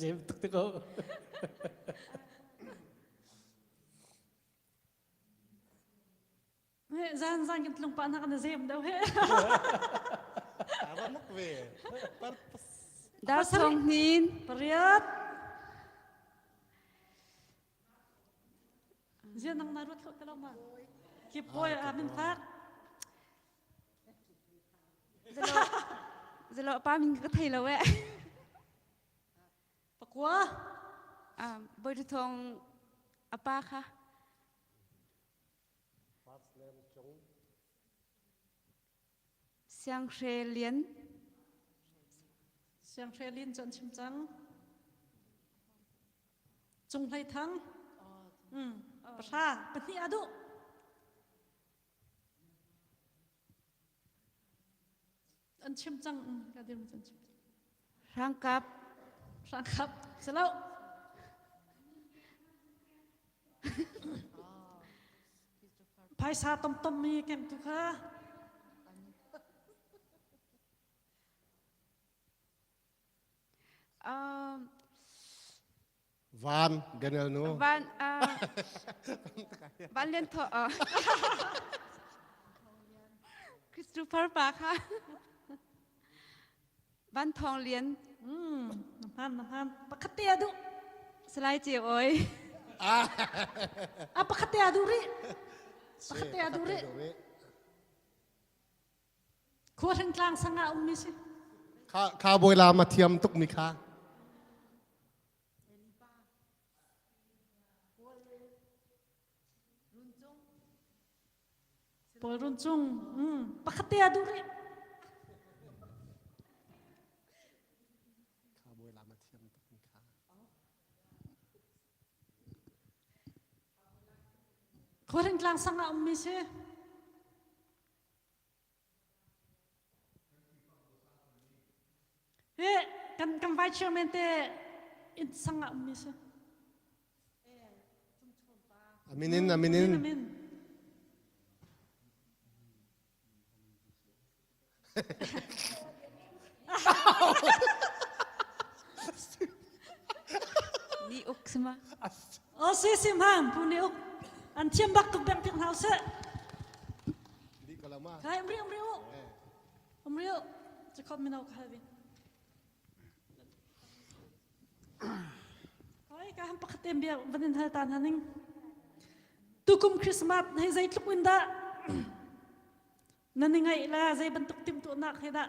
Jem tuk te ko. Zan zan kan tlung pa na kan zem deuh he. Ava mak ve. Dar thong hnin. Pariat. Zian nang na ruat kho te lo ma. Ki poi a min fak. Zalo pa min ka thei lo eh. Pakua. Bawi Thawng a pa kha. First name Cung. Siang Hre Lian. Siang Hre Lian cu an chim cang. Cung Hlei Thang. Mm. Pahra, pahnih a duh. An chim cang. Ka dir an chim cang. Hrangkap. Hrangkap. Selo. Phaisa tom tom mi kem tu kha. Um, Van Daniel nu. Van uh, Van Lian Tho. Uh, Christopher pa kha. Van Thong Lian. Mm, nam nam pakhat te adu. Salai Che oi. Ah pakhat te adu ri. Pakhat te adu ri. Khua tlang sang ah ummi si. Kha kha bawi la ma thiam tuk mi kha. Paul Run Cung, mm, pakhat te a duh rih. Kha bawi la ma thiam tuk mi kha. Khuahring tlang sang ah ummi si. Hi kan kan vice chairman te in sang ah ummi si. Aminin aminin. Amin. Ni uk sama. O si si mam pu ni uk. An thiam bak tuk beng tik hau se. Kai umri umri u. Umri u. Jacob minau ka halvin. Kai ka han pakhat em bia vanin hal tan haning. Tukum Christmas hei zeitluk in dah Nan i ngaih la zei bantuk timhtuahnak he dah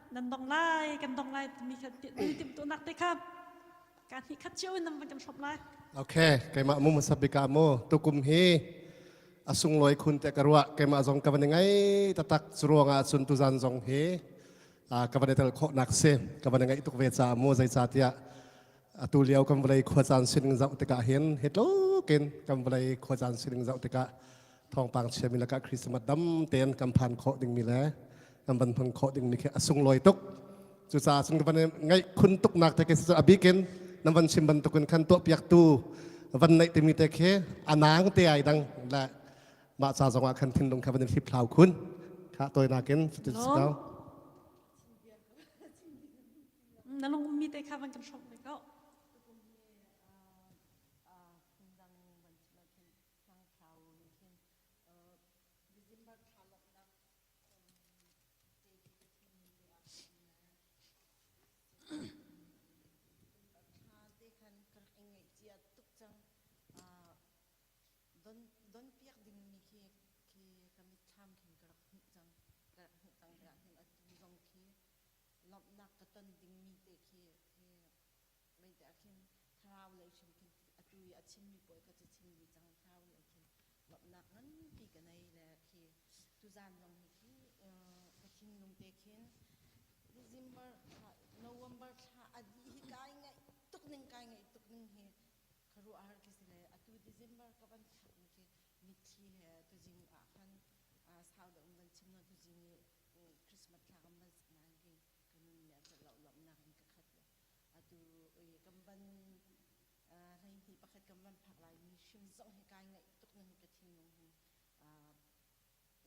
nan dong lai kan dong lai timi kha timhtuahnak te kha ka hnih khat cio in nan van kan hrawmh lai. Okay, keimah mu hmasa bik ah mu tukum hi a sunglawi khun te ka ruah keimah zong ka van i ngai tatak curuang ah cun tuzan zong hi ka van i tel khawhnak si ka van i ngaih tuk ve caah mu zeicahtiah atu lio kan vawlei khuacaan sining zoh tikah hin hi tlukin kan vawlei khuacaan sining zoh tikah thawngpang chiami lakah Christmas dam tein kan phan khawh dingmi le kan van hman khawh dingmi khi a sunglawi tuk cucaah cun ka van ngaih khun tuk nak te khi a bikin nan van chim bantukin khan tuah piaktu van neih timi te khi anang te ai dang le mah ca zongah khan thinlung kha van in hlip hlau khun kha toi nakin cutin si ko Na lung ummi te kha van kan hrawmh ve ko. Donpiak dingmi khi khi ka mitthlam khin ka rak hmuh cang ka rak hmuh cang tikah hin atu zong khi lawmhnak ka ton dingmi te khi khi meite ah khin thlarau lei hrim khin atu i a chimmi pawl ka cu chim dih cang thlarau lei khin lawmhnak nganpi ka nei le khi tuzan zong hi khi ka thinlung te khin December thla November thla a dih hi kai ngaih tuk ning kai ngaih tuk ning hi khuaruahhar khi si le atu December ka van phak ni khi mitthli he tuzing ah khan sau deuh in van chim nawn tuzing i Christmas thla kan van sak nain kei ka nun nih a celh lo lawmhnak in ka khat le atu kan van hleihnih pakhat kan van phak lai mi hrim zong hi kai ngaih tuk ning ka thinlung hin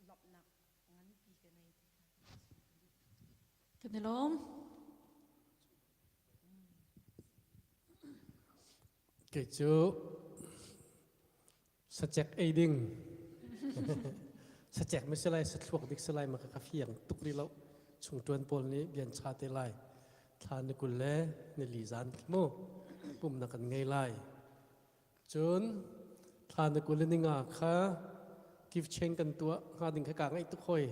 lawmhnak nganpi ka nei ti kha ka chim ka duh. Kan i lawm. Kei cu sacek ei ding sacek mi si lai sathluak dik si lai ma ka fiang tuk rih lo chung tuan pawl nih bian cha te lai thla ni kul le ni li zan mu pum na kan ngei lai cun thla ni kul le ni nga kha gift chain kan tuah hnga ding kha ka ngaih tuk hoi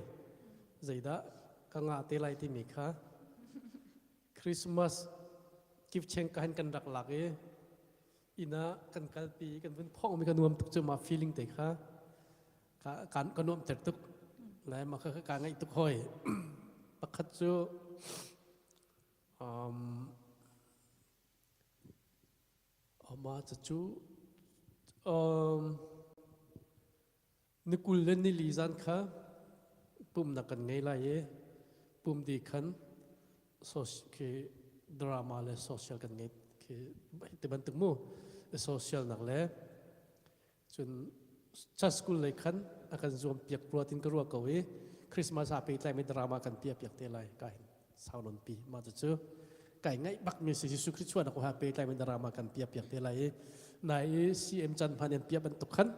zeidah ka nga te lai timi kha Christmas. Gift cheng ka han kan rak lak i inn ah kan kalpi kan vun phawng mi ka nuam tuk cu ma feeling te kha ka kan ka nuam ter tuk lai ma kha ka ngaih tuk hoi pakhat cu um ama cu um Ni 20 le nili zan kha pumnak kan ngei lai i pum di khan khi drama le social kan ngei khi ti bantuk mu social nak le cun church school lei khan a kan zuam piak rua tin ka rua ko i Christmas a pe tlai mi drama kan pia piak te lai ka hin sau non pi ma cu kai ngaih bak mi si Jesuh Christ chuan ko ha pe tlai mi drama kan pia piak te lai i nai i CM chan phan in pia bantuk khan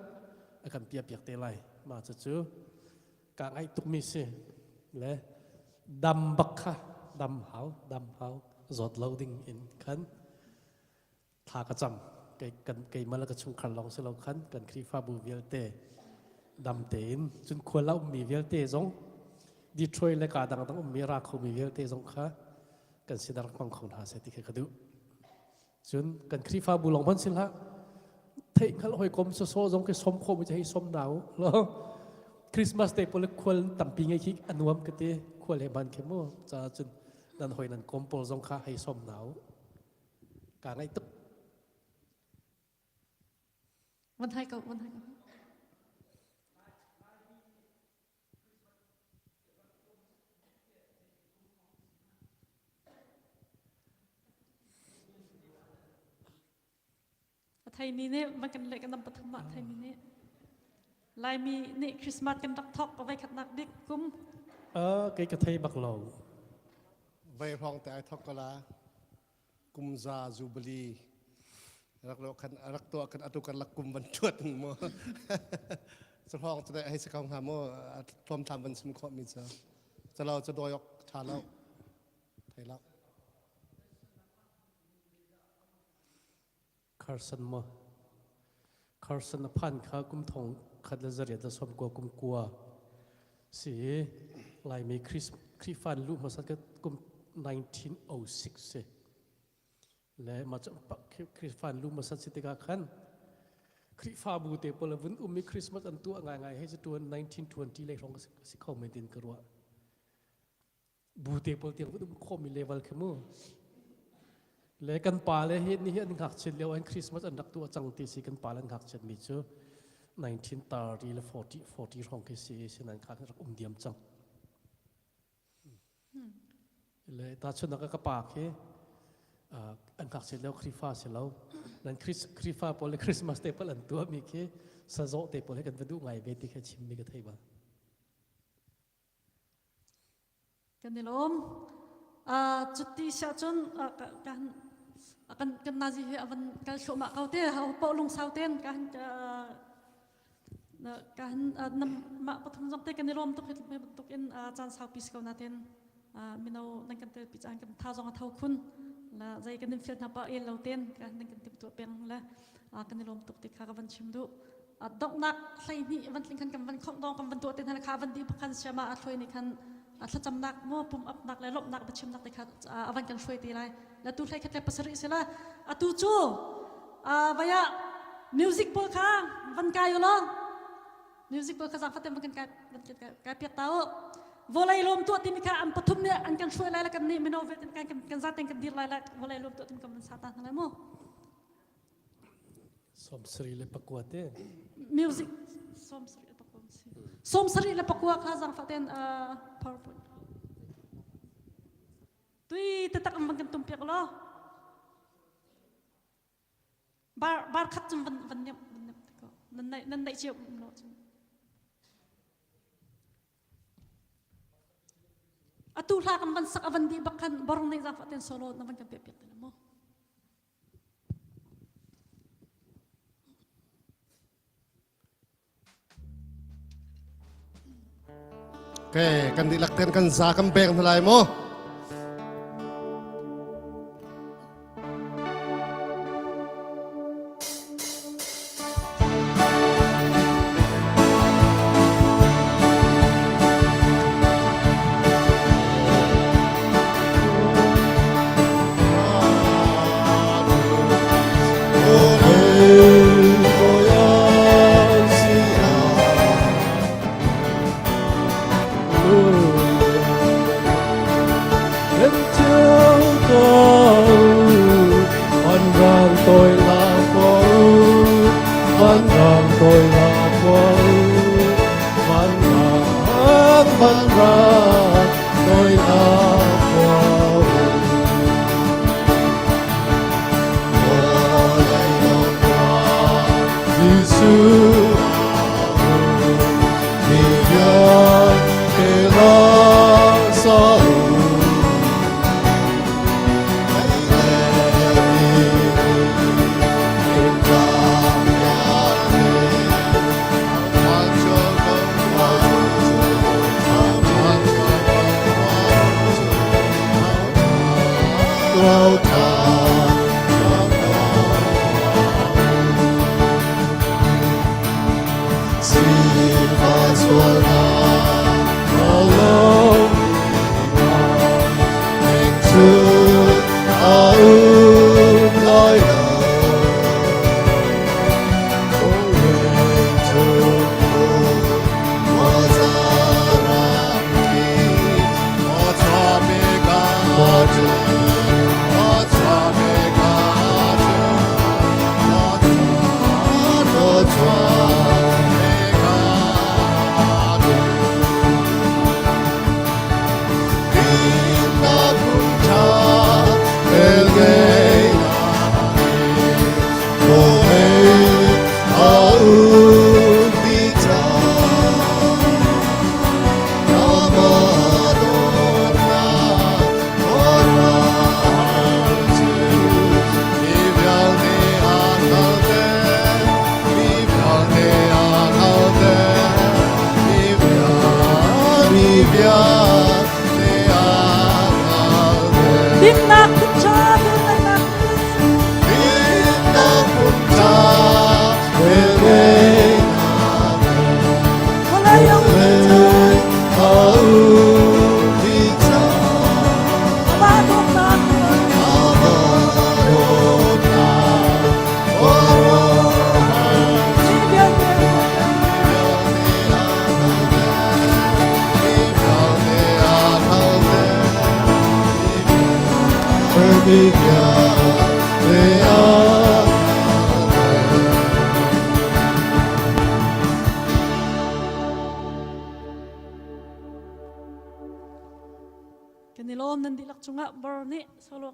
a kan pia piak te lai ma cu cu ka ngaih tuk mi si le dam bak kha dam hau dam hau zawt lo ding in khan thla ka cam kei kan keimah le ka chungkhar lawng si lo khan kan Khrihfabu vialte dam tein cun khual a ummi vialte zong Detroit le ka dangdang ummi ra khomi vialte zong kha kan sinah rak hmang kho hna seh ti kha ka duh. Cun kan Khrihfabu lawng hmanh si hlah theih hngalh hawikom sawsawh zong khi som khawh mi hi som hna u lo Christmas te pawl khual tampi ngei khi a nuam ka ti khual he man khi mu ca cun nan hoi nan kom pawl zong kha hei som hna u Kaa ngaih tuk. Van hai ko, van hai ko. A theimi nih van kan leh kan nam pathum ah theimi nih Laimi nih Christmas kan rak thawk ka voikhatnak bik kum. Kei ka thei bak lo. Vei hrawng te ai thawk ko la. Kum za jubilee rak lo khan rak tuah kan atu kan lak kum van thuat mu. Cu hrawng cu hei si ko hnga mu tlawm thlam van sim khawh mi cu. Calo cu dawi ok tha lo. Thei lo. Carson maw? Carson a phan kha kum thong khat le zariat le sawm kua kum kua si i Laimi Khrihfa an luh hmasat ka kum 1906 si. Le mah cu Khrihfa an luh hmasat si tikah khan Khrihfabu te pawl vun um i Christmas an tuah ngaingai hei cu tuan 1920 lei hrawng si kho men tin ka ruah. Bu te pawl tiang vun um khawhmi level khi mu le kan pa le hi ni hi an ngakchiat lio an Christmas an rak tuah cang ti si kan pa le an ngakchiat mi cu 1930 le 40 40 hrawng khi si sinan kha rak um diam cang le ta chun ka pa khi an ngakchiat lio Khrifa si lo nan Khrifa pawl le Christmas te pawl an tuah mi khi sazawh te pawl he kan va duh ngai ve ti kha chim mi ka thei bal Kan i lawm. Cuti siah cun kan kan kan nazi hi a van kal thluahmah ko te ho poh lungsau ten kan kan mah pathum zong te kan i lawm tuk hi bantuk in caan saupi si ko na ten mino nan kan tel pi caan kan tha zong a tho khun la zei kan in fial hna pa el lo ten kan nan kan tim tuah peng le kan i lawm tuk ti kha ka van chim duh donghnak 12 van tling khan kan van khongh dong kan van tuah te hna kha van di pakhan siama a thloi nih khan thlacamnak mo pum upnak le lawmhnak biachimnak te kha a van kan hruai te lai la tu hlei khat le pasarih si la atu cu vaya music pawl kha van kai u law music pawl kha zangfat van kan kai van kai piak ta u volei lawm tuah timi kha an pathum nih an kan hruai lai la kan nih mino vet kan kan zaten kan dir lai la volei lawm tuah timi kan van sa ta hna lai mu Sawmsarih le pakua te. Music 71 si. 71 kha zangfah ten PowerPoint. Tui tatak an van kan tum piak law. Bar bar khat cum van van niam van niam ko. Nan naih nan naih cio um lo cun. Atu hla kan van sak avan di bak khan borong nei zangfah ten solo na van kan piak piak te mo. Okay, kan dihlak ten kan za kan beng hna lai mu. Van ram toi la khua u, van ram, van ram toi la khua u. Vawlei dong khua, Jesuh a um, mi vialte laksa u. Dinnak phuncha velngeihnak Dinnak phuncha velngeihnak Vawlei a um a um ti caah Amah dawtnak Amah dawtnak khuaruahhar Mi vialte Kan i lawm nan dihlak cungah bor nih solo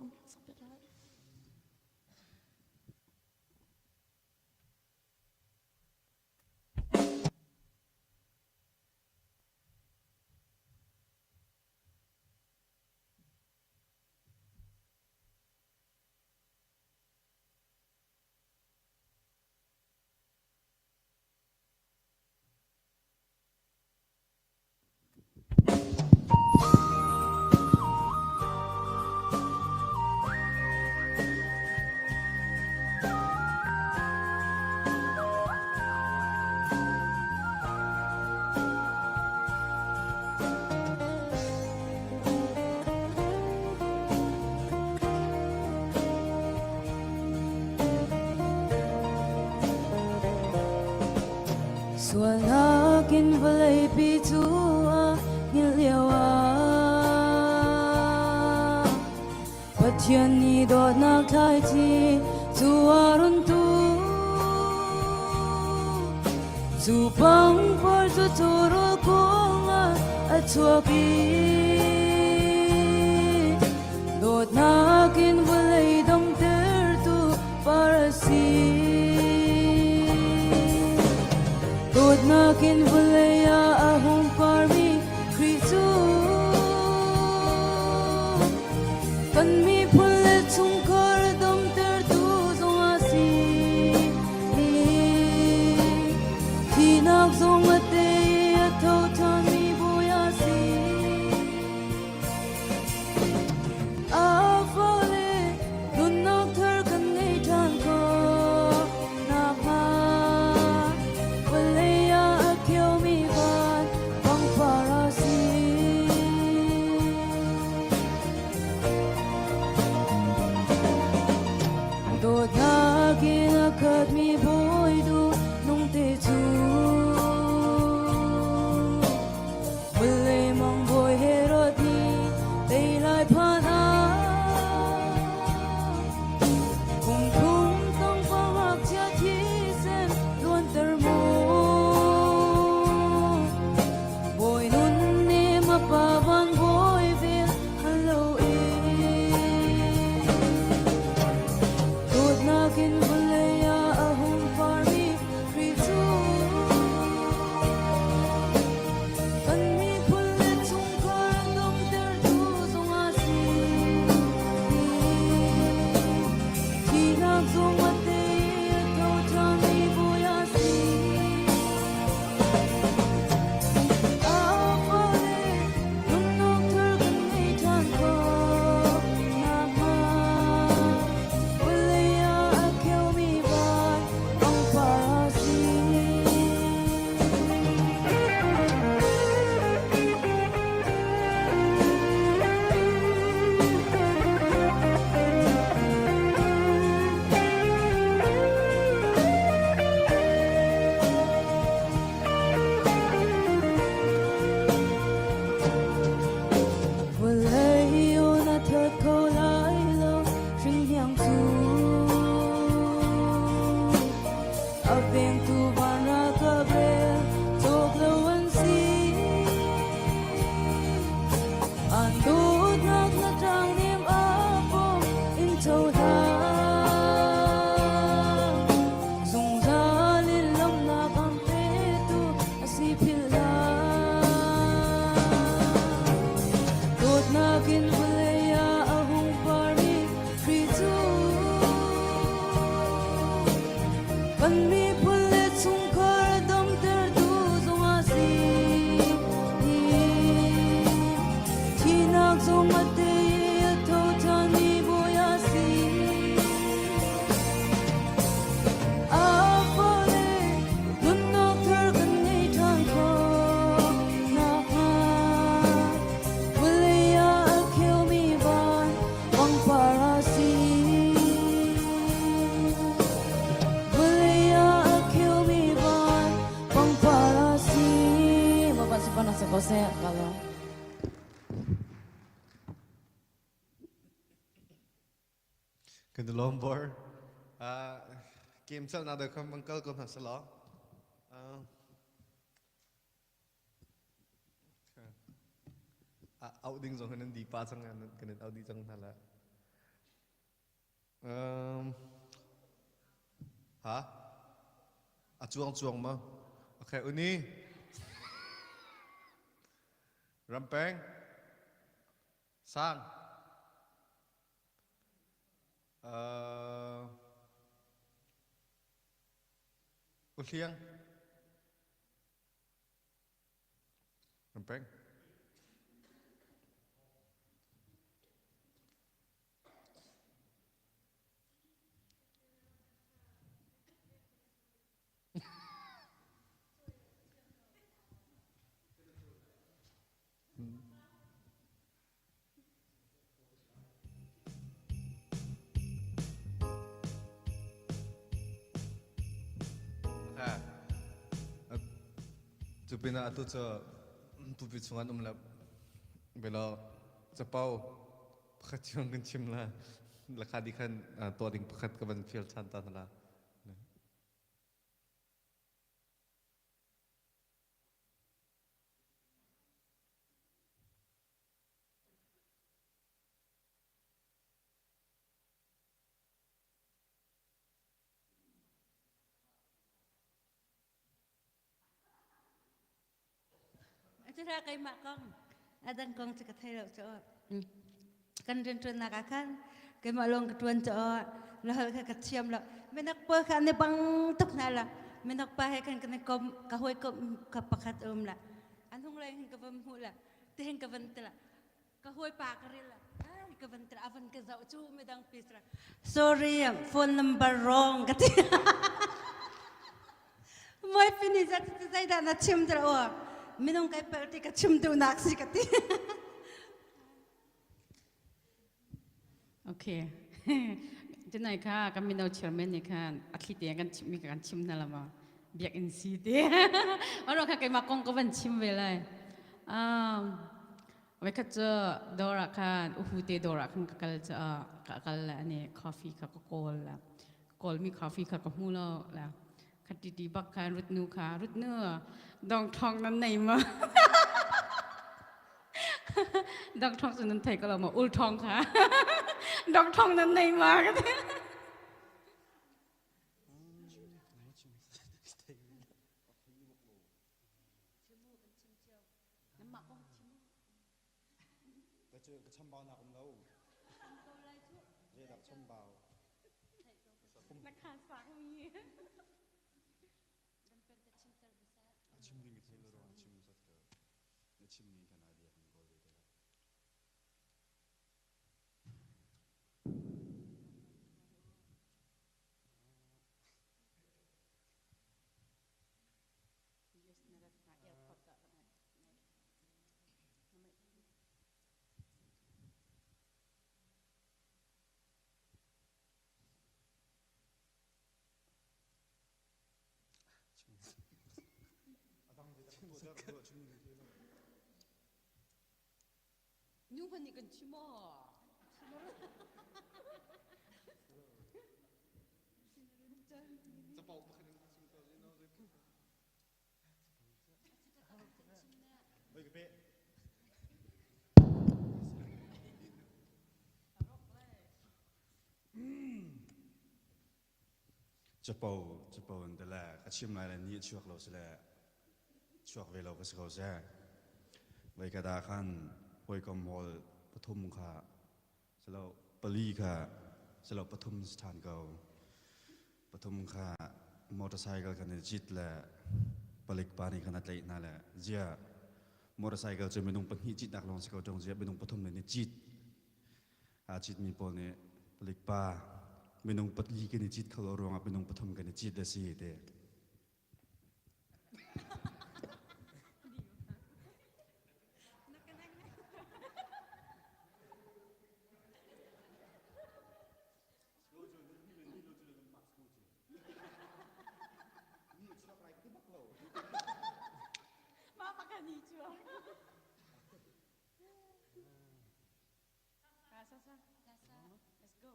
Sualnak in vawleipi cu a hngilh lio ah Pathian nih dawtnak thlaici cu a run tu. Cu pangpar cu cawrawl kung ah a chuak i dawtnak in vawlei donghtertu par a si. Dawtnak in vawlei ah a hung parmi Khrih cu kan miphun le chungkhar damtertu zong a si. Thihnak zong a tei a tho ṭhanmi bawi a si. A fale nunnak thar kan ngei ṭhan khawh nakhnga vawlei ah a kheomi van pangpar a si. Dawtnak in a khatmi bawi duh nung te cu Vawlei mang bawi Herod nih tei lai phan ah kum thum tang pa ngakchia thisen. in vawlei ah a hung parmi Khrih cu kan miphun le chungkhar a damtertu zong a si. Thihnak zong a tei i a tho ṭhanmi Bawi a si. A fale nunnak thar kan ngei ṭhan khawh nakhnga vawlei ah a kheumi van pangpar a si. Vawlei aw na that kho lai lo hringhniang cu a vengtu van ra ka bel cawk lo an si an dawtnak na ṭang nem a pom in cohlang zungzal in lawmhnak an petu a si philh lai. Dawtnak in vawlei ah a hung parmi Khrih cu kan miphun le chungkhar a damtertu zong a si. Thihnak zong a tei i a tho ṭhanmi Bawi a si. A fale nunnak thar kan ngei ṭhan khawh nakhnga vawlei ah a kheumi van pangpar a si. Vawlei ah a kheumi van pangpar a si. Bapak Subhana sa ko seh kalau. Kan lawm bor. Game cel na da kham angkal ko hna sala. Out ding zong nan di pa chang kan in out di chang hna la. Um, ha? A chuang chuang ma? Okay, uni. Rampeng. Sang. Uh, Uhliang. Rampeng. Cu pinah atu cu pupi chung an um le belo capo pakhat chung kan chim la lakha di khan tuah ding pakhat ka van fial than ta la. Cuta keimah kong a dang kong cu ka thei lo cu. Kan rianṭuannak ah khan keimah lawng ka ṭuan cu lahol kha ka thiam lo. Minak pawl kha an i bang tuk hna la. Minak pa he khan kan i kom ka hawikom ka pakhat a um la. An hung lei hin ka van hmuh la. Tihin ka van tila. Ka hawipa ka ril la. Ai ka van tila. A van ka zoh cu midang pi Sorry, phone number wrong ka ti. Moi pini zat zeidah na chim dah o minung kai pel ti ka chim duhnak si ka ti. Okay. Tunai kha kan mino chairman nih khan a thli te kan chim mi kan chim hna lama biakinn si te. Aro kha keimah kong ka van chim ve lai. Um Voikhat cu dawr ah khan uhu te dawr ah khan ka kal caah ka kal le ani coffee kha ka kawl le kawlmi coffee kha ka hmu lo le khat ti bak khan rutnu kha rutnu dong thong nan nei ma dong thong cu nan thei ko lo ma ul thong kha dong thong nan nei ma ka ti. Chim mu kan chim cio. Namah kong chim mu. Ka cu ka chambau nak um lo. Chim ko lai cu. Zeidak chambau. Na khan sang mi. Dan pen ka chimter hmasa. A chim ding ka thei lo ruang chim sat ko. Na chim mi kan idea kan kawl ve te lai. US na rat na airport ah Nu hmanh nih kan chim aw. Capo pakhat in chim ko you know Oi ka pe. Capo capo in te le ka chim lai le ni a chuak lo si le chuak ve lo ka si ko seh. Voi ka da khan hawikom hall pathum kha silo pali kha silo pathum si ṭhan ko. Pathum kha motorcycle kan i cit le palik pa nih khan a tlaih hna le zia motorcycle cu minung pahnih citnak lawng si ko ṭung zia minung pathum nih cit aa citmi pawl nih palik pa minung pali kan i cit kho lo ruangah minung pathum kan i cit a si te. Mah pakani cu. Sa sa. Let's go.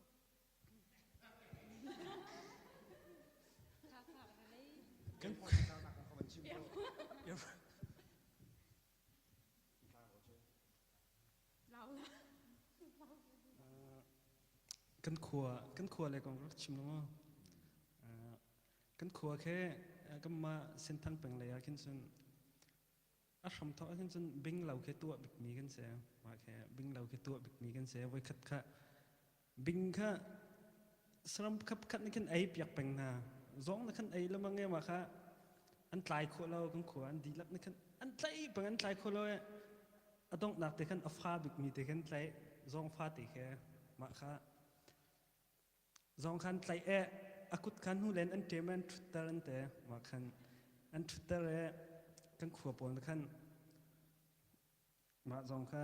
Kan Kan khua kan khua le kong rak chim lo kan khua khe kanmah Senthang peng lei ah khin cun a hram thawk ahhin cun bing lo khi tuah bikmi kan si. Mah khi bing lo khi tuah bikmi kan si. Voikhat kha bing kha saram khat khat nih khin ei piak peng hna. Zawng na khan ei lemang e mah kha an tlai khawh lo kan khua an dihlak nih khan an tlai peng an tlai khawh lo e a donghnak te khan a fa bikmi te khan tlai zawng fa te khe mah kha Zong khan tlaih eh a kut khan hnu len an ṭem an ṭhutter an te mah khan an ṭhutter e kan khua pawl khan mah zong kha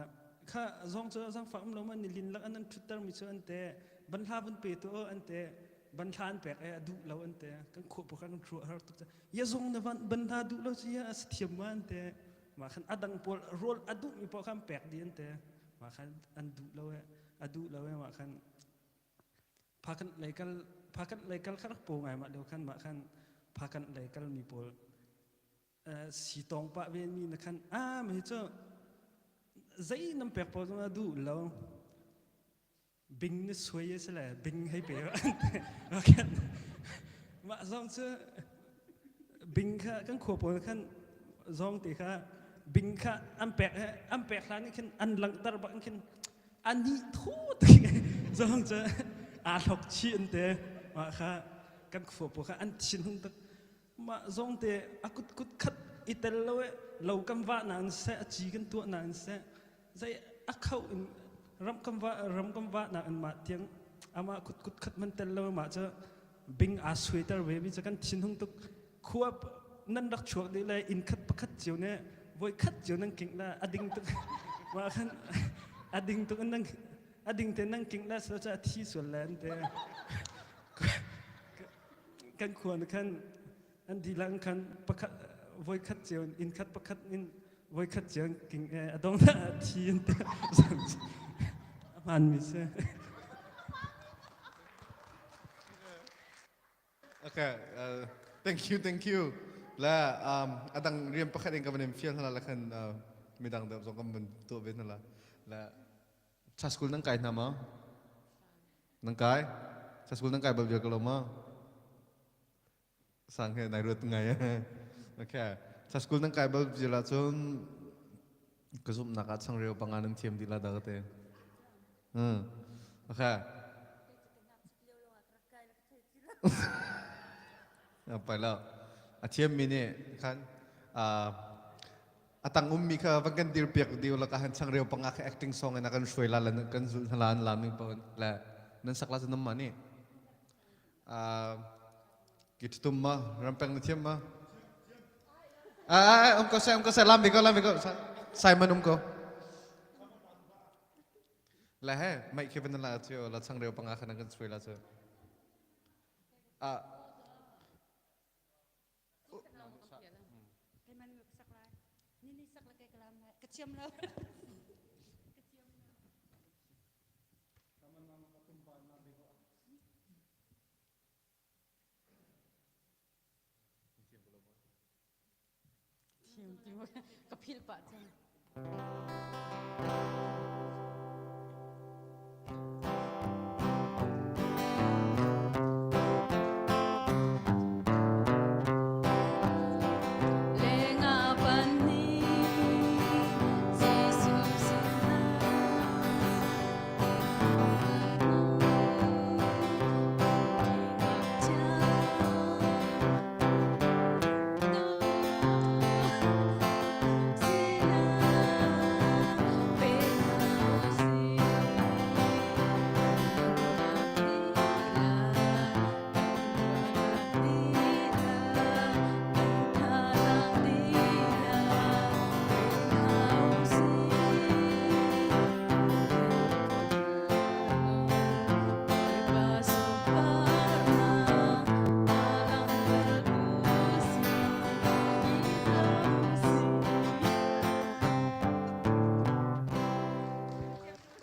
kha zong cu zangfak um lo ma ni lin lak an an ṭhutter mi cu an te banhla vun pe tu an te banhla an pek e a duh lo an te kan khua pawl khan kan ṭhu har tuk ya zong na van banhla duh lo cu ya a si thiam ma an te mah khan a dang pawl rawl a duh mi pawl khan pek di an te mah khan an duh lo e a duh lo e mah khan Phakanh lei kal phakanh lei kal kha rak paw ngai mah lio khan mah khan phakanh lei kal mi pawl si tong pah ve mi na khan a mi cu zei nam pek pawl zong a duh lo bing na suai a si le bing hei pe khan mah zong cu bing kha kan khua pawl khan zong te kha bing kha an pek an pek hlan khin an langhter bak khin ani thu zong cu aa hlok chih an te mah kha kan khua pawl kha an thin hung tak mah zong te a kut kut khat i tel lo e lo kan va na in seh a ci kan tuah na in seh zei a khau in ram kan va ram kan va na in mah tiang ama kut kut khat man tel lo mah cu bing aa suaiter ve mi cu kan thin hung tuk khua nan rak chuak dih le inn khat pakhat cio ne voi khat cio nan kingh la a ding tuk mah khan a ding tuk nan a ding te nan kingh la so cha thi sual le an te kan khua na khan an dilang khan pakhat voi khat cio inn khat pakhat in voi khat cio king a dong na thi an te a mi se Okay, uh, thank you, thank you. La um, adang rian pakhat in ka van in fial hna la khan uh, midang deuh zong kan van tuah ve hna la. La cha school nan kai hna ma? Nan kai? Cha school nan kai bal vial ko lo ma? Sang he nai ruat ngai. Okay. Sa school nan kai bal zila cun ka zumhnak ah changreu panga nan thiam dih la dah ka te. Hmm. Okay. Pai lo. A thiammi nih khan a tang ummi kha van kan dir piak diu la ka han changreu panga kha acting song in a kan hruai la lan kan zul hna lan lam ning pa le nan sak la cu nam ma ni. Ki tum ma rampeng na thiam ma? Ah, um ko sai um ko sai lam bi ko lam bi ko Simon um ko. Le he mai khi van la chu la changreu panga khan kan suai la chu. Ah Ka thiam lo. Ka philh pah cang.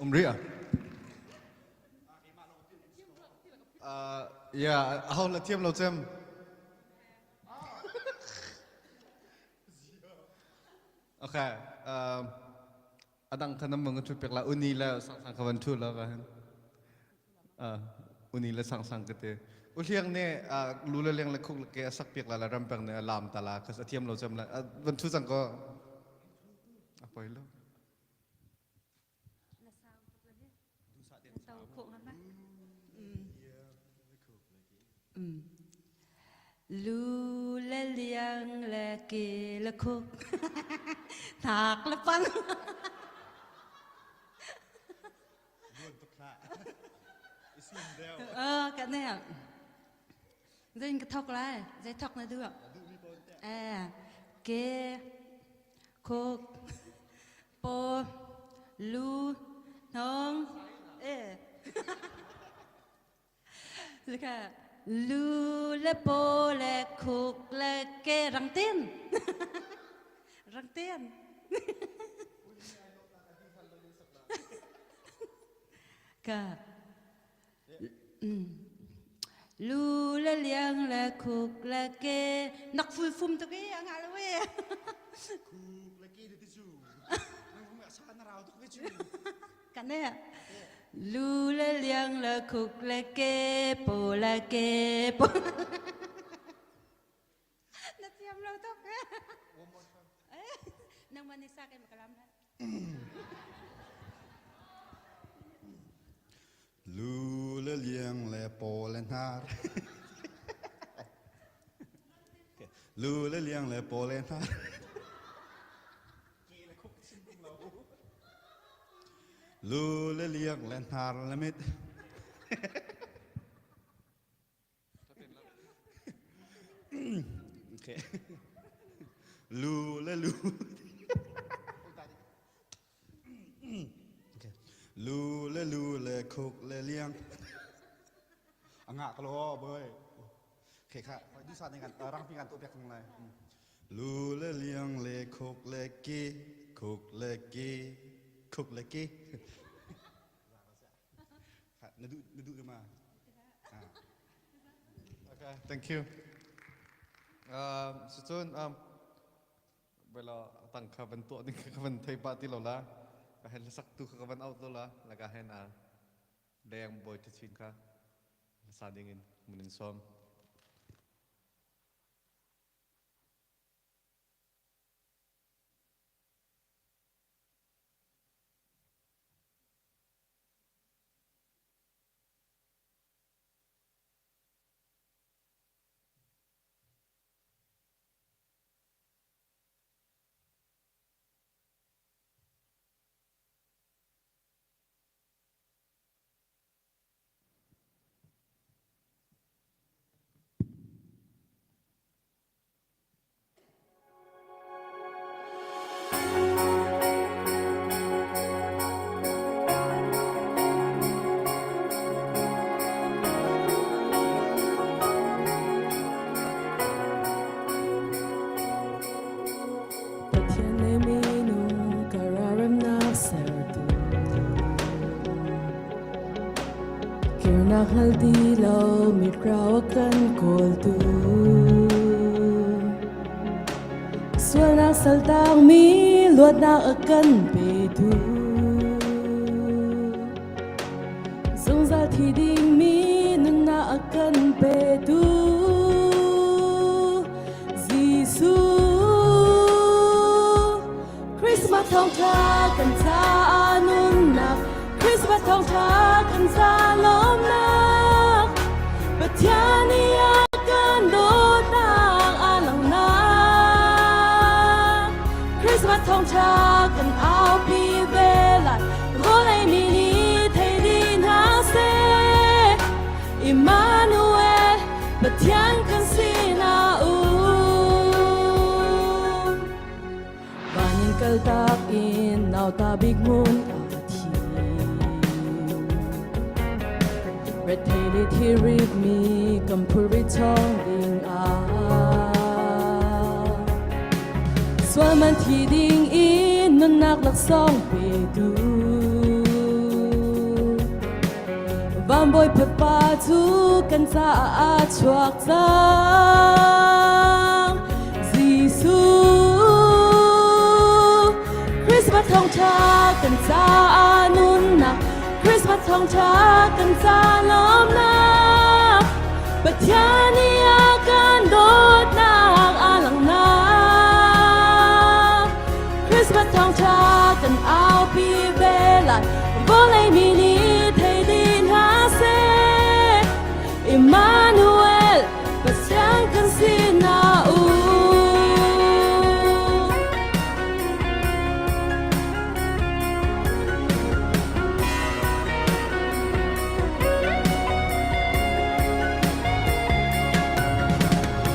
Um rih ah? Uh, yeah, aho la thiam lo cem. Okay. Um, adang kha nan mang thu pek la uni le sang sang kha van thu la ka hin. Uh, uni le sang sang ka te. Uhliang ne lu le leng le khuk le ke asak piak la la ram peng ne lam ta la khas athiam lo cem la van thu cang ko. Apoi lo. Lu le liang le ke le khuk thak le pang. Ờ, cái này à? Dây cái thọc lại, dây thọc là được. À, ke, khuk, po, lu, nong, ê. Lika, lu le po le khuk le ke rang tiên. Rang tiên. Ka. Lu le liang le khuk le ke nak ful fum tu ke anga lo we. Khuk le ke ti chu. Nang fum sa na rau tuk ve chu. Kan ne. Lu le liang le khuk le ke po le ke po. Na thiam lo tuk. One more time. Nang man ni sa ke makalam la. Lu le liang le po le hnar. Lu le liang le po le hnar. Lu le liang le hnar le mit. Okay. Lu le lu. Okay. Lu le lu le khuk le liang. Anga ka lo boy. Okay kha du sa dengan rang pi kan tu pek lai. Lu le liang le khuk le ki khuk le ki khuk le ki. Na du na du ma. Okay, thank you. Um, so cun um, bela tang kha van tuah ding kha van thei pa ti lo la ka hen sak tu kha van out lo la la ka hen a deng boy ti chin kha sa ding in munin som. Donghnak hngal ti lo mitrau a kan kawltu. Sualnak saltangmi luatnak a kan petu. Zungzal thi dingmi nunnak a kan petu. Jesuh Christmas thawngṭha kan caah nunnak Christmas thawngṭha kan ca lawmnak Pathian nih a kan dawtnak a langhnak Christmas thawngṭha kan aupi ve lai vawlei mi nih thei dih hna seh Emmanuel Pathian kan sinah um Van in kaltak in nauta bik hmun a thi. Rethei le thirit mi kan phurrit chong ding ah. Sual man thi ding in nunnak laksawng petu. Van bawi pa cu kan caah a chuak cang. Jesuh, Christmas thawngṭha kan caah nunnak, Christmas thawngṭha kan ca lawmnak, Pathian nih a kan dawtnak a langhnak. Christmas thawngṭha kan aupi ve lai, vawlei mi nih thei dih hna seh. Emmanuel, Pathian kan sinah um.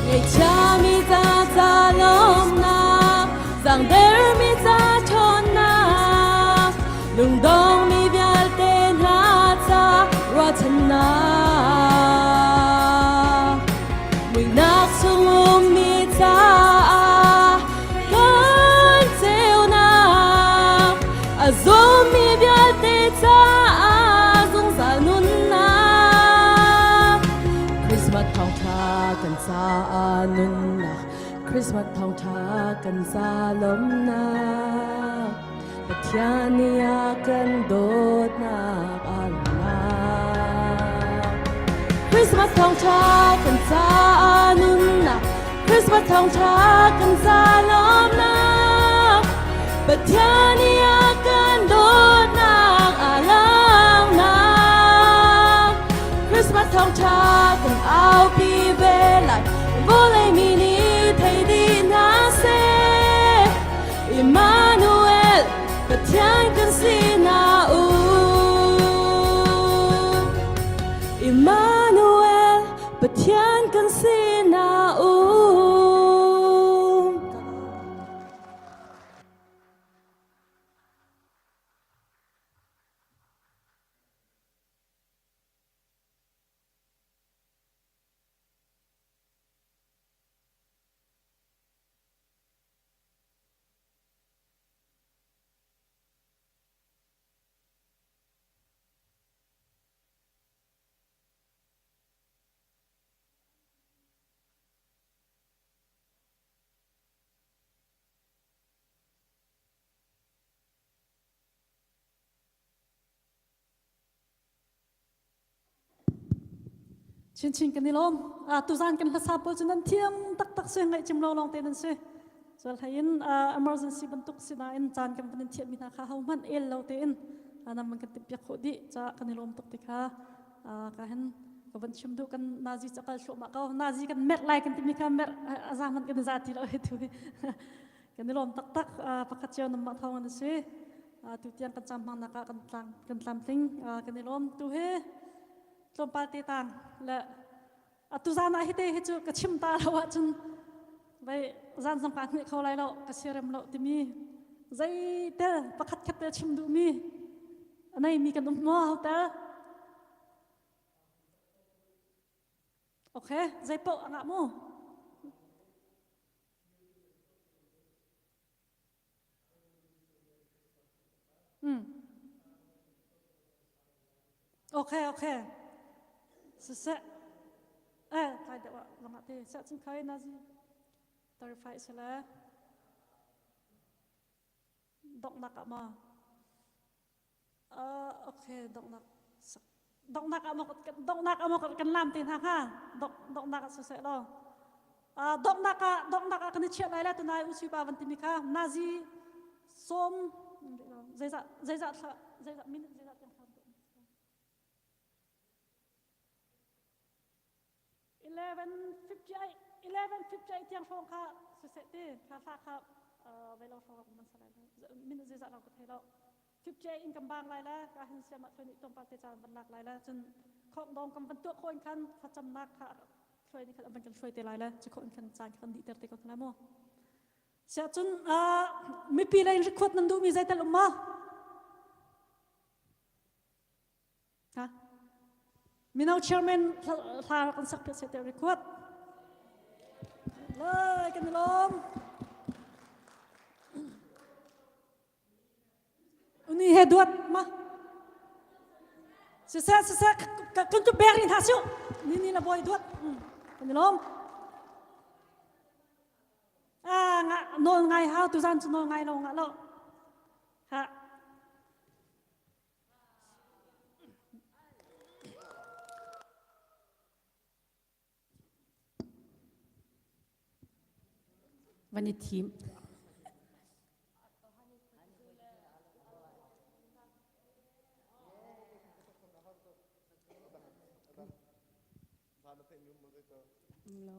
Ngaihchiami ca ca lawmnak, zangdermi ca ṭhawnnak, lungdongmi vialte hna ca ruahchannak. Muihnak chung ummi caah kan ceunak, a zummi vialte caah zungzal nunnak. Christmas thawngṭha kan caah nunnak, Christmas thawngṭha kan ca lawmnak. Pathian nih a kan dawtnak a langhnak. Christmas thawngṭha kan caah nunnak, Christmas thawngṭha kan ca lawmnak. Pathian nih a kan dawtnak a langhnak. Christmas thawngṭha kan aupi ve lai, vawlei mi nih thei dih hna seh. Emmanuel, Pathian kan sinah um. Emmanuel, Pathian kan sinah um. Chinchin kan i lawm. Tuzan kan hlasa pawl cu nan thiam taktak si ngaih cim lo lawng te nan si. Cual hlei in emergency bantuk si nain caan kan van in thiam mi hna kha ho hmanh el lo tein nan van kan timh piak khawh dih ca kan i lawm tuk ti kha ka hin ka van chim duh kan nazi cakal thluahmah ko nazi kan merh lai kan timi kha merh a za hmanh kan i za ti lo he tu kan i lawm taktak pakhat cio nan mah thawng an si tu tiang kan cam hmang nak ah kan tlang kan tlamtling kan i lawm tu he tlawmpal te tang le atu zan ah hite hi cu ka chim ta lo ahcun vai zan zong ka hnih kho lai lo ka siarem lo timi zeitel pakhat khat te chim duhmi a nei mi kan um maw hotel Okay, zei paoh a ngah mu. Mm. Okay, okay. Siseh eh tlai deuh ah langah te seh cun khai nazi 35 sile donghnak ah ma uh, okay donghnak donghnak ah maw donghnak ah maw kan lam te hna hnga donghnak ah siseh law donghnak ah donghnak ah kan i chiah lai la tunai u pa van timi kha nazi som zeizah zeizah thla zeizah minute zeizah tiang thla 1158 1158 tiang hrawng kha siseh ti kha hla kha velo hrawng kan man salai min zeizah lo ka thei lo 58 in kan bang lai la ka hin siam ah thoi tlawmpal te caan van lak lai la cun khong dong kan van tuah kho in khan thlacamnak kha hruai ni khan van kan hruai te lai la cu kho in khan caan kan dih ter te ko lai mu sia cun mipi lei rikhuat nan duh mi zeital um ma Ha? Mino chairman hla kan sak piak se te record. Lai kan lom. Uni he duat ma. Sisa sisa kan tu beri hna siu. Ni ni la boy duat. Kan lom. Ah nga nol ngai hau tu zan chu nol ngai lo nga lo. Ha. Van i thim. Lo.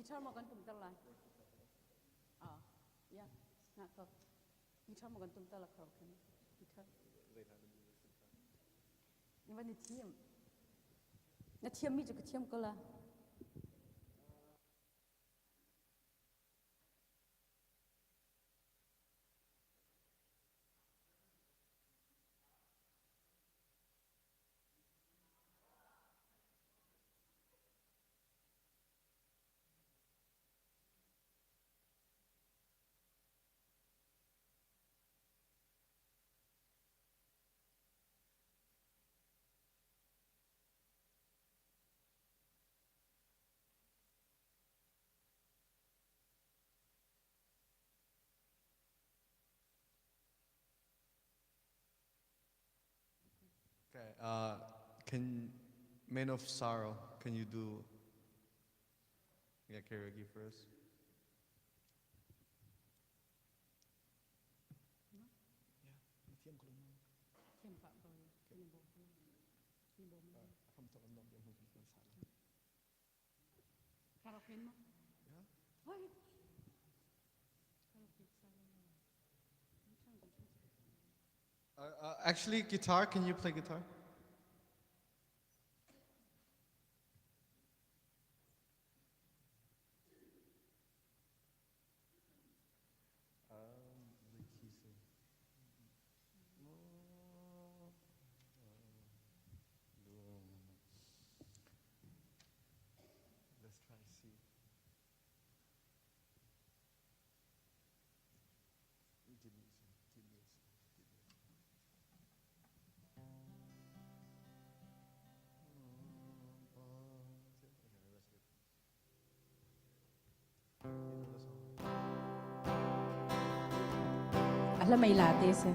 Guitar mo kan tum ter lai. Ah, ya, na ko. Guitar mo kan tum ter la kho khin. Guitar. Ni van ni thiam. Na thiam mi cu ka thiam ko la. Okay, uh, can Man of Sorrow, can you do yeah, karaoke for us? Karaoke mo? Yeah. Uh, uh, actually, guitar, can you play guitar? Um, the key Let's try C. Give me a give me a give me a Alam may latte siya.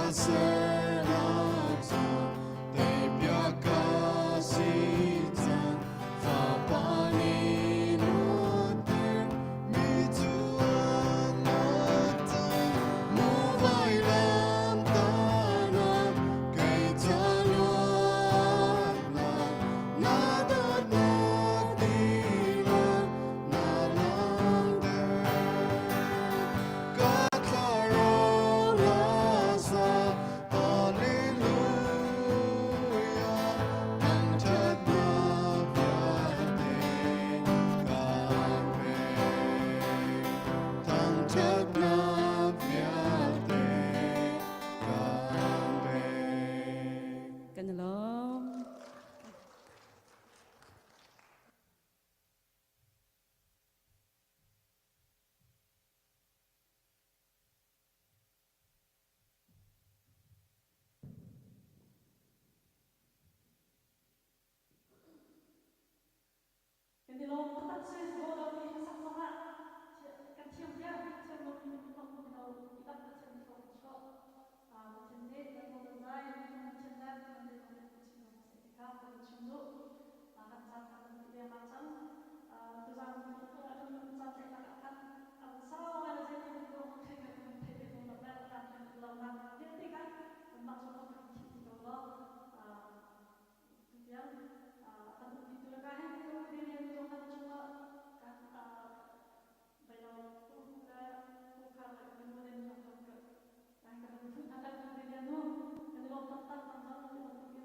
Sihmanhsehlaw tei piak ka si cang fapa nih luatter mi cu an luat cang maw vailam tahnak kei ca luatnak na dawtnak dihlak na langhter ka thlarau lasa Hallelujah thangṭhatnak vialte kan pek thangṭhatnak vialte kan pek Kan i lawm. Kan i lawm taktak si Bawlawmi hlasak zongah kan thiam viar thiam lomi lawng mino i dang Pathian nih kan chuah. Pathian nih kan nawl nan zai, nan thiam nan nan le nan chin hna seh ti kha kan chim duh. Kan caan kha kan dih lengmang cang. Tuzaan caan tlaihnak ah khan a sau ngai le zeitin ruang thei kan thei ve lo le tlamtling lonak vialte kha kanmah cu kan thih ti ko law tutiang kan umpi tu le ka hin tu dirian zong kan chungah kan beilo pu le pu khar le kan nu den zong kan kan kan phun hna kan pu dirian nu kan i lawm taktak kan zong ti bantukin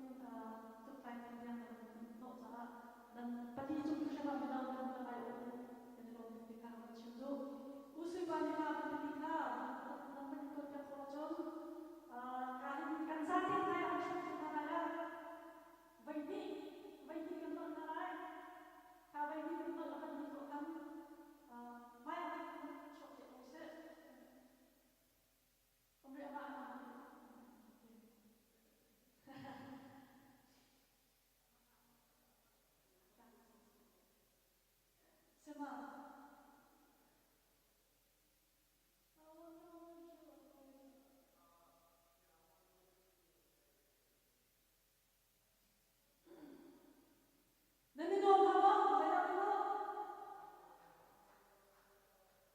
tukfai kan tiang kan nawh caah nan pali cung hrim ah mino nan ka lai u kan i lawm tuk ti kha kan chim duh. U Sui Pa nih kha kan timi kha nan van in tuahpiak khawh ahcun ka hin kan zate hmai ah kan hrawm hna lai la. Voi hnih voi hnih kan nolh hna lai. Kha voi hnih kan nolh a van dih khawh khan hmai ah van chuak piak ko seh. Um rih amah amah. Sima. Nan i nuam hna maw? Zeidah nan lawh?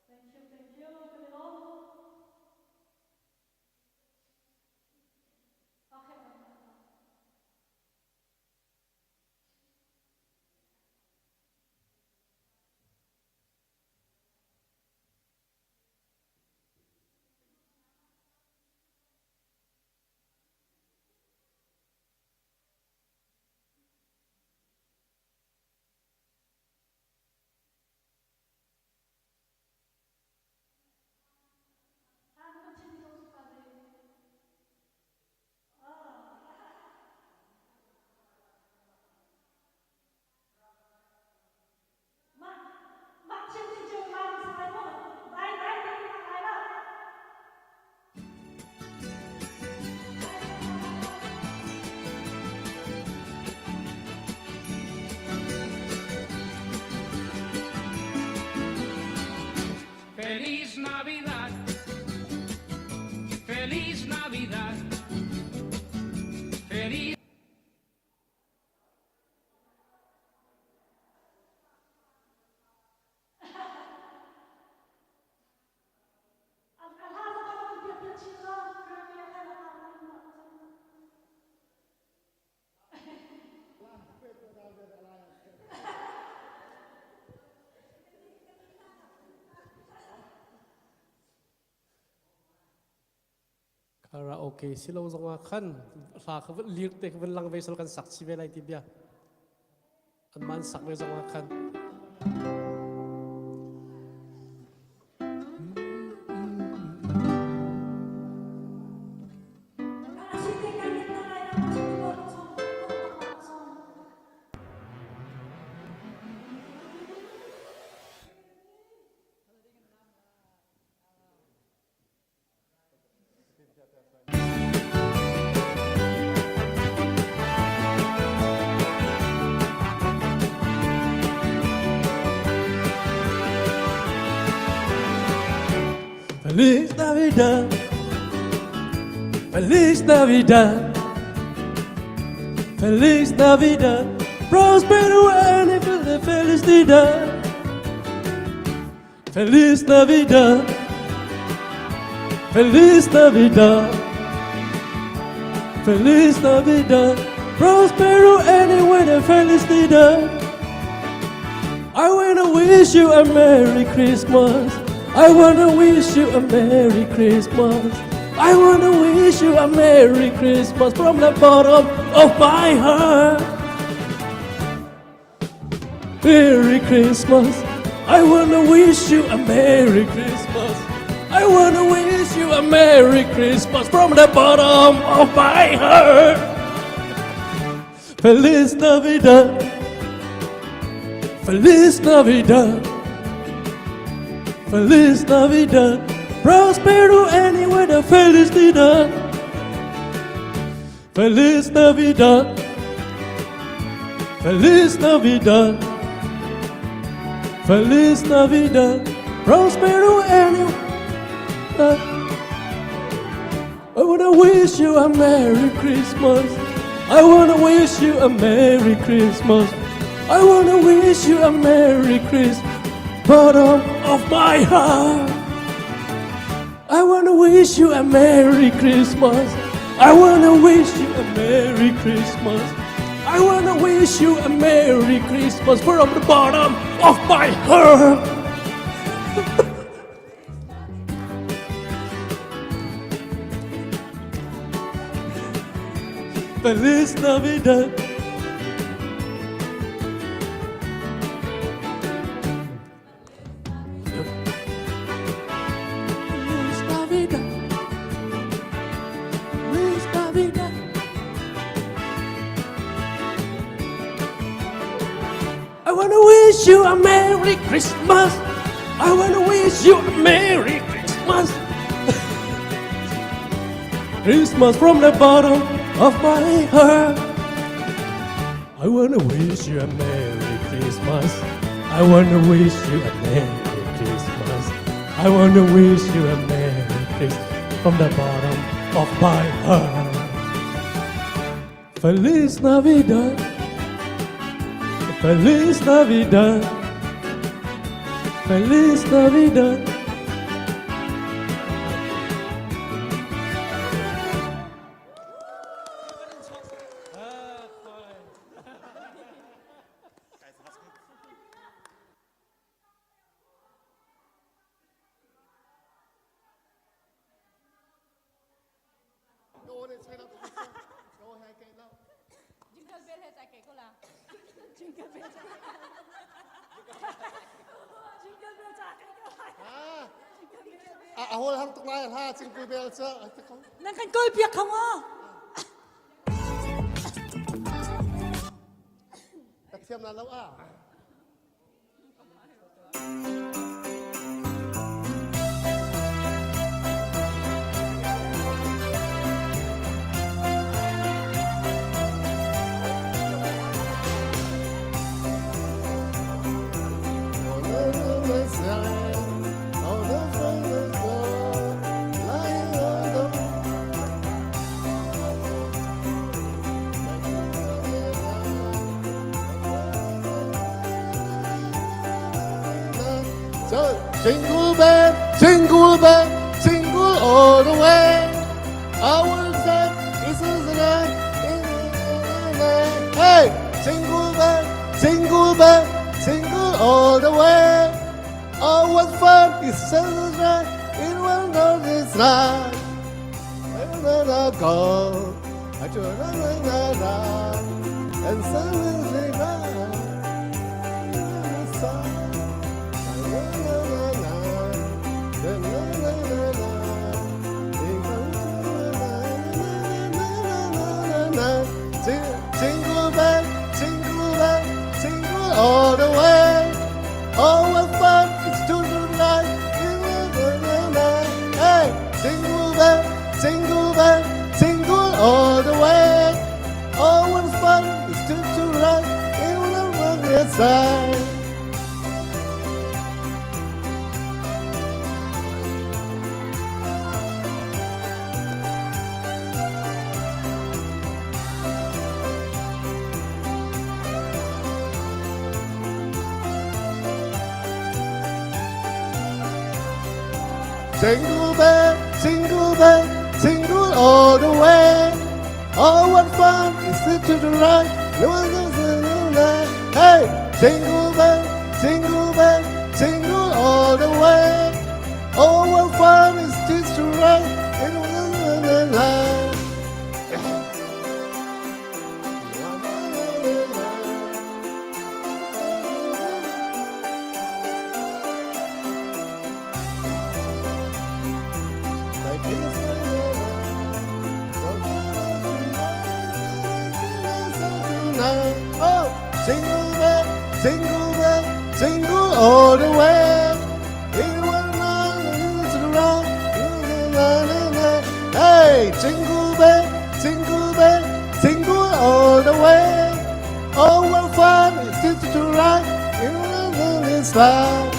Thank you, thank you. Kan i lawm. Okay. Mah thil ti cu ngai sa lai maw? Dai dai tein na ngai lo. Feliz Navidad, Feliz Navidad, Feliz Karaoke si lo zong ah khan hla kha vun lir te kha vun lang ve sal kan sak chi ve lai ti bia an man sak ve zong ah khan. Feliz Navidad. Feliz Navidad. Feliz Navidad. Prospero año y felicidad. Feliz Navidad. Feliz Navidad. Feliz Navidad. Prospero año y felicidad. I wanna wish you a Merry Christmas. I wanna wish you a Merry Christmas. I wanna wish you a Merry Christmas from the bottom of my heart. Merry Christmas. I wanna wish you a Merry Christmas. I wanna wish you a Merry Christmas from the bottom of my heart. Feliz Navidad. Feliz Navidad. Feliz Navidad. Prospero año y felicidad. Feliz Navidad. Feliz Navidad. Feliz Navidad. Prospero año. I wanna wish you a Merry Christmas. I wanna wish you a Merry Christmas. I wanna wish you a Merry Christmas. Bottom of my heart. I wanna wish you a Merry Christmas. I wanna wish you a Merry Christmas. I wanna wish you a Merry Christmas from the bottom of my heart. Feliz Navidad. Feliz Navidad. Feliz Navidad. I wanna wish you a Merry Christmas. I wanna wish you a Merry Christmas. Christmas from the bottom of my heart. I wanna wish you a Merry Christmas. I wanna wish you a Merry Christmas. I wanna wish you a Merry Christmas from the bottom of my heart. Feliz Navidad. Feliz Navidad. Feliz Navidad. Jingle bell he cai ko la. Jingle bell cai. Jingle bell cai ko la. A a hol hang tuk lai hla cingkul bel ca. Nan kan kawl piak kha maw? Ka thiam la lo a. Jingle bell, jingle bell, jingle all the way. Our God is the Hey, jingle bell, jingle bell, jingle all the way. Oh, what fun is celebrate in one of this life. Go, and so Jingle bell, jingle bell, jingle all the way. Oh, what fun it's to ride in the Hey, jingle bell, jingle bell, jingle all the way. Oh, what fun it's to ride in Jingle bell, jingle bell, jingle all the way. Oh, what fun is it to ride? Hey, jingle bell, jingle bell, jingle all the way. Oh, what fun is it to ride in a wonderland. Oh, jingle bell, jingle bell, jingle all the way. Hey, jingle bell, jingle bell, jingle all the way. Oh, what fun it is to ride in a sleigh.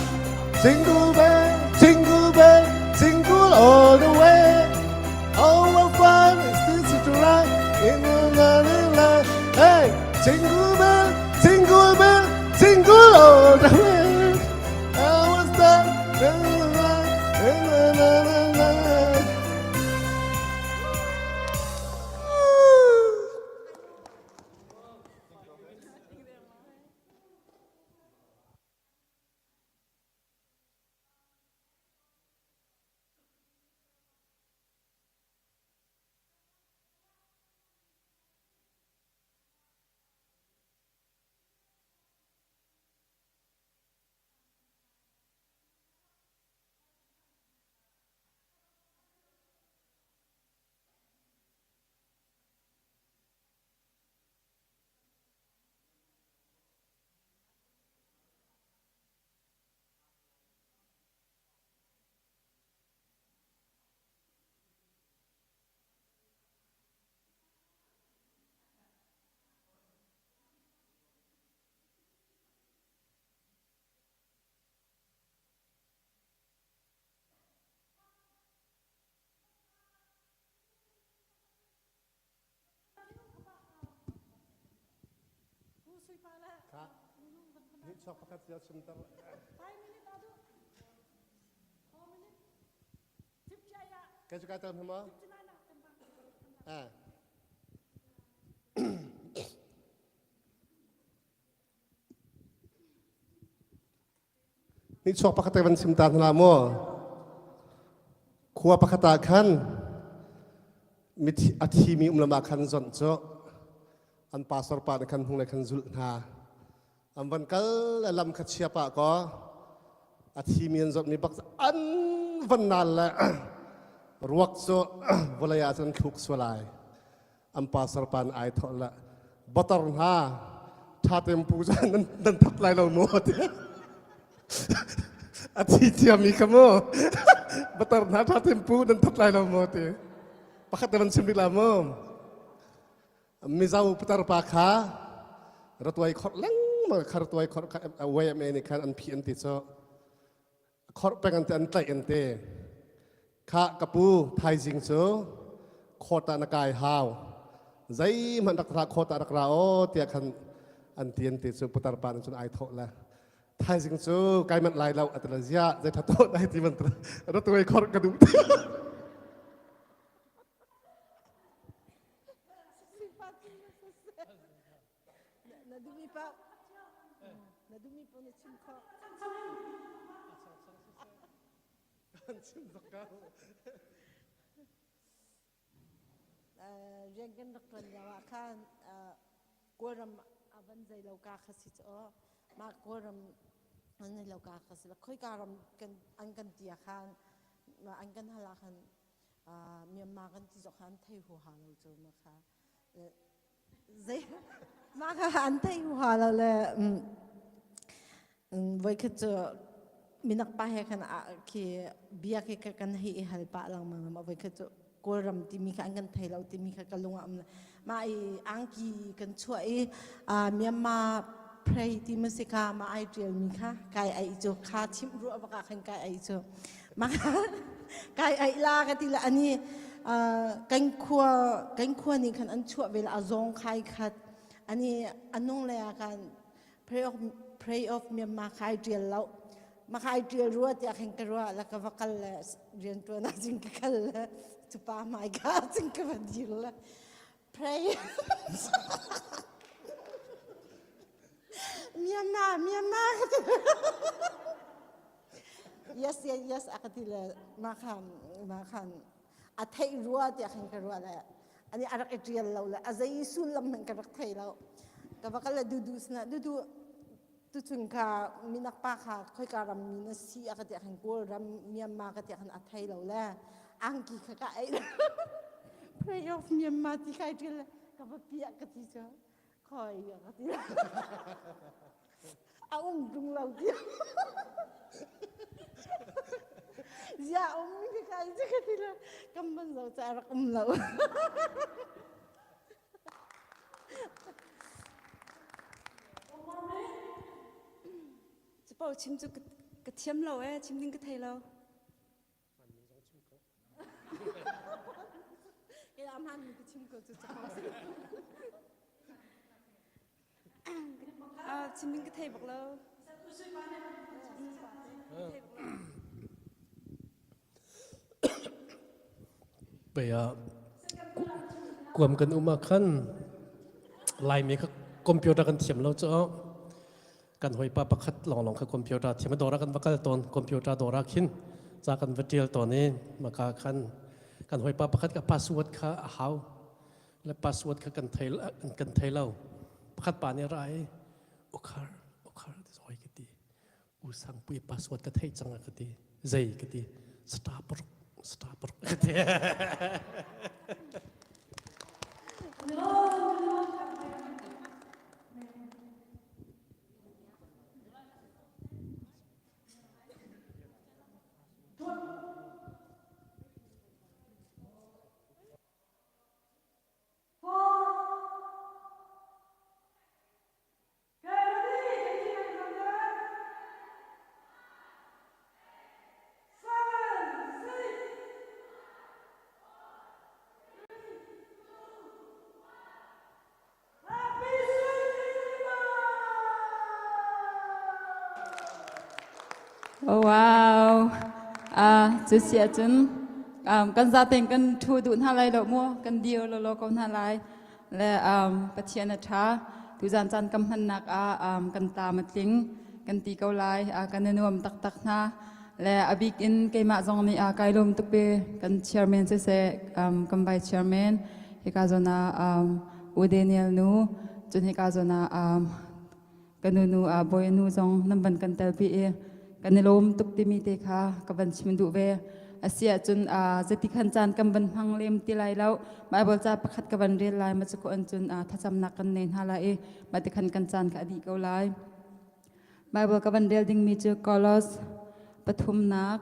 Jingle bell, jingle bell, jingle all the way. Oh, what fun it is to ride in a sleigh. Hey, jingle bell, jingle bell, jingle all the way. Oh, what's that? Ni chuak pakhat cio chim ter. Kai cu kai tel hma? Ah. Ni chuak pakhat te van sim ta hna mu. Khua pakhat ah khan mithi a thimi um lam ah khan zonh cu an pastor pa nih khan hnung le khan zulh hna. An van kal le lam kha chia pah kaw a thimi an zonh mi bak an van nal le ruak cu vawlei ah cun thluk sual ai. An pastor pa nih ai thawh le batar hna ṭha tein pu cu nan nan that lai lo maw ti a thi ciami kha mu batar hna ṭha tein pu nan that lai lo maw ti pakhat te van chim rih la mu Mizo putar pa kha ratuai khorh lengmang kha ratuai khorh kha YMA nih khan an phi an ti cu khorh peng an ti an tlaih an ti Khah ka pu thaizing cu khawt ah na kai hau zeihmanh rak ra khawt ah rak ra aw tiah khan an ti an ti cu putar pa nih cun ai thawh le thaizing cu kai manh lai lo a ti le ziah zei tha to dai ti man ra tuai khor ka duh Na duhmi paoh na duhmi paoh na chim khawh. Kan chim zok ko. Rian kan rak ṭuan lio ah khan Kawlram a van zei lo ka kha si cu mah Kawlram an zei lo ka kha si khoika ram kan an kan ti ah khan an kan hal ah khan Myanmar kan ti zok kha an thei huaha lo cu ma kha zei mah kha an thei huaha lo le Voikhat cu minak pa he khan khi bia khi kan hei i hal pah lengmang. Voikhat cu Kawlram timi kha an kan thei lo timi kha ka lung ah um. Mah i angki kan chuah i Myanmar pray ti ma si kha mah ai ṭial mi kha kai ai cu kha chimh ruah bak ah khan kai ai cu mah kai ai la ka ti la ani kan khua kan khua nih khan an chuah ve la a zawng khai khat ani anung le ah khan Pray of, Pray of Myanmar khai ṭial lo. Maka ai ṭial rua tiah khin ka ruah la ka va kal le rian ṭuan ah cun ka kal le cu pa hmai ka cun ka va dir le pray Myanmar Myanmar ka ti yes yes yes a ka ti le mah khan mah khan a theih rua tiah khin ka ruah le ani a rak i ṭial lo le a zei sullam hmanh ka rak thei lo ka va kal le dudu sinah dudu Tuchun kha minak pa kha khoika ram mi na si a ka ti khan Kawl ram Myanmar ka ti khan a thei lo le angki kha ka ei pray of Myanmar ti kai ṭil ka va piah ka ti cu khoi ka ti a um tung lo ti zia um mi ka kai ka ti le kam ban zo ca rak um lo Capo chim cu ka thiam lo eh, chim ding ka thei lo. Ke ahmaan mi ka chim ko cu capo. Ah, chim ding ka thei bak lo. Pei ah kuam kan um ah khan Laimi kha computer kan thiam lo cu kan hawipa pakhat lawnglawng kha computer thiam dawr ah kan va kal tawn computer dawr ah khin ca kan va ṭial tawn i maka khan kan hawipa pakhat ka password kha a hau le password kha kan thei kan thei lo pakhat pa nih ra i ukhar ukhar ti hoi ka ti U Sangpui password ka theih cang ka ti. Zei ka ti. Star paruk star paruk ka ti. Oh wow. Ah, cu si ahcun um, kan zaten kan ṭhu duh hna lai lo mu, kan dir lawlaw ko hna lai. Le um, Pathian a ṭha. Tuzan caan kan hmannak ah um, kan tlam a tling kan ti ko lai. Uh, kan i nuam taktak hna. Le a bik in keimah zong nih uh, kai lawm tuk pe kan chairman siseh um, kan vice chairman hika zawn ah um, U Daniel nu cun hika zawn ah um, ka nunu a bawi nu zong nan van kan telpi i kan i lawm tuk timi te kha ka van chim duh ve asi ahcun zeti khan caan kan van hmang lem ti lai lo Bible ca pakhat ka van rel lai ma cu an cun thlacamnak kan nei hna lai i mah ti khan kan caan kha a dih ko lai Bible ka van rel dingmi cu Kolos pathumnak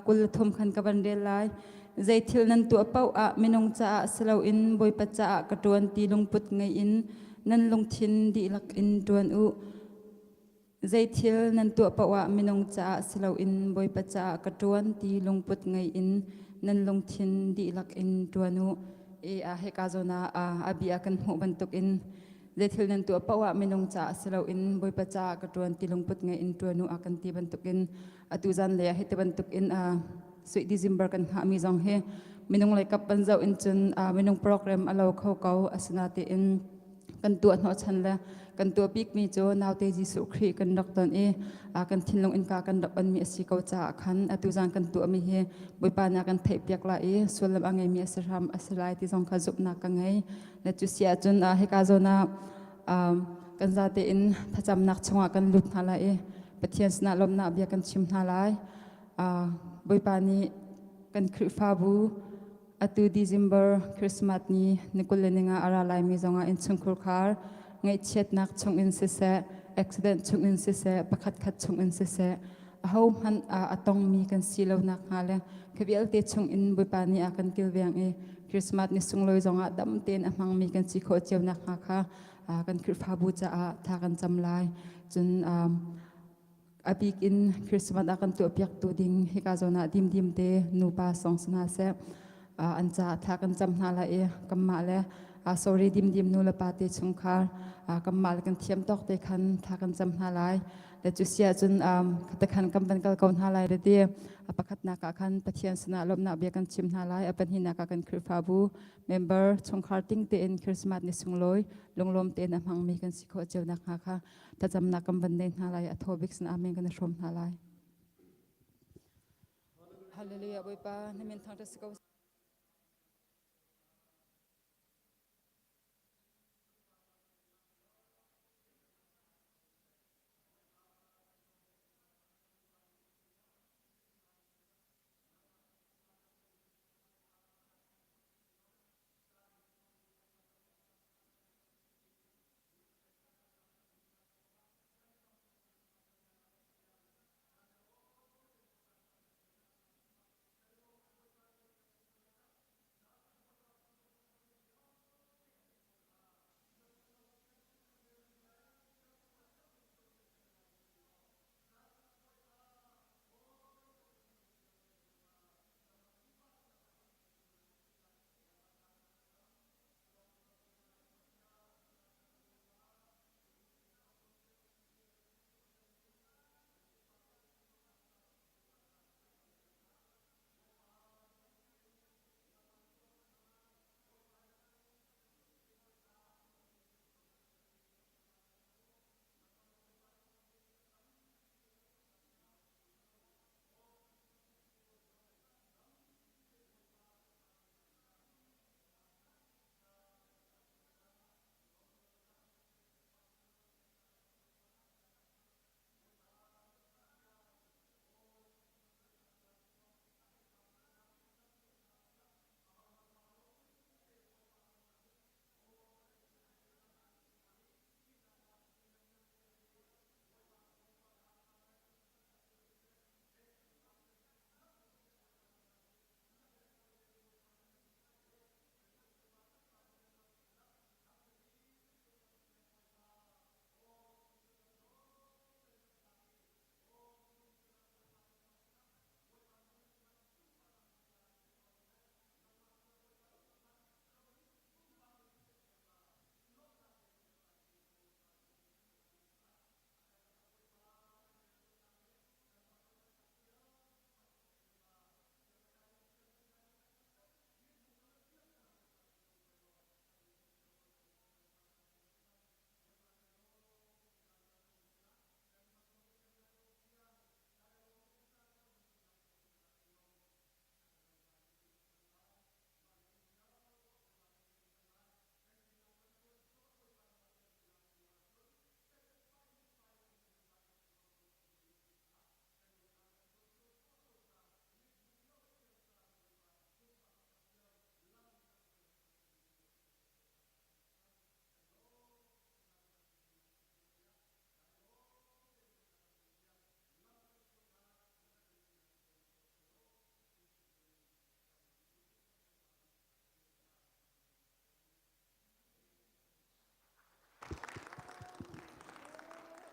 23 khan ka van rel lai zei thil nan tuah paoh ah minung caah si loin Bawipa caah ka ṭuan ti lungput ngei in nan lungthin dihlak in ṭuan u. Zei thil nan tuah paoh ah minung caah si loin Bawipa caah ka ṭuan ti lungput ngei in nan lungthin dihlak in ṭuan u. E a heka zawn ah a bia kan hmuh bantukin Zeithil nan tuah paoh ah minung caah si loin Bawipa caah ka ṭuan ti lungput ngei in ṭuan u a kan ti bantukin atu zan lei ah hiti bantukin sui December kan hngahmi zong hi minung lei kap ban zoh in cun minung program a lo kho ko asinatein kan tuah hnawhchan le kan tuah bikmi cu naute Jesuh Khrih kan rak ton i kan thinlung innka kan rak onmi a si ko caah khan atu zan kan tuahmi hi Bawipa nih a kan theihpiak lai i sullam a ngeimi a si hram a si lai ti zong kha zumhnak ka ngei. Na cu si ahcun hika zawn ah kan zate in thlacamnak chungah kan lut hna lai i Pathian sinah lawmhnak bia kan chim hna lai. Bawipa nih kan Khrihfabu atu December Christmas ni ni 20 le ninga a ra laimi zongah innchungkhur khar ngaihchiatnak chungin siseh, accident chungin siseh, pakhat khat chungin siseh, ahohmanh a tongmi kan si lo nakhnga le khi vialte chungin Bawipa nih a kan kilveng i Christmas ni sunglawi zongah dam tein a hmangmi kan si khawh cio nakhnga kha kan Khrihfabu caah thla kan cam lai. Cun a bik in Christmas a kan tuahpiaktu ding hika zawn ah dimdim te nupa song si hna seh an caah thla kan cam hna lai i kanmah le Sorry dimdim nu le pa te chungkhar kanmah le kan thiam tawk te khan tha kan cam hna lai. Le cu si ahcun khate khan kan van kal ko hna lai le ti. A pakhatnak ah khan Pathian sinah lawmhnak bia kan chim hna lai. A pahnihnak ah kan Khrihfabu member chungkhar ting tein Christmas ni sunglawi lunglawm tein a hmangmi kan si khawh cio nakhnga kha thlacamnak kan van nei hna lai. A thaw bik sin amen kan i hrawm hna lai. Hallelujah Bawipa na min thangṭhat si ko.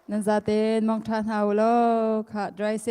Nan zaten mong tha hna u law kha dry.